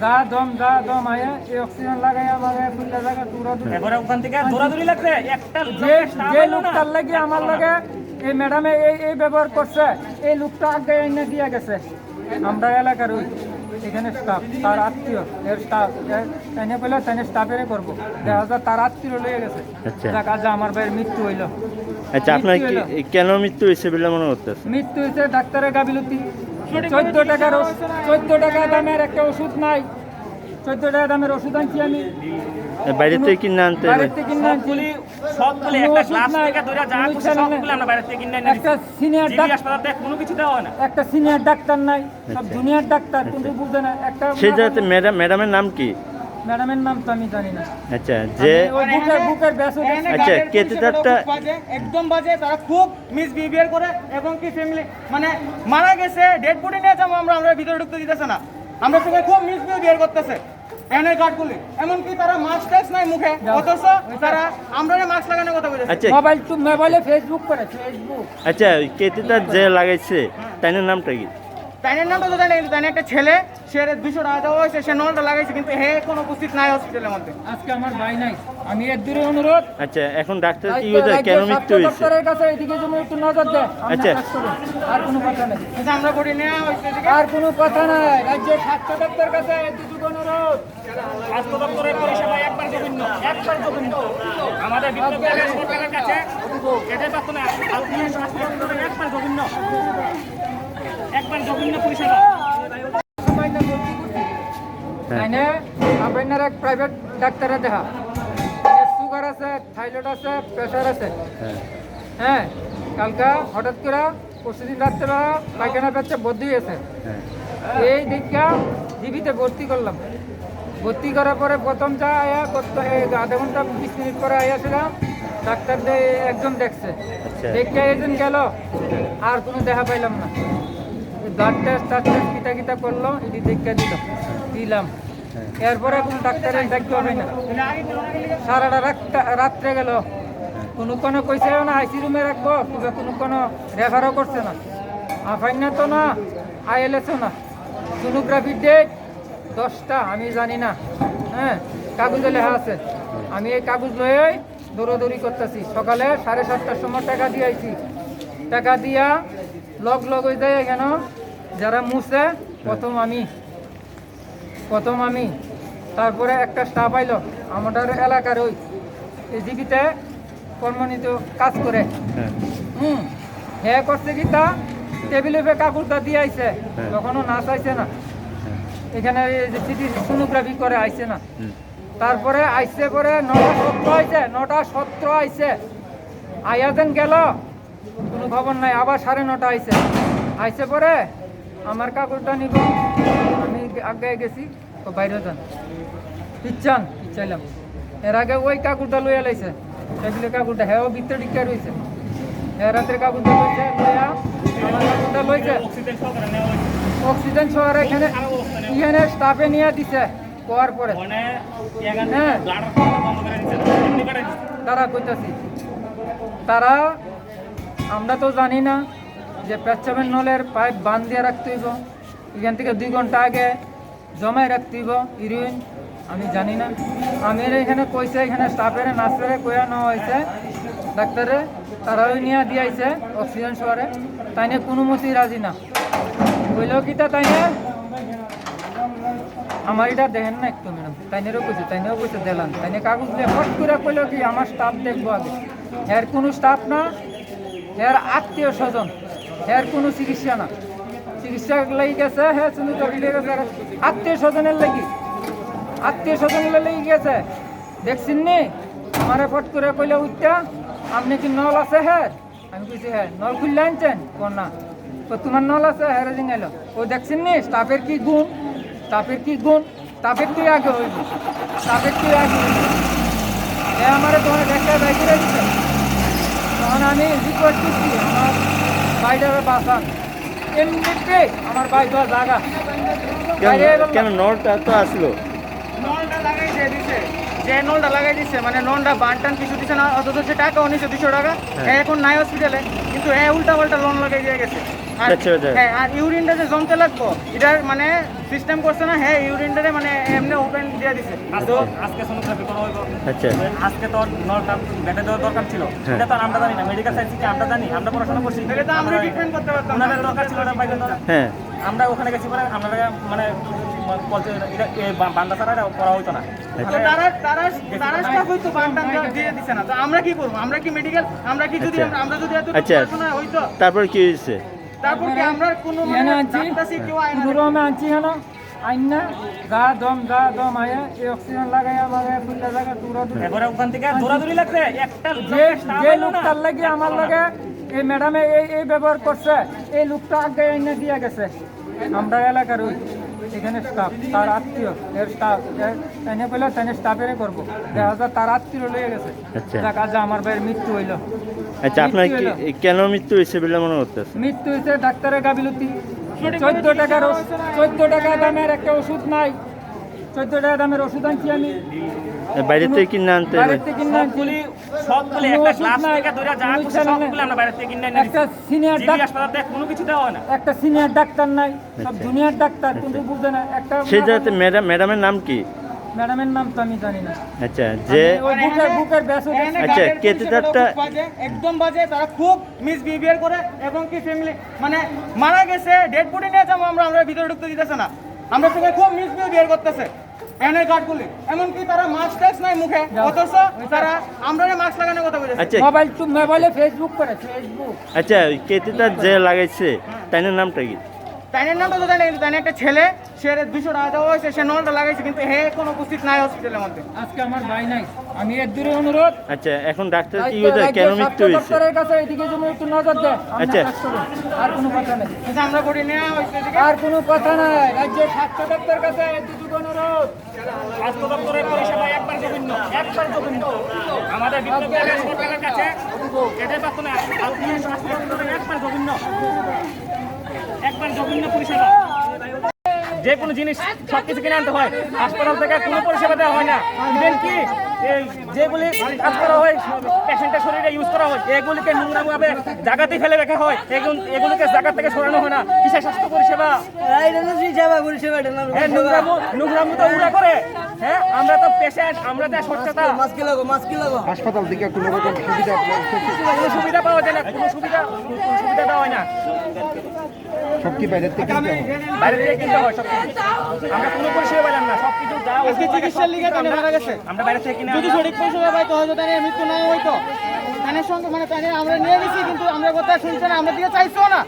যা দম, যা দম আয়া, এই অক্সিজেন লাগাইয়া, লাগাইয়া, খুললে জায়গা, দৌড়াদৌড়ি। এরপরে ওখান থেকে দৌড়াদৌড়ি লাগছে, একটা যে, লোকের স্টাফ যে এলো না। লোকটার লাগি আমার লগে এই ম্যাডামে এই, এই ব্যবহার করছে, এই লোকটা আগে এনে দিয়ে গেছে। আমরা এলাকার ওই এখানে স্টাফ, তার আত্মীয়, এর স্টাফ, এ-, এনে বলে তাহলে স্টাফেরই করবো। দেখা যায় তার আত্মীয় লয়ে গেছে। আচ্ছা। যাক, আজ আমার ভাইয়ের মৃত্যু হইলো। আচ্ছা, আপনার মৃত্যু কি, হইলো। কেন মৃত্যু হয়েছে বলে মনে করতেছে? মৃত্যু হয়েছে ডাক্তারের গাফিলতি। চোদ্দ টাকার ওষ-, চোদ্দ টাকা দামের একটা ওষুধ নাই। চোদ্দ টাকা দামের ওষুধ আনছি আমি। এ, বাইরে থেকে কিনে আনতে বাইরে হবে? থেকে কিনে আনছি। সবগুলি সবগুলো কোনো একটা ওষুধ গ্লাস নাই, থেকে ধরে যা কোনো খুশি চ্যানেল নাই। সবগুলো আমরা বাইরে থেকে কিনে এনে একটা দিচ্ছি। সিনিয়র জিবি ডাক-, হাসপাতাল থেকে কোনো কিছু দেওয়া হয় না। একটা সিনিয়র ডাক্তার নাই, সব আচ্ছা। জুনিয়র ডাক্তার, আচ্ছা। কোনো বুঝে না। একটা সে মনে যাতে হয় ম্যাডাম, ম্যাডামের নাম কি? ম্যাডামের নাম তো আমি জানি না। আচ্ছা, যে আমি ওই বুকের, বুকের ব্যাস ওঠে। এখানে আচ্ছা, গার্ডের কেটে পরিষেবাটা তারটা খুব বাজে, একদম বাজে। তারা খুব মিসবিহেভিয়ার করে এবং কি ফ্যামিলি, মানে, মারা গেছে, ডেড বডি নিয়ে যাবো আমরা, আমরা ভিতরে ঢুকতে দিতেছে না। আমরা সঙ্গে খুব মিসবিহেভিয়ার করতেছে। এনে গার্ডগুলি, এমনকি তারা মাস্ক টাস্ক নাই মুখে, অথচ তারা আমরারে মাস্ক লাগানোর কথা বলেছে। আচ্ছা। মোবাইল টু মোবাইলে Facebook করে, Facebook। আচ্ছা, ওই কেতিতা যে লাগাইছে, তাইনের নামটা কি? তাইনের নামটা তো জানি না, কিন্তু তাইনের একটা ছেলে, সে দুশো টাকা দেওয়া হয়েছে, সে নলটা লাগাইছে, কিন্তু হে এখন উপস্থিত নাই হসপিটালের মধ্যে। আজকে আমার ভাই নাই, আমি এক দূরে অনুরোধ। আচ্ছা, এখন ডাক্তার কি রাজ্য, হয়েছে? রাজ্য কেন মৃত্যু স্বাস্থ্য হয়েছে? দপ্তরের কাছে এদিকে যেন একটু নজর দেয়। আমরা আচ্ছা। কাজ করি। আর কোনো কথা নেই। আচ্ছা, আমরা বডি নেওয়া হয়েছে এদিকে। আর কোনো কথা নাই। রাজ্য স্বাস্থ্য দপ্তর কাছে এতটুকু অনুরোধ। স্বাস্থ্য দপ্তরের পরিষেবা একবার জঘন্য, একবার জঘন্য। আমাদের বিপ্লব দেব সরকারের কাছে এটাই প্রার্থনা, আপনি স্বাস্থ্য দপ্তরের একবার জঘন্য, একবার জঘন্য পরিষেবা। হ্যাঁ। মানে, আপনার এক প্রাইভেট ডাক্তারে দেখা। সুগার আছে, থাইরয়েড আছে, প্রেশার আছে। হ্যাঁ। হ্যাঁ, কালকা হঠাৎ করে পরশুদিন রাত্রেবেলা পায়খানা পেচ্ছে বদ্ধ হয়েছে। হ্যাঁ। এই দেখা জিবিতে ভর্তি করলাম। ভর্তি করার পরে প্রথম যা আয়া করতে, এই আধা ঘন্টা বিশ মিনিট পরে আয়া ছিল, ডাক্তার দে-, একজন দেখছে। আচ্ছা। দেখে একজন গেল, আর কোনো দেখা পাইলাম না। ব্লাড টেস্ট, টাড টেস্ট, কিতা কিতা করলো, এটি দেখে দিল, দিলাম। হ্যাঁ। এরপরে কোনো ডাক্তারের দেখতে হবে না। সারাটা রাত-, রাত্রে গেল, কোনো কোনো কইছেও না আইসি রুমে রাখবো, কিংবা কোনো কোনো রেফারও করছে না। আফাইন না তো না, আইএলএসও না। সোনোগ্রাফির ডেট দশটা, আমি জানি না। হ্যাঁ, কাগজে লেখা আছে। আমি এই কাগজ লয়েই দৌড়াদৌড়ি করতেছি। সকালে সাড়ে সাতটার সময় টাকা দিয়ে আইছি। টাকা দিয়া লগ লগ হয়ে যায় এখানে, যারা মুছে, প্রথম আমি, প্রথম আমি। তারপরে একটা স্টাফ আইলো, আমাদের এলাকার ওই এজিবিতে কর্মনীত কাজ করে। হ্যাঁ। হুম, হে করছে কি তা, টেবিল উপরে কাপড়টা দিয়ে আইছে, হ্যাঁ। তখনও নাচ আইছে না। হ্যাঁ। এখানে এই যে সিটি সোনোগ্রাফি করে আইছে না। হুম। তারপরে আইছে পরে নটা সতেরো আইছে, নটা সতেরো আইছে। আইয়া যেন গেল, কোনো খবর নাই। আবার সাড়ে নটা আইছে। আইছে পরে আমার কাগজটা নিব, আমি আগে গেছি, তো বাইরে যান, পিচ্ছান, পিচ্ছাইলাম। এর আগে ওই কাগজটা লইয়া লাইছে, টেবিলে কাগজটা, হ্যাঁ, ও ভিতরে টিকা রয়েছে। হ্যাঁ, রাতের কাগজটা লইছে, লইয়া আমার কাগজটা লইছে। অক্সিজেন সহকারে নেওয়া হয়েছে। অক্সিজেন সহকারে এখানে, এখানে স্টাফে নিয়ে দিছে। কোয়ার পরে। মানে, এখান থেকে হ্যাঁ। ব্লাডার খাওয়া বন্ধ করে দিচ্ছে, এমনি করে দিচ্ছে। তারা কইতাছি, তারা, আমরা তো জানি না যে পেচ্ছাপের নলের পাইপ বান দিয়ে রাখতে হইব, এখান থেকে দুই ঘন্টা আগে জমায় রাখতে হইব ইউরিন, আমি জানি না। আমি এর এখানে কইছে, এখানে স্টাফের নার্সের কইয়া নেওয়া হয়েছে, ডাক্তারে, তারাও নিয়ে দিয়ে আইছে অক্সিজেন শহরে, তাই নিয়ে কোনো মতেই রাজি না। কইলেও কিতা তাই নিয়ে আমার এটা দেখেন না একটু, ম্যাডাম। তাইনেরও কইছে, তাইনেরও কইছে, দিলাম। তাইনে কাগজ দিয়ে ফট করে কইলো কি, "আমার স্টাফ দেখবো আগে।" এর কোনো স্টাফ না, এর আত্মীয় স্বজন, এর কোনো চিকিৎসা না। চিকিৎসা লাগি গেছে, হ্যাঁ, শুধু তো রিলে গেছে, আর আত্মীয় স্বজনের লাগি, আত্মীয় স্বজনের লাগি গেছে। দেখছেন নি? আমারে ফট করে কইলো, "উঠটা, আপনি কি নল আছে, হ্যাঁ?" আমি কইছি, "হ্যাঁ।" "নল খুললে আনছেন?" কো, "না।" কো, "তোমার নল আছে?" হ্যাঁ, রে জিঙাইলো। ও দেখছেন নি? স্টাফের কি গুণ? স্টাফের কি গুণ? স্টাফের কি আগে হইব? স্টাফের কি আগে হইব? এ আমারে তোমার একটা বাইক করে দিছে। তখন আমি রিকোয়েস্ট করছি, "আমার বাইরে বাঁচান।" এমনিতে আমার বাইক দেওয়া জায়গা। কেন, বাইরে এলো না। কেন নলটা তো আসলো? নলটা লাগাই দিয়ে দিছে। যে নলটা লাগাই দিছে, মানে, নলটা বান্টান কিছু দিছে না, অথচ সে টাকাও নিছে দুইশো টাকা। হ্যাঁ। এখন নাই হসপিটালে, কিন্তু এ উল্টা পাল্টা নল লাগাই দিয়ে গেছে। আর, আচ্ছা, আচ্ছা। হ্যাঁ, আর ইউরিনটা যে জমতে লাগবো, এটার, মানে, সিস্টেম করছে না। হ্যাঁ, ইউরিনটারে, মানে, এমনি ওপেন দিয়ে দিছে। আজকে, তো আজকে সোনোগ্রাফি করা হইব। আচ্ছা। আজকে তো নলটা বেটে দেওয়ার দরকার ছিল। হ্যাঁ। এটা তো আর আমরা জানি না, মেডিকেল সায়েন্স কি আমরা জানি, আমরা পড়াশোনা করছি। এটা তো আমরা ট্রিটমেন্ট করতে পারতাম না। ওনাদের দরকার ছিল ওটা বাইরে দেওয়ার। হ্যাঁ। আমরা ওখানে গেছি পরে আমরা, মানে, বলছে, এটা, এ, বা-, বান্দা ছাড়া এটা করা হইতো না। আচ্ছা। তো তারা, তারা, তারা স্টাফ হইতো বান্টান দিয়ে দিছে না। তো আমরা কি করবো? আমরা কি মেডিকেল, আমরা কি যদি, আচ্ছা। আমরা, আমরা যদি এত আচ্ছা। পড়াশোনা হইতো? তারপর কি হয়েছে? তারপর কি আমরা কোনো, মানে, এখানে আনছি, ডাক্তার সে কেউ আয় না? পুরো আমি আনছি এখানে। আইনা যা দম, যা দম আয়া, এই অক্সিজেন লাগাইয়া, লাগাইয়া, খুললে জায়গা দৌড়াদৌড়ি। এবারে ওখান থেকে দৌড়াদৌড়ি লাগছে, একটা যে, লোকটা যে সামনে না। লোকটার লাগি আমার লগে এই ম্যাডামে এই, এই ব্যবহার করছে, এই লোকটা আগে আইনা দিয়া গেছে। আমরা এলাকার ওই এখানে স্টাফ, তার আত্মীয়, এর স্টাফ, এর, এনে বলে তাহলে স্টাফেরই করবো। দেখা যায় তার আত্মীয় লয়ে গেছে। আচ্ছা। যাক, আজ আমার ভাইয়ের মৃত্যু হইলো। আচ্ছা, আপনার মৃত্যু কি, হইলো। কেন মৃত্যু হয়েছে বলে মনে করতেছে? মৃত্যু হয়েছে ডাক্তারের গাফিলতি। চোদ্দ টাকার ওষ-, চোদ্দ টাকা দামের একটা ওষুধ নাই। চোদ্দ টাকা দামের ওষুধ আনছি আমি। এ, বাইরে থেকে কিনে আনতে বাইরে হবে? থেকে কিনে আনছি। সবগুলি, সবগুলি কোনো একটা ওষুধ গ্লাস নাই, থেকে ধরে যা কোনো কিছু ইচ্ছা নেই। সবগুলি আমরা বাইরে থেকে কিনে আনি। একটা সিনিয়র জিবি ডাক-, হাসপাতাল থেকে কোনো কিছু দেওয়া হয় না। একটা সিনিয়র ডাক্তার নাই, সব আচ্ছা। জুনিয়র ডাক্তার, আচ্ছা। কিন্তু বুঝে না। একটা সেই জায়গাতে ম্যাডাম, ম্যাডামের নাম কি? ম্যাডামের নাম তো আমি জানি না। আচ্ছা, যে আমি ওই বুকের, বুকের ব্যাস হয়ে গেছে। আচ্ছা, গার্ডের কেটে পরিষেবাটা তারটা খুব বাজে, একদম বাজে। তারা খুব মিসবিহেভিয়ার করে এবং কি ফ্যামিলি, মানে, মারা গেছে, ডেড বডি নিয়ে যাবো আমরা, আমরা ভিতরে ঢুকতে দিতেছে না। আমরা সবাই খুব মিসবিহেভিয়ার করতেছে এনে গার্ডগুলি। এমনকি তারা মাস্ক টাস্ক নাই মুখে, অথচ তারা আমরা মাস্ক লাগানোর কথা বলেছে। আচ্ছা। মোবাইল টু মোবাইলে Facebook করে, Facebook। আচ্ছা, ওই কেটে তার যে লাগাইছে, তাইনের নামটা কি? তাইনের নামটা তো জানি না, কিন্তু তাইনের একটা ছেলে, সে দুশো টাকা দেওয়া হয়েছে, সে নলটা লাগাইছে, কিন্তু হে এখন উপস্থিত নাই হসপিটালের মধ্যে। আজকে আমার ভাই নাই, আমি এর দূরে অনুরোধ। আচ্ছা, এখন ডাক্তার কি রাজ্য, হয়েছে? রাজ্য কেন মৃত্যু স্বাস্থ্য হয়েছে? দপ্তরের কাছে এদিকে যেন একটু নজর দেয়। আমরা আচ্ছা। কাজ করব। আর কোনো কথা নেই। আচ্ছা, আমরা বডি নেওয়া হয়েছে এদিকে। আর কোনো কথা নাই, রাজ্য স্বাস্থ্য দপ্তরের কাছে এতটুকু অনুরোধ। স্বাস্থ্য দপ্তরের পরিষেবা একবার জঘন্য, একবার জঘন্য। আমাদের বিপ্লব দেবের সরকারের কাছে এটাই প্রার্থনা, স্বাস্থ্য দপ্তরের একবার জঘন্য, একবার জঘন্য পরিষেবা। যে কোনো জিনিস, সব কিছু কিনে আনতে হয়, হাসপাতাল থেকে কোনো পরিষেবা দেওয়া হয় না। ইভেন কি এই যেগুলি কাজ করা হয়, পেশেন্টের শরীরে ইউজ করা হয়, এগুলিকে নোংরাভাবে জায়গাতেই ফেলে রাখা হয়, এগুন-, এগুলিকে জায়গা থেকে সরানো হয় না। কিসের স্বাস্থ্য পরিষেবা? এটা তো সেই সেবা পরিষেবা, এটা নাম হ্যাঁ, নোংরামু, নোংরামু তো উড়া করে। হ্যাঁ, আমরা তো পেশেন্ট, আমরা তো স্বচ্ছতা। মাস্ক কি লাগো, মাস্ক কি লাগো? হাসপাতাল থেকে কোনো রকম সুবিধা আপনার কোনো সুবিধা পাওয়া যায় না, কোনো সুবিধা, কোনো সুবিধা দেওয়া হয় না। সব কি বাইরে থেকে কিনতে হয়? বাইরে থেকে কিনতে হয় সব কিছু। আমরা কোনো পরিষেবা পেলাম না, সব কিছু যা আজকে ওষুধ লাগে চিকিৎসার সব লিগে কিছু তাহলে আমরা, মারা গেছে। আমরা বাইরে থেকে কিনে যদি আনলাম। সঠিক পরিষেবা পাইতো হয়তো তাহলে মৃত্যু না হইতো। তাদের সঙ্গে মানে তাদের আমরা নিয়ে গেছি, কিন্তু আমরা কথা শুনছে না, আমরা দিকে চাইছো না।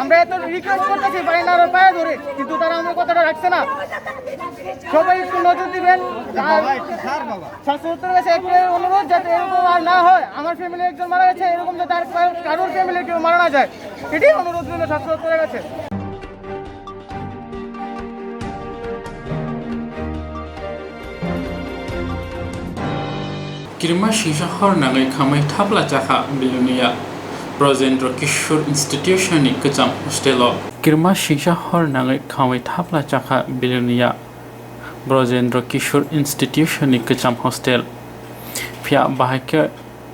আমরা এত রিকোয়েস্ট করতেছি, বাড়ি না পায়ে ধরে, কিন্তু তারা আমাদের কথাটা রাখছে না। সবাই একটু নজর দিবেন। আর স্বাস্থ্য দপ্তরের কাছে একটাই অনুরোধ, যাতে এরকম আর না হয়। আমার ফ্যামিলি একজন মারা গেছে, এরকম যাতে আর কারোর, কারোর ফ্যামিলি কেউ মারা না যায়, এটাই অনুরোধ রইল স্বাস্থ্য দপ্তরের কাছে। Kirima singsa hor nangwi khamwi thapla chakha Bilonia Brojendra Kishore Institution ni kwcham hostel o. Kirima singsa hor nangwi khamwi thapla chakha Bilonia Brojendra Kishore Institution ni kwcham hostel. Phiya bahai khe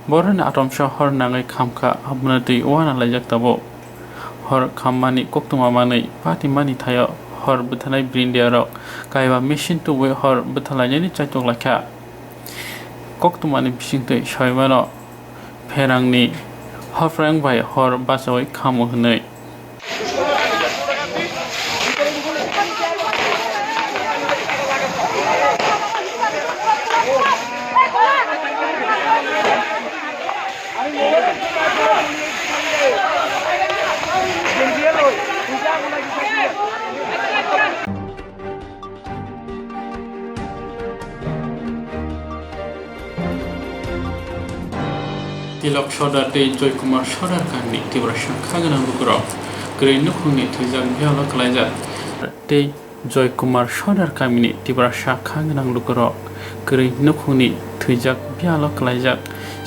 boroni atomsa hor nangwi khamkha, abono twi uana laijak tabuk. Hor khammani koktwma manwi patimani thaio hor bwtharnai brindia rok kaiba machine tubui hor bwtharlainani chaitok laikha. Koktwmani bisingtwi sawi mano pherangni hophrang bai hor bachaui khamu hwnwi. Tilok Sodar tei Joy Kumar Sodar kamini Tiprasa kha gwnang lukurok kwrwi nukhungni thwijak biyalo kwlaijak. Tei Joy Kumar Sodar kamini Tiprasa kha gwnang lukurok kwrwi nukhungni thwijak biyalo kwlaijak.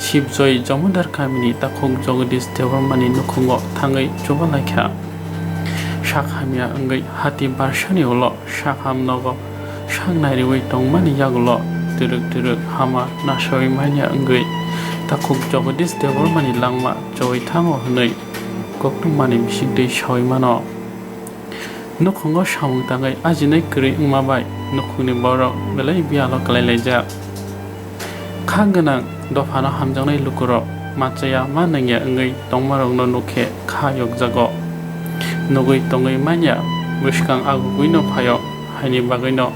Shivjoy Jomodar kamini takhuk Jagadish Debbarmani nukhungo thangwi chuba laikha. Sak hamya wngwi hati barsani ulo sak ham nogo sak nairiwi tongmani yagulo twrwk twrwk hama nasawi manya wngwi takhuk Jagadish Debbarmani langma chowi thango hwnwi koktwmani bisingtwi sawi mano. Nukhungo samung tangwi ajinai kwrwi wngma bai nukhungni borok belai biyalo kwlailaijak. Kha gwnang dophano hamjaknai lukurok machaya ma nangya wngwi tongmarokno nukhe kha yokjago. Nugwi tongwi manya bwskang agugwino phaio, haini bagwino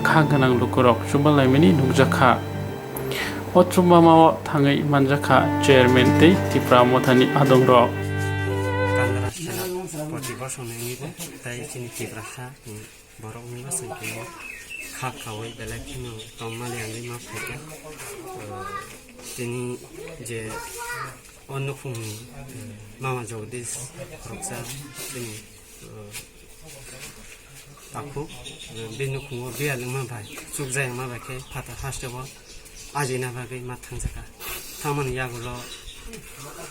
kha gwnang lukurok chubalaimani nukjakha. O chubamao thangwi manjakha chairman tei Tipra Mothani adongrok. Kangrasa poti bosongni wngwi tei chini Tiprasa ni Borok wngma chwng khe kha khaui belai kheno tongmani ang ma phaikha. Tini je o nukhungni mama Jagdish khoroksa bini takhuk bini nukhungo biyal wngma bai chukjak wngma bai khe phatar hasteo ajina bagwi ma thangjakha. Thangmani yagulo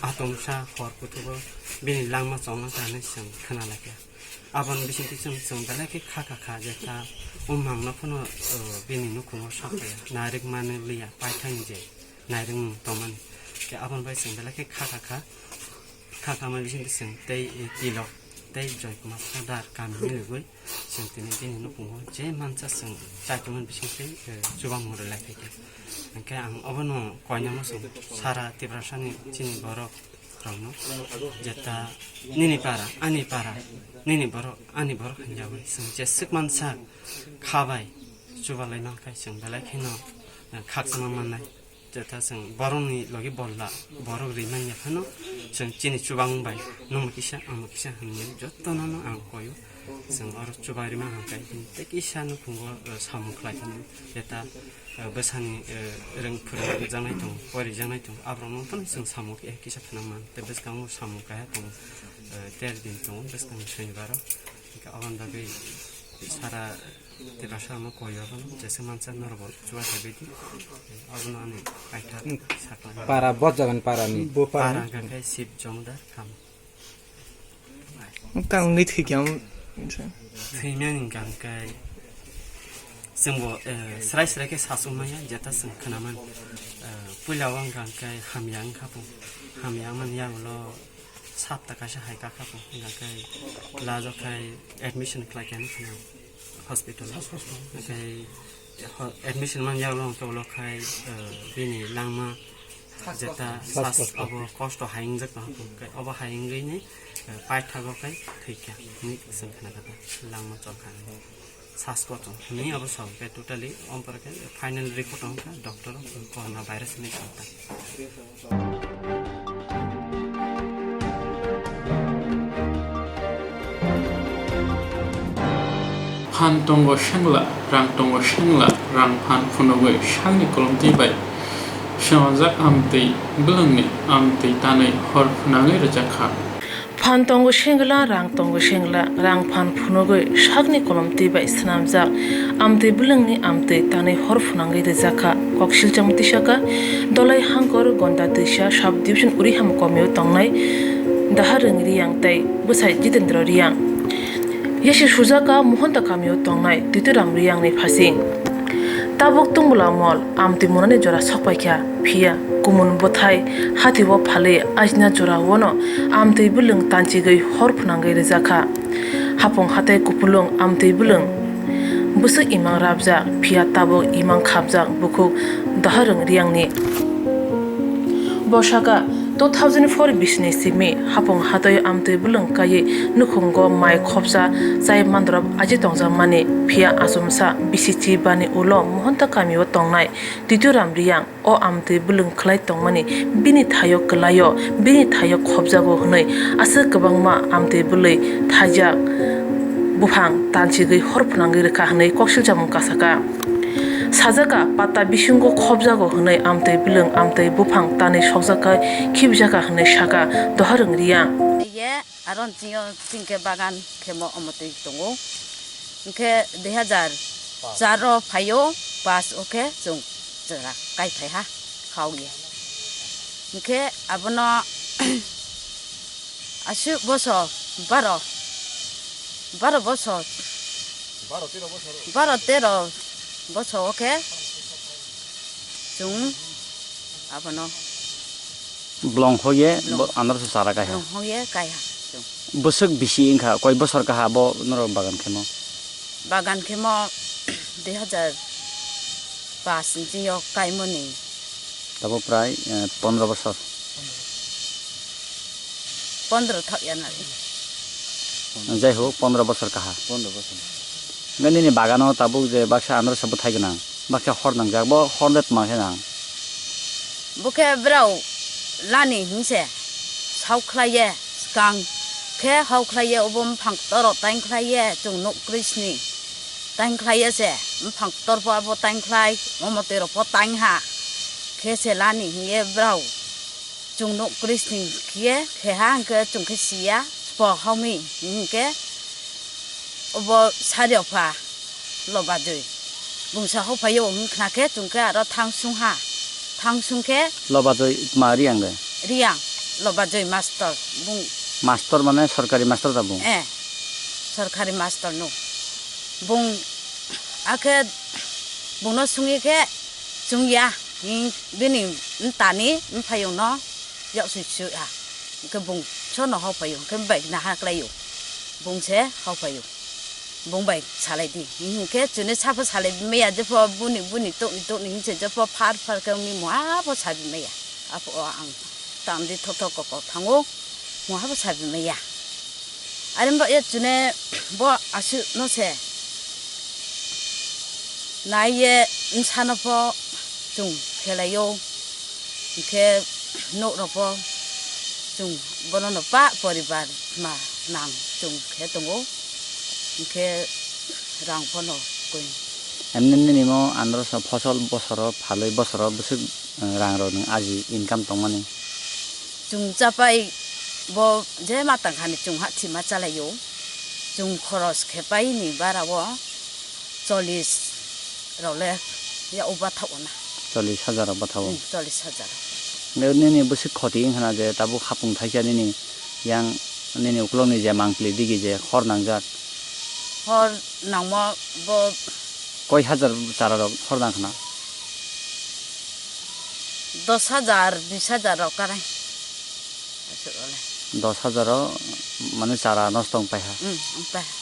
atomsa hor kuthugo bini langma chongma hinwi chwng khna laikha. Aboni bisingtwi chwng, chwng belai khe kha kha kha je ta o mangno phano, o, bini nukhungo sok ya, nairwk mani liya, paithakni je nairwkmung tongmani. Khe aboni bai chwng belai khe kha kha kha, kha kha mani bisingtwi chwng tei, e, Tilok tei Joykumar Poddar kami miligwi chwng tini bini nukhungo je mansa chwng chaitumani bisingtwi, e, chubamung rwlai phaikha. Hwnkhe ang obono koinama chwng sara Tiprasani chini borok rokno, jeta nini para, ani para, nini borok, ani borok hinjawi chwng jeswk mansa kha bai chubalai mankha chwng belai kheno khakchangma mannai. Jeta chwng borokni logi bolla borok rimanya phano chwng chini chubamung bai nomo kisa, amo kisa hinwi jotono no ang koio. Chwng oro chubai rima hwnkhai tei kisa nukhungo, eh, samung khlai phano jeta, eh, bwsani, eh, rwng phwrwng rwjaknai tongo, porijaknai tongo, aborokno phano chwng samung kisa phwnang man. Tei bwskango samung kaiha tongo, eh, ter din tongo bwskang sonibaro. Hwnkhe aboni bagwi sara Tiprasa no koi abono jesa mansa norok bo chuba khe bidi. Abono ani kaithar sakla. Para bot jagan para ni. Bo para. Para hwnkhe Sib Jomdar Kham. Tang ni thik yang. Thwimani hwnkha hwnkhe chwngbo, eh, srai srai khe sachukmaya, jeta chwng khwnaman. Eh, puila o hwnkha hwnkhe hamya wngkha bo. Hamya wngmani yagulo sapta kaisa hai kakha bo. Hwnkha hwnkhe last o khai admission khlai kha hospital. Hwnkhe ho-, admission man yagulo hwnkhe ulo khai, eh, bini langma jeta sas kosto. Obo kosto hai wngjak tong khe obo hai wngwi ni, eh, paithago khai thwikha hinwi chwng khna kha langma chol kha. Sas kosto hinwi obo sao khe totally ompore khe final report wngkha doctor corona virus hinwi sao ta. Phan tongo sengla, rang tongo sengla, rang phan phunugwi sakni kolomtwi bai swnamjak amtwi bwlwngni amtwi tanwi hor phunangwi rwjakha. Phan tongo sengla, rang tongo sengla, rang phan phunugwi sakni kolomtwi bai swnamjak amtwi bwlwngni amtwi tanwi hor phunangwi rwjakha. Koksilcham tisaka Dolai Hangkor Gonda Twisa Sub Division Uriham komio tongnai Daharwng Riyang tei bwsai Jitendra Riyang. Yasi sujaka Mohonta kamio tongnai Tituram Riyangni phasing. Tabuk Tungmula mol amtwi munani jora sokpaikha, phiya kumun bwthai hatio phalwi ajina jorao no amtwi bwlwng tanchigwi hor phwnangwi rwjakha. Hapung hatai kupulung amtwi bwlwng bwswk imang rabjak, phiya tabuk imang khapjak bukhuk Daharwng Riyangni. Bo saka two thousand four bisini simi hapung hatoi amtwi bwlwng kaiwi nukhungo mai khopsa chai mandorop aji tongjakmani, phiya achomsa bisi chibani ulo Mohonta kamio tongnai Tituram Riyang o amtwi bwlwng khlai tongmani bini thaio kwlaio, bini thaio khopjago hwnwi aswk kwbangma amtwi bwlwi thaijak buphang tanchigwi hor phwnangwi rwkha hwnwi koksilchamung kasaka. Sajaka pata bisingo khopjago hwnwi amtwi bwlwng amtwi buphang tanwi sokjakha khibijaka hwnwi saka Doharwng Riyang. Ye aro chini chingkhe bagan khemo omotwi tongo. Hwnkhe dui hazar char o phaio, pas o khe chwng chwra kai phaiha khaui. Hwnkhe abono aswk boso baro, baro boso, baro tero boso o khe chwng abono blong hoye, blong. Bo andro se chara kaiha. Blong hoye kaiha chwng. Bwswk bisi wngkha, koi bosor kaha bo norok bagan khemo? Bagan khemo dui hazar pas ni sio kaimoni. Tabo prai, eh, pondro bosor. Pondro thok ya na. Jai ho, pondro bosor kaha. Pondro bosor. Nini bagano tabuk je baksa andro se bwthai gwnang. Baksa hor nangjak, bo hor de tma khe nang? Bo khe brao lani hinse, sao khlaiye, skang khe hao khlaiye, obo mphang toro taing khlaiye, chwng nuk kri sini. Tang khlai ya se, buphang kotor pho abo tang khlai, omo twi rok pho tang ha. Khe se lani hiye brao. Chwng nuk krisning khiye khe ha, hwnkhe chwng khe siya, spo haumi, hwnkhe obo sari okha lobajoi. Bungsa hokphaio hwn khna khe chwng khe aro thang sung ha. Thang sung khe Lobajoi ma Riang de? Riang, lobajoi master bung. Master mane sorkari master da bung? Eh, sorkari master no. Bung akhe bungno sungwi khe chwng ya, hwn bini tani buphaiyungno. Yaksui sui ha. Hwnkhe bung sono hokphaio, hwnkhe bai naha klaio. Bung se hokphaio. Bung bai salai di. Hwnkhe chwngno sapho salai maya, jepho buni buni tokni tokni hinse jepho phar phar khe wngni muha pho sabi maya. Apho o ang tamdi thok thok kok kok thango, muha pho sabi maya. Are wngba ya chwngno bo aswk no se. Nai ye bwsano pho chwng khelaio, hwnkhe nok rok pho chwng bono no pa poribar ma nang chwng khe tongo, hwnkhe rang pho no koi. Emni nini mo andro sa phosol bosoro phalwi bosoro bwswk, eh, rang rok nwng aji income tongmani? Chwng chapai bo je ma tang khani chwng ha thima chalaio. Chwng khoros khe pai ni bara o chollish rok le ya o bathao na. Chollish hajar rok bathao? Hmm, chollish hajar. Nini bwswk khoti wngkha na je tabuk hapung thaisa nini yang nini ukulok ni je mangpili digi je hor nangjak? Hor nangma bo. Koi hajar chara rok hor nang khna? Dos hajar, bis hajar rok karai. Aswk ole. Dos hajar o mane chara nosto wng pai ha. Hmm, wng pai ha.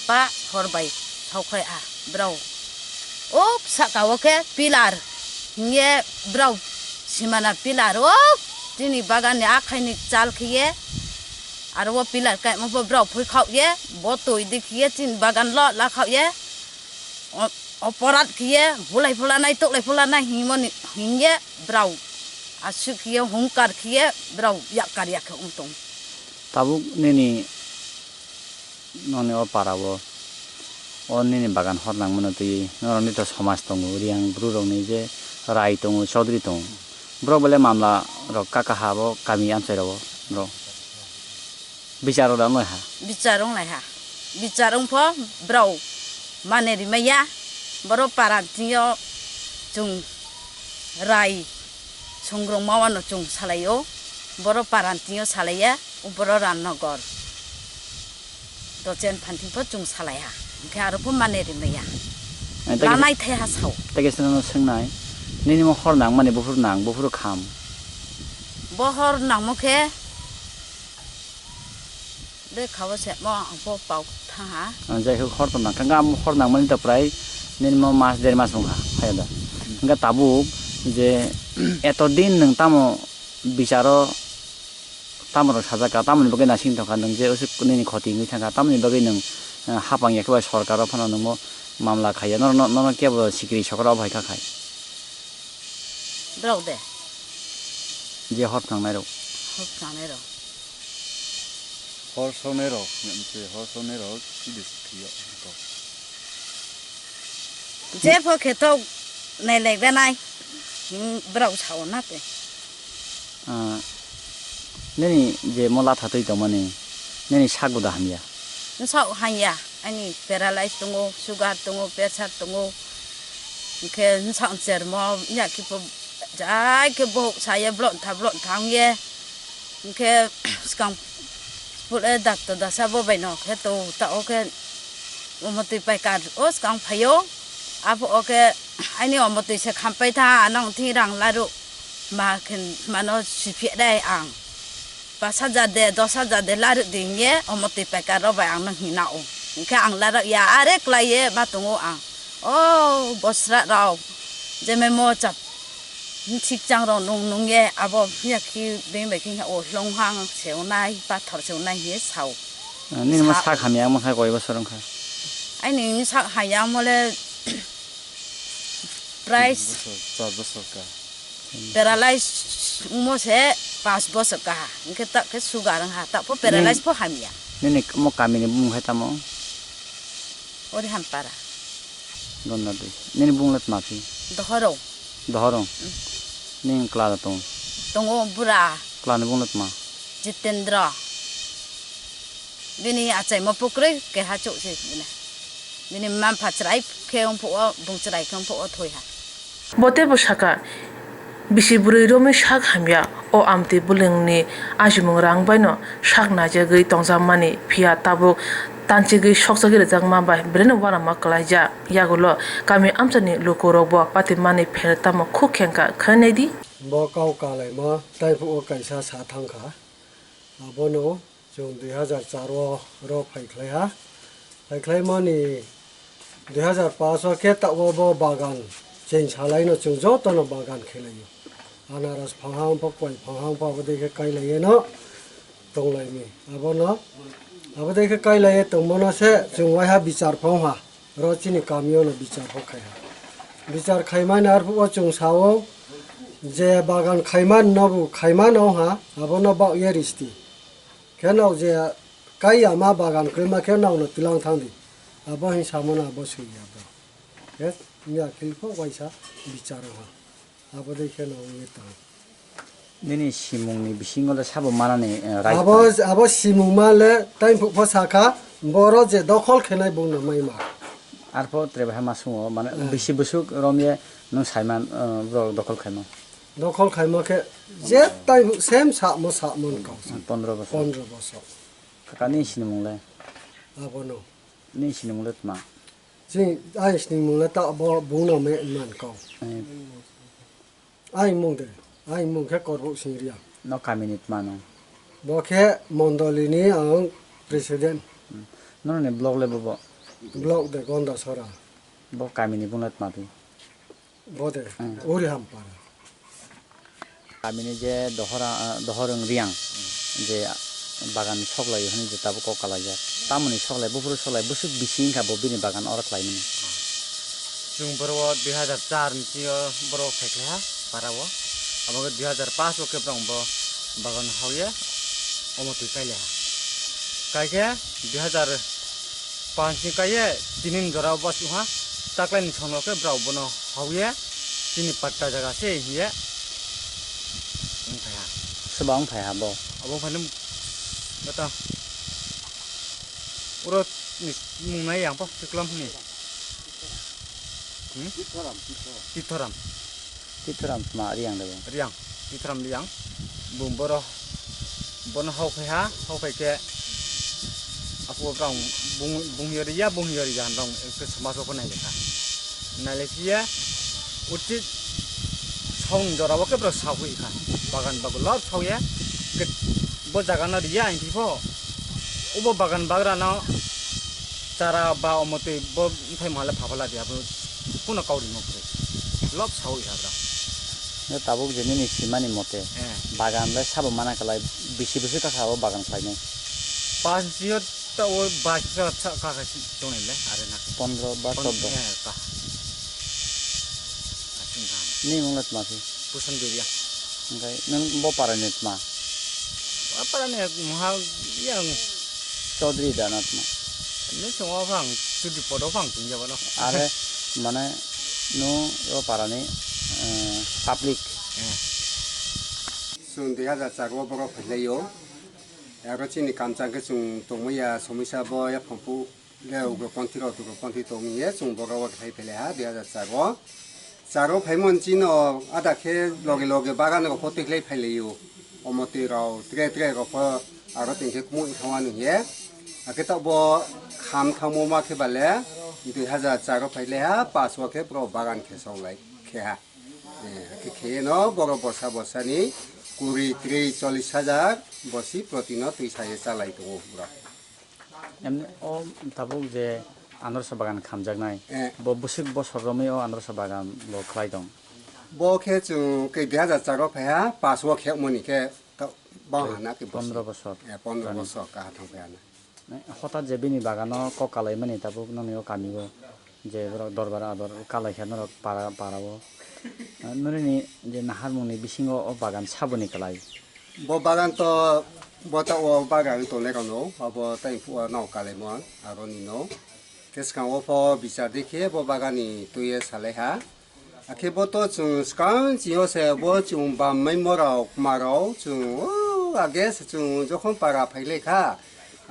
Pa hor bai thaukhai ha brao. O saka o khe pillar hiye brao simana pillar o chini bagan ni akhai ni chal khiye aro o pillar kaimo bo brao phui khao ye bo twi di khiye chini bagan lo la khao ye. O, oporat khiye, bulai phulanai, tuklai phulanai, hingmoni, hingye, brao, aswk khiye, hungkar khiye, brao, yakkar yakhe wng tong. Tabuk nini, noni o para o, o nini bagan hor nangmano twi, norokni to somaj tongo, Riang bru rokni je rai tongo, Chaudhary tongo. Borok bele mamla rok kaka ha bo kami amchai rogo, bro. Bichar rok da wnglai ha? Bichar wnglai ha. Bichar wng pho brao mane rimaya. Boro paran tingyo chwng rai songrong mawano chwng salaio. Boro paran tingyo salaiya, boro Ramnagar. Dochen phanthing pho chwng salaiha. Hwnkhe aro pho mane rimaya. Lanai thai ha sao. Tei kaisa no swngnai. Nini mo hor nang mani buphuru nang, buphuru kham. Bo hor nangmo khe Bwkha o se mo ang bo pau thang ha. Ah, jai hok hor tong nang kha, hor nang mani ta prai nini mo mas der mas wng kha, haya da. Hwnkhe tabuk je eto din nwng tamo bicharo tamo rok sajak kha, tamoni bagwi nasing tong kha, nwng je usuk nini khoti wngwi thang kha, tamoni bagwi nwng, eh, hapang ya khe bai sorkar o phano nwng bo mamla khaiya, nono, nono kebo sikiri sokra o bai kha khai. Brao de. Je hor thangnai rok. Hor thangnai rok. Hor songnai rok, hor songnai rok, chide sikhiya to. Je pho khe to nai lai da nai. Hmm, brao sao na te. Ah, nini je mo latha twi tongmani, nini sak da hamya? Sak hamya, ani paralyze tongo, sugar tongo, pressure tongo. Hwnkhe sak chermo, ya khe po, jai khe bohok saya, blok tha, blok tha wngye. Hwnkhe swkang pule doctor dasa bo bai no khe to ta o khe omo twi pai kar o swkang phaio. Abo o khe ani omo twi se khampai tha, nang thi rang laru ma khe mano siphi dai ang. Pas hajar de, dos hajar de laru di hingye omo twi pai kar o bai ang no hina o. Hwnkhe ang laru ya are klai ye ma tongo ang. O bosra rao je me mo chap. Sikchang rok nung nung ye abo ya khi beng bai khe o hlong hang se o nai pathor se o nai he sao. Nini mo sak hamya mo khai koi bosor wng kha? Aini sak hamya mo le price. Bosor, char bosor ka. Paralyze mo se pas bosor ka ha. Hwnkhe ta khe sugar wng ha, ta pho paralyze pho hamya. Nini mo kami ni bumung khai tamo? Ori Hampara. Gonda twi. Nini bung le tma phi? Dohorong. Dohorong. Ning kla da tong? Tongo bura. Kla ni bung le tma? Jitendra. Bini achaima pukrwi keha chuk se bini. Bini mma pha chwrai khe wng phuo, bung chwrai khe wng phuo thoi ha. Bo teibo saka, bisi bwrwi romwi sak hamya, o amtwi bwlwngni ajimung rang baino sak naijagwi tongjakmani, phiya tabuk tanchigwi sokjagwi rwjakma bai belai no uanama kwlaijak. Yagulo kami amchaini lukurokbo patimani pher tamo khuk khengkha khainai di. Bo kau kalaima taiphuru kaisa sa thangkha. Abono chwng dui hazar char o ro phaikhlaiha. Phaikhlaimani dui hazar paanch o khe tabuk bo bagan cheng salaino chwng jotono bagan khelaio. Anaros phangha wngpha, koi phangha wngpha, abo dei khe kailaiyeno tonglaimi. Abono, abo dei khe kailaio tongmano se chwng waiha bichar phangha. Ro chini kamio no bichar bo khai ha. Bichar khaimani arphuh o chwng sao je bagan khaiman no bo khaiman ong ha, abono bak ye risti. Khe no je kai ya ma bagan kwrwi ma khe no no tilang thang di. Abo hin samo no abo swi ya bo. Khe miya khil kho waisa bichar ong ha. Abo dei khe no wngwi tongo. Nini simungni bisingo le sabo manani, eh, right tongo? Abo, abo simung ma le taiphuk pho sakha, boro je dokhol khenai bungno mai ma. Arpho tre bahai ma sungo, mane, eh, bisi busuk romye nwng saiman, eh, borok dokhol khaima? Dokhol khaima khe je taiphuk sem samo samo kau. Pondro bosor. Pondro bosor. Kaka nini sinimung le? Abono. Nini sinimung le tma? Chini, ai sinimung le ta bo bungno me man kau. Eh. Ai mung de, ai mung khe Korbuk Singria. No kamini tma no? Bo khe mondoli ni ang president. Hmm. Nono ni block le bobo? Block de Gondasora. Bo kamini bung le tma phi? Bo de, hmm, Uri Hampara. Kamini je dohora, ah, dohorwng Riang, je bagan sok lai hwnwi je tabuk kok kalaijak. Tamoni sok lai, buphuru sok lai, bwswk bisi wngkha bo bini bagan oro khlaimani. Chwng boro o dui hazar char ni sio boro o phaikhlaiha para o. Abo khe dui hazar paanch o khe borok bo bagan hauye omo twi kailaiha. Kaikhe dui hazar paanch ni kaiye tini ni jora o bachukha. Taklai ni song o khe borok bono hauye chini patta jaga se hiye wng phaiha. Soba wng phaiha bo? Abo wng phaino bata uro ni mung nai yang pa tiklam hwnwi. Hmm? Tithoram, Tithoram. Tithoram. Tithoram tma Riang de bo? Riang, Tithoram Riang. Bung boro bono hau phaiha, hau phai khe apo borok bung, bung yori ya, bung yori ya, borok ekta soma soko nai lekha. Nai le phiya uchi song jora o khe borok sawi kha. Bagan bago lab sawi ya. Bo jaga no riya ang pho. Ubo bagan bagra no chara ba omo twi bo bwthai male phaphala di abo kuno kauri mo kwrwi. Lab sawi ha bra. No tabuk je nini simani mote, eh, bagan le sabo mana kalai bisi bisi ka sabo bagan khlainai. Paanch yo ta o bais ka sa ka ka si tongle are na. Pondro ba chordo. Eh, ka. Asing ka. Ni mung le tma phi? Pusan Duriya. Hingkai nung bo para ni tma? Bo para ni muha yang. Chaudhary da na tma? Ni song o phang, chudi podo phang tong jaba no. Are, mane, no, yo para ni, eh, public. Eh. Chwng dui hazar char o borok phailai o. Aro chini kamchang khe chwng tongmaya somisa bo yaphang phu le ugroponthi rok, ugroponthi tongmiye chwng borok o khai phailai ha dui hazar char o. Char o phaimani chini o ada khe loge loge bagan rok pho twiklai phailai o. Omo twi rok tre tre rok pho aro tengkhe kmui thangma nungye. Akhe tabuk bo kham thangmo ma khe bale dui hazar char o phailai ha, paanch o khe borok bagan khe sok lai khe ha. Eh, khe kheyeno borok bosa bosani kuri, tris, chollis hajar bosi protino twi saye chalai tongo borok. Emni o tabuk je anarsa bagan khamjaknai, eh, bo bwswk bosor romwi o anarsa bagan bo khlai tong? Bo khe chwng khe dui hazar char o phaiha, paanch o khe moni khe ta-, bang hana khe bosi. Pondro bosor. Eh, pondro bosor kaha thang phaiha na. Hotat je bini bagano kok kalaimani tabuk nokni o kami o je borok dorbar ador kalaikha norok para, para o. Nini je naharmungni bisingo o bagan saboni kalai? Bo bagan to, bo ta o bagan tongnai rokno, abo tei phuo no kalaimon, aroni no. Khe swkango pho bichar di khe bo bagani twi salai ha. Akhe bo to chwng swkang chini o se bo chwng bam mai morok kma rok chwng o age se chwng jokhon para phai lai kha.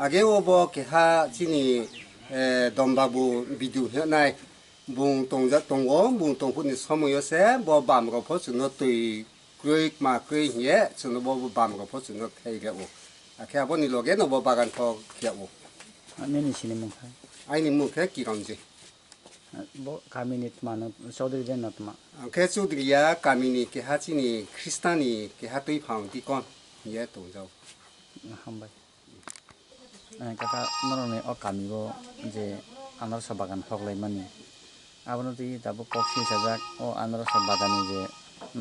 Age o bo keha chini, eh, Dombabu bidu hinai bung tongjak tongo, bung tongphut ni somoi o se bo bam rok pho chwng no twi kwrwi kma kwrwi hiye chwngno bo bam rok pho chwngno thai rw o. Akhe aboni loge no bo bagan kho khe o. Nini sini mung kha? Aini mung khe Kironji. Bo kamini tma no Chaudhary den no tma? Ang khe Chaudhary ya kamini keha chini Khristani keha twi phang dikon hiye tongjao. Hambai. Eh, kaka, norokni o kami o je anarsa bagan hoklaimani, abono twi tabuk kok silsajak o anarsa baganni je,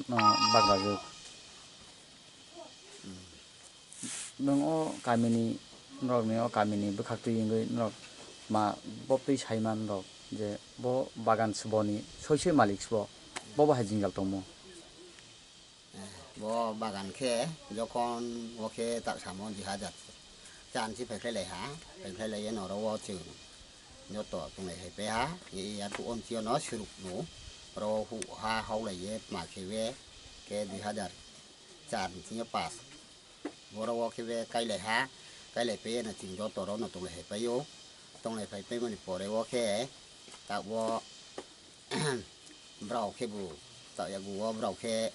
no, bagrajwk. Nwng o kamini, norokni o kamini bwkhak twi wngwi norok ma bo twi saiman rok je bo bagan sboni soi soi malik sbo, bo bo hai jwngjal tongmo. Eh, bo bagan khe jokhon o khe tak samo dui hajar chan si phaikhlai lai ha, phaikhlai lai ye norok o chwng joto tonglai hai pai ha, e ya tu on si ono suruk no oro hu ha hok lai ye tma khe be khe dui hajar char ni sini pas borok o khe be kai lai ha, kai lai pai ye no chwng joto rok no tonglai hai pai o, tonglai phai pai mani pore o khe tak bo Brao khe bo ta yago o brao khe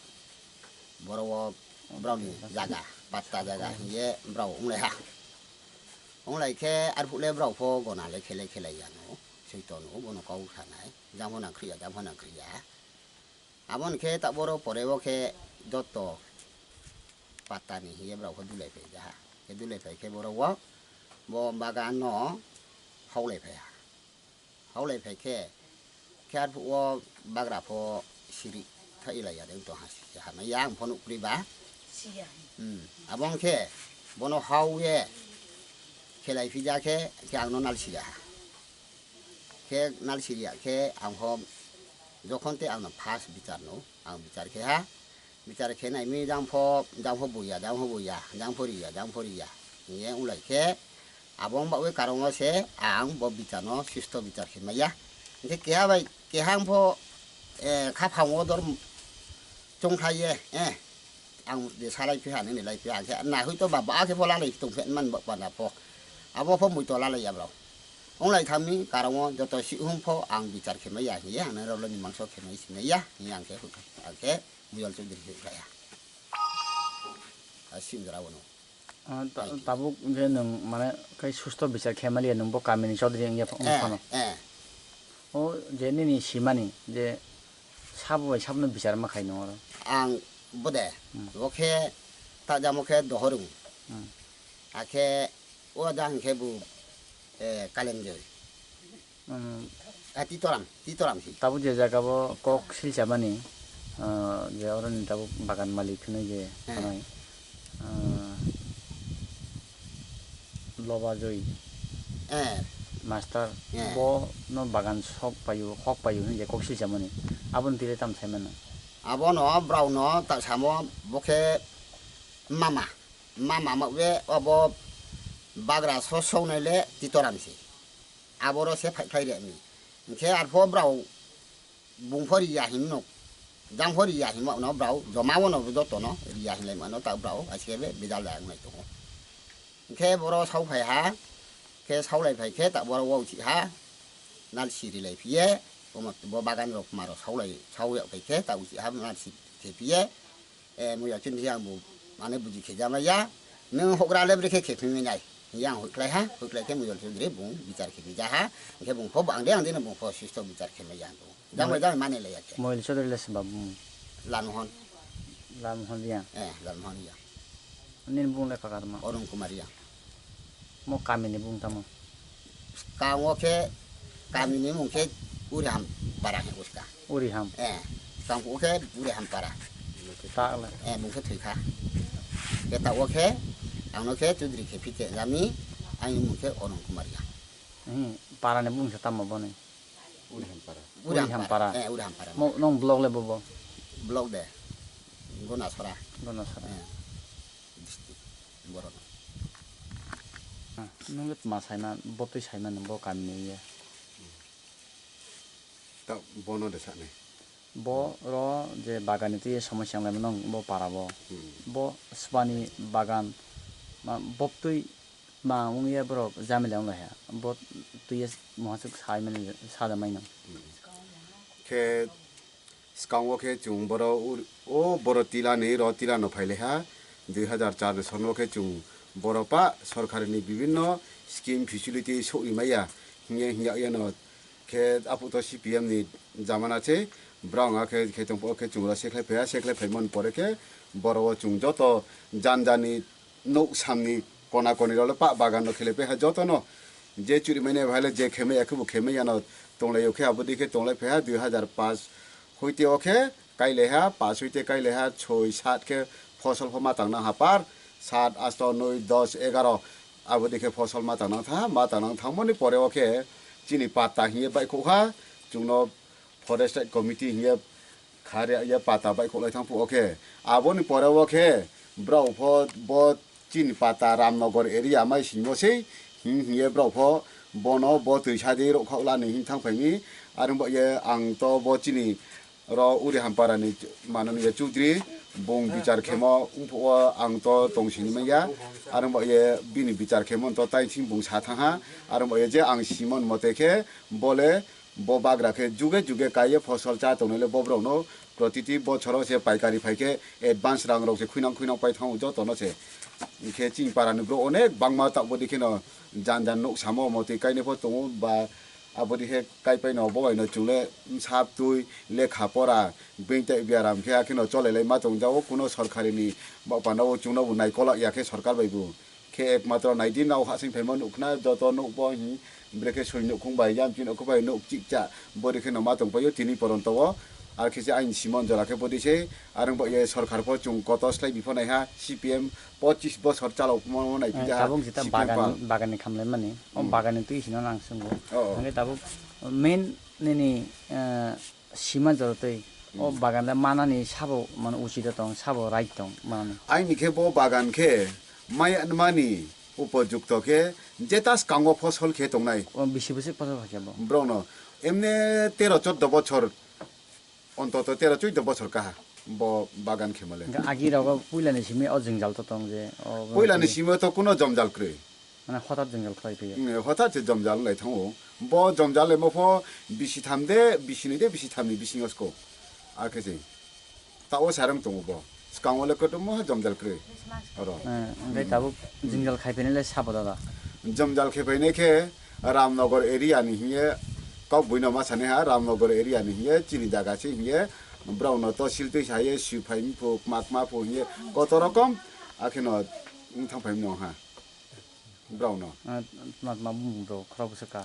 boro o brao ni jaga, patta jaga hiye brao wnglai ha. Wnglai khe arphuh le brao pho gona le khe le khe lai ya no, soito no bono kok sanai, jang pho nang khri ya, jang pho nang khri ya. Aboni khe ta boro pore o khe joto patta ni hiye brao pho dulai phai ja ha. Khe dulai phai khe boro o bo bagan no hok lai phai ha. Hok lai phai khe, khe arphuh o bagra pho siri thailai ya de, wng tong ha siri hamya, ang pho nukpri ba. Siya. Hmm. Abo wng khe bono hok ye khelai phija khe, khe ang no nal siri ha. Khe nal siri ya khe ang pho jokhon tei ang no first bichar no, ang bichar khe ha. Bichar khe nai mi jang pho, jang pho buya, jang pho buya, jang pho riya, jang pho riya. Hiye wng lai khe abo wng bagwi karongo se ang bo bichar no sisto bichar khe maya. Hinkhe keha bai keha wng pho, eh, kha phango dor chong kha ye, eh, ang je salai phi ha nini lai phi ha khe na hui to ba ba khe pho lalai tong phe man ba na pho. Abo pho mui to lalai ya bro. Wng lai thang mi karongo joto si hum pho ang bichar khe maya hiye ang nai rolo ni mangso khe mai sinai ya. Hiye ang khe hui ang khe Muyal Chaudhary se khlaiya. A sim jora bono. Ah, ta-, Ai, tabuk je nwng mane kai susto bichar khe maliya nwng bo kamini chaudhary wngya pha-, wng Eh, phano. Eh. O je nini simani je sabo bai sabno bichar ma khai nung oro. Ang bode, Hmm. Bo khe ta jamo khe dohorung. Hmm. Akhe o da hwnkhe bo, eh, Kalenjoi. Hmm. Ah, Titoram, Titoram si. Tabuk je jaga bo kok silchamani, ah, je oroni tabuk bagan malik hinui je Eh. Tonai, ah, Loba Joi Eh. Master Eh. Bo no bagan sok payu, hok payu hinui je kok silchamani. Aboni tile tam saimano. Abono brao no ta samo bo khe mama. Mama ma we obo bagra so songnai le Titoram si. Aboro se phai phai remi. Hinkhe arpho brao bungpho riya hinno, jangpho riya hinma no brao joma wono jotono riya hinlai mano ta brao asikebe bidal da wngnai tongo. Hinkhe boro sau phai ha, khe saulai phai khe ta boro wausi ha, nal siri lai phiye, omo bo bagan rok maro saulai, sau phai khe ta usi ha nal si khe phiye, Eh, muya chini yang bu mane buji khe jama ya. Nung hokra le brekhe khe phimi nai. Yang huklai ha, huklai khe muya chini bung bichar khe bija ha. Khe bung pho bang de ang de bung pho sisto bichar khe ma yang bu. Jang Moi- jang mane le ya khe. Moil Chaudhary le samba bung. Lalmohon. Lalmohon ya. Eh, Lalmohon ya. Nin bung le kakar ma. Arun Kumar ya. Mo kamini bung tamo. Kango khe kamini mung khe Uriham para he uska. Uriham. Eh, kangpu khe Uriham para. Ta le. Eh, mung khe thoi kha. Khe ta o khe ang no khe Chaudhary khe phite jami ang mung khe Arun Kumar ya. Hmm, para ni bung se tamo boni. Uriham para. Uriham Uriham para. Para. Eh, Uriham para. Mo nong block le bobo. Block de. Gonasora. Gonasora. Eh. District. Borok. Nwng tma saima, botwi saima nwng bo kamini ye. Ta bono de sani. Bo ro je bagan ni twi somosya wng lai mano bo para bo. Hmm. Bo swbani bagan ma bobtwi ma wngya borok jamila wng lai ha. Bo twi muhaswk sai mani sa da mai no. Hmm. Khe Swkango khe chwng boro ur-, o boro tila ni ro tila no phai lai ha, dui hazar char ni salo khe chwng boro pa sorkari ni bibinno scheme facility sogwi maya hingye hingya yano khe aphuru to C P M ni jamana se borok wngkha khe, khe tongphuru khe chwng ro se khlai phaiya, se khlai phaimani pore khe boro o chwng joto jan jan ni nuk samni kona koni rok le pa bagan no khelai phai ha joto no je churi manya bahai le je khemai ya khe bo khemai ya no tonglai o khe abo dei khe tonglai phai ha dui hazar paanch hoite o khe kailai ha paanch hoite kailai ha soi saat khe fosol pho ma tang nang ha par saat asto noi dos egaro abo dei khe fosol ma tang nang tha ma tang nang thang mani pore o khe chini patta hingye bai khok ha chwng no forest committee hingye kharya ye pata bai khok lai thang phu o khe aboni pore o khe borok pho bo chini pata Ramnagar area mai singmo sei hing hingye borok pho bono bo twi sadi rok khok lani hing thang phai mi arwng bo ye ang to bo chini ro uri hampara ni manani ye chudri bung bichar khemo wngphuo ang to tong sini manya arwng bo ye bini bichar khemo to tai sing bung sa thang ha arwng bo ye je ang simon mote khe bole Bo bagra khe juge juge kaiye fosol cha tongnai le bo borok no protiti bochoro se paikari phai khe advance rang rok se khuinang khuinang pai thango joto no se. Hingkhe chini para ni borok onek bangma tabuk bo dikhe no jan jan nuk samo motwi kainai pho tongo ba abo dikhe kaipai no bo bai no chwng le bwsa twi lekha pora being tai biaram khe akhe no cholai lai ma tong jago kuno sorkari ni ba panda o chwng no bo naikolak ya khe sorkar bai bo. Khe ekmatro naidi nao hasing phaima nukna joto nukbo hi brekhe soi nukhung bai yamchi nukhung bai nuk chikcha bori khe no ma tongpaio tini poronto o. Ar khe se aini simon jora khe bodi se arwng bai ye sorkar pho chwng koto slai bipho naiha C P M pochis bosor chalok mo nai pija ha Tabuk jita C P M bagan, pha. Bagan ni khamlai mani o Hmm. Bagan ni twi sino nang swngo. Oh, oh. Hingke tabuk main nini eh, Sima jora twi. O Hmm. Bagan le manani sabo mano uchi da tong, sabo right tong manani. Aini khe bo bagan khe maya mani upojukto khe jeta swkango fosol khe tongnai. O bisi bwswk fosol kha khe bo. Borokno emne tero chordo bochor, ontoto tero chordo bochor kaha bo bagan khe male. Hingke agi rogo puila ni simi o jwngjal to tong je, o Puila ni simi to kuno jomjal kwrwi. Mane hothat jwngjal khlai phaiya. Mm, hothat se jomjal wng lai thango. Bo jomjal le mopho bisi tham de, bisi ni de, bisi tham ni bisingo sko. Akhe se. Ta o sarang tongo bo. Swkango le kotorma jomjal kwrwi. Oro. Eh, hingke tabuk jwngjal khai phainai le sabo dada. Jomjal khai phainai khe Ramnagar area ni hingye kok buino ma sani ha, Ramnagar area ni hingye chini jaga se hingye borok no tosil twi sa ye sui phai phu, mak ma phu hingye koto rokom akhe no wng thang phai mano ha. Borok no. Ah, tma tma bumung rok khorok bwswk ka?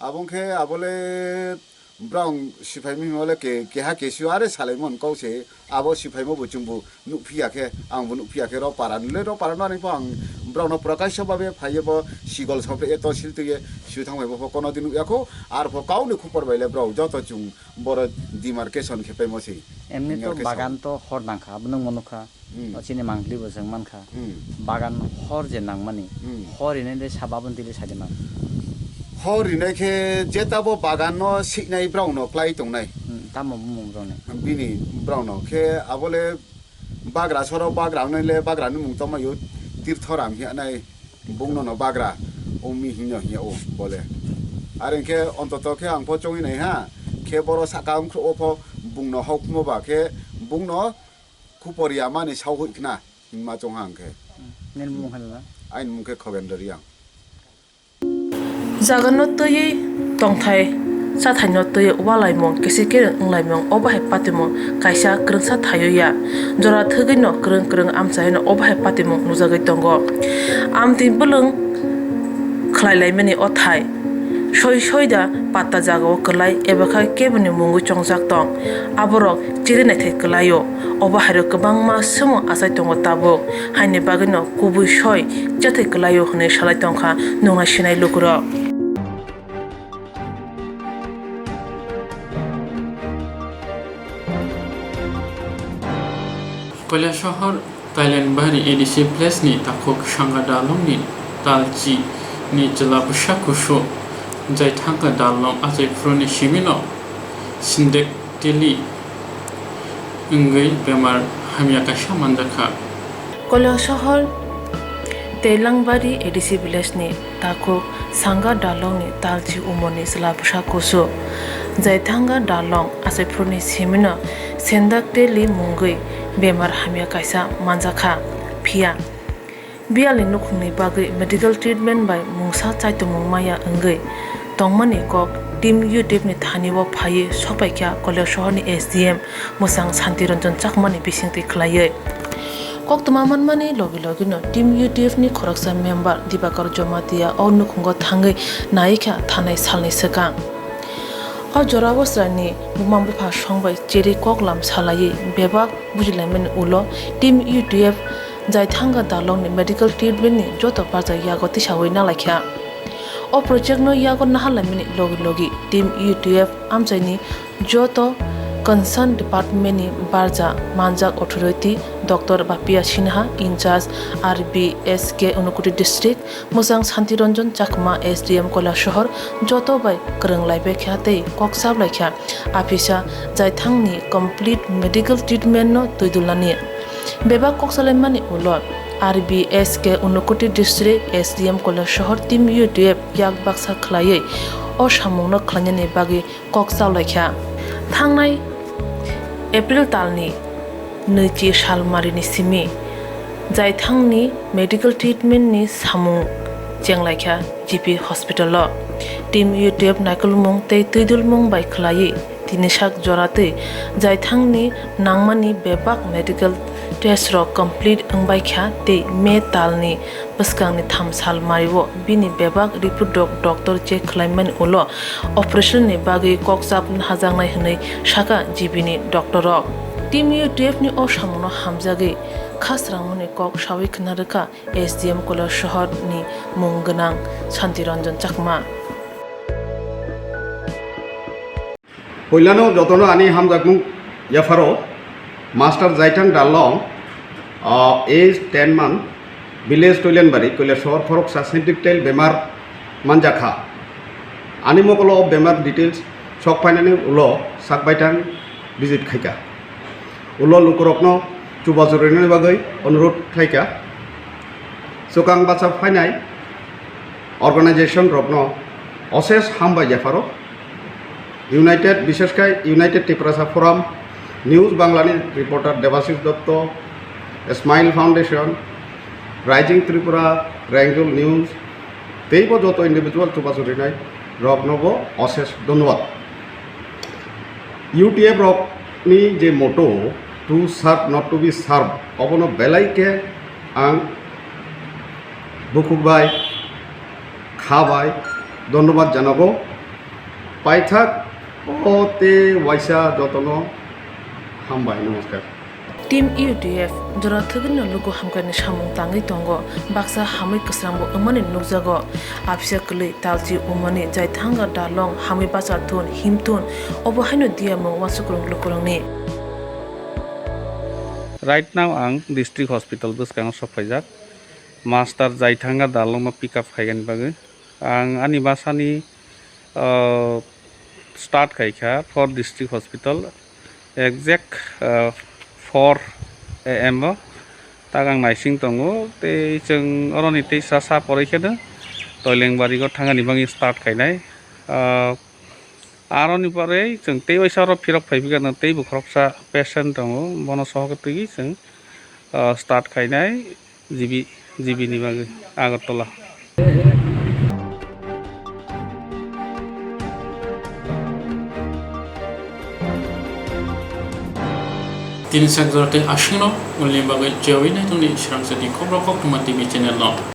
Abo wngkhe abo le borok siphai mihimo le ke-, keha kesu are salaimon kok se abo siphaimo bo chwngbo nukphiya khe, ang bo nukphiya khe rok para ni le rok para no ani pho ang borok no prakaisho babe phaiye bo sigol sopre ye tosil twi ye su thang bai bo pho kono di nukya kho ar pho kau ni khupor bai le borok joto chwng boro demarcation khe paimo se. Emni to Demarcation. Bagan to hor nang kha, abo nwng mo nukha. Hmm. O chini mangli bo chwng mankha. Hmm. Bagan hor je nangmani. Hmm. Hor hinwi de sabo aboni twi de sadi mang. Hor hinai khe jeta bo bagan no siknai borok no klai tongnai. Hmm, tamo bumung borok ni. Bini borok no khe abo le bagra soro bagra wngnai le bagra ni mung tongma yo Tirthoram hinai bung no no bagra umi hino hinya o bole. Are khe ontoto khe ang pho chongwi nai ha khe boro saka wngkhro o pho bung no hok mo ba khe bung no Khupor ya mani sao hoi khna himma chong ha hwnkhe. Nini bumung khe da? Aini mung khe Khogendra Reang. Jaga no twiwi tongthai, chathai no twiwi ualaimung, kisi kiring wnglaimung, obo hai patimung kaisa kwrwngsa thaio ya. Jora thwgwi no kwrwng kwrwng amchaino obo hai patimung nukjagwi tongo. Amtwi bwlwng khlai laimani o thai. Soi soi da patta jagao kwlai eba kha keboni mungwi chongjak tong. Aborok chiri naithai kwlaio. Obo hairo kwbangma swmung achai tongo tabuk. Haini bagwino kubui soi chathai kwlaio hwnwi salai tongkha nungna sinai lukurok. Kailasahar, Thailand bahari A D C place ni takhuk Sanga Dalong ni talchi ni chwla bwsa kusu jai thangkha Dalong achai phuru ni simi no Syndactyly wngwi bemar hamya kaisa manjakha. Koilasohor Teilangbari A D C village ni takhuk Sanga Dalong ni Talchi Umor ni chwla bwsa kusu Jaithanga Dalong achaiphuruni simino Syndactyly mungwi bemar hamya kaisa manjakha. Phiya Biyalni nukhungni bagwi medical treatment bai mungsa chaitomung maya wngwi tongmani kok Team U T F ni thani-o phaiwi sokpaikha Koilasohor ni S D M Mwsang Santi Ranjan Chakma ni bisingtwi khwlaiwi. Koktwma manmani logi logino Team U T F ni khoroksa member Dibakar Jamatia o nukhungo thangwi naikha thanai salni swkang. O jorao chwraini buma bupha songbai cherwi koklam salaiwi bebak bujilaimani ulo Team U T F Jaithanga Dalong ni medical treatment ni joto barjak yago tisawi nalaikha. O project no yago nahalaimani logi logi Team U T F amchaini joto concern department ni barja manjak authority Doctor Bapia Sinha, in charge R B S K Unakoti district, Mwsang Santi Ranjan Chakma S D M Koilasohor joto bai kwrwng laibaikha tei kok chaplaikha. Aphisa Jaithang ni complete medical treatment no twidulnani. Bebak kok salaimani ulo R B S K Unakoti district S D M Koilasohor Team U T F yak baksa khwlaiwi o samung no khwlainani bagwi kok chaplaikha. Thangnai April talni nwichi salmarini simi Jaithangni medical treatment ni samung chenglaikha G P hospital o. Team U T F naikolmung tei twidulmung bai khwlaiwi tinisak joratwi Jaithangni nangmani bebak medical test rok complete wngbaikha tei May talni bwskangni tham salmario bini bebak report rok doctor check khwlaimani ulo operation ni bagwi kokchap hajaknai hwnwi sakha G B ni doctor rok. Team U T F ni o samungno hamjagwi kha srangmani kok sawi khna rwkha S D M Koilasohor ni mung gwnang Santi Ranjan Chakma. Puilano jotono ani hamjakmung yapharo Master Jaithang Dalong, ah, age ten month, village Toilanbari, Koilasohor, khoroksa syndactyly bemar manjakha. Ani mokolo o bemar details sok phainani ulo sak baithang visit khaikha. Ulo lukurokno chubachu rinani bagwi onurodh khlaikha. Swkang bacha phainai organization rokno osesh hambai yapharo. United, bishesh khai United Tiprasa Forum, News Banglani reporter Debashish Dotto, Smile Foundation, Rising Tripura, Rengjol News, teibo joto individual chubachu rinai roknobo osesh dhonnobad. U T F rokni je motto, "To serve, not to be served," obono belai khe ang bukhuk bai, kha bai dhonnobad janago. Paithak o tei waisa jotono hambai, namaskar. Team U T F jora thwgwino luku hamkrai ni samung tangwi tongo, baksa hamwi kwsrangbo wngmani nukjago. Aphisa kwlwi talchi umani Jaithanga Dalong hamwi bacha thun, him thun, obo haino diya mung uansukmung lukurokni. Right now ang district hospital bwskango sokphaijak, Master Jaithanga Dalongno pick up khaigani bagwi. Ang ani bachani, ah, start khaikha four district hospital, exact, ah, four A M o. Tak ang naising tongo, tei chwng oroni tei sa sa poroi kheno Toilangbari o thangani bagwi start khainai. Ah, aroni pore chwng tei waisa oro phirok phai phikha, teibo khoroksa patient tongo, bono sohor twi chwng, ah, start khainai. G B, G B ni bagwi Agartala. Tini sak jora tei aswkno ulni bagwi jewi naitongni srangsa di Khobor Koktwma T V channel no.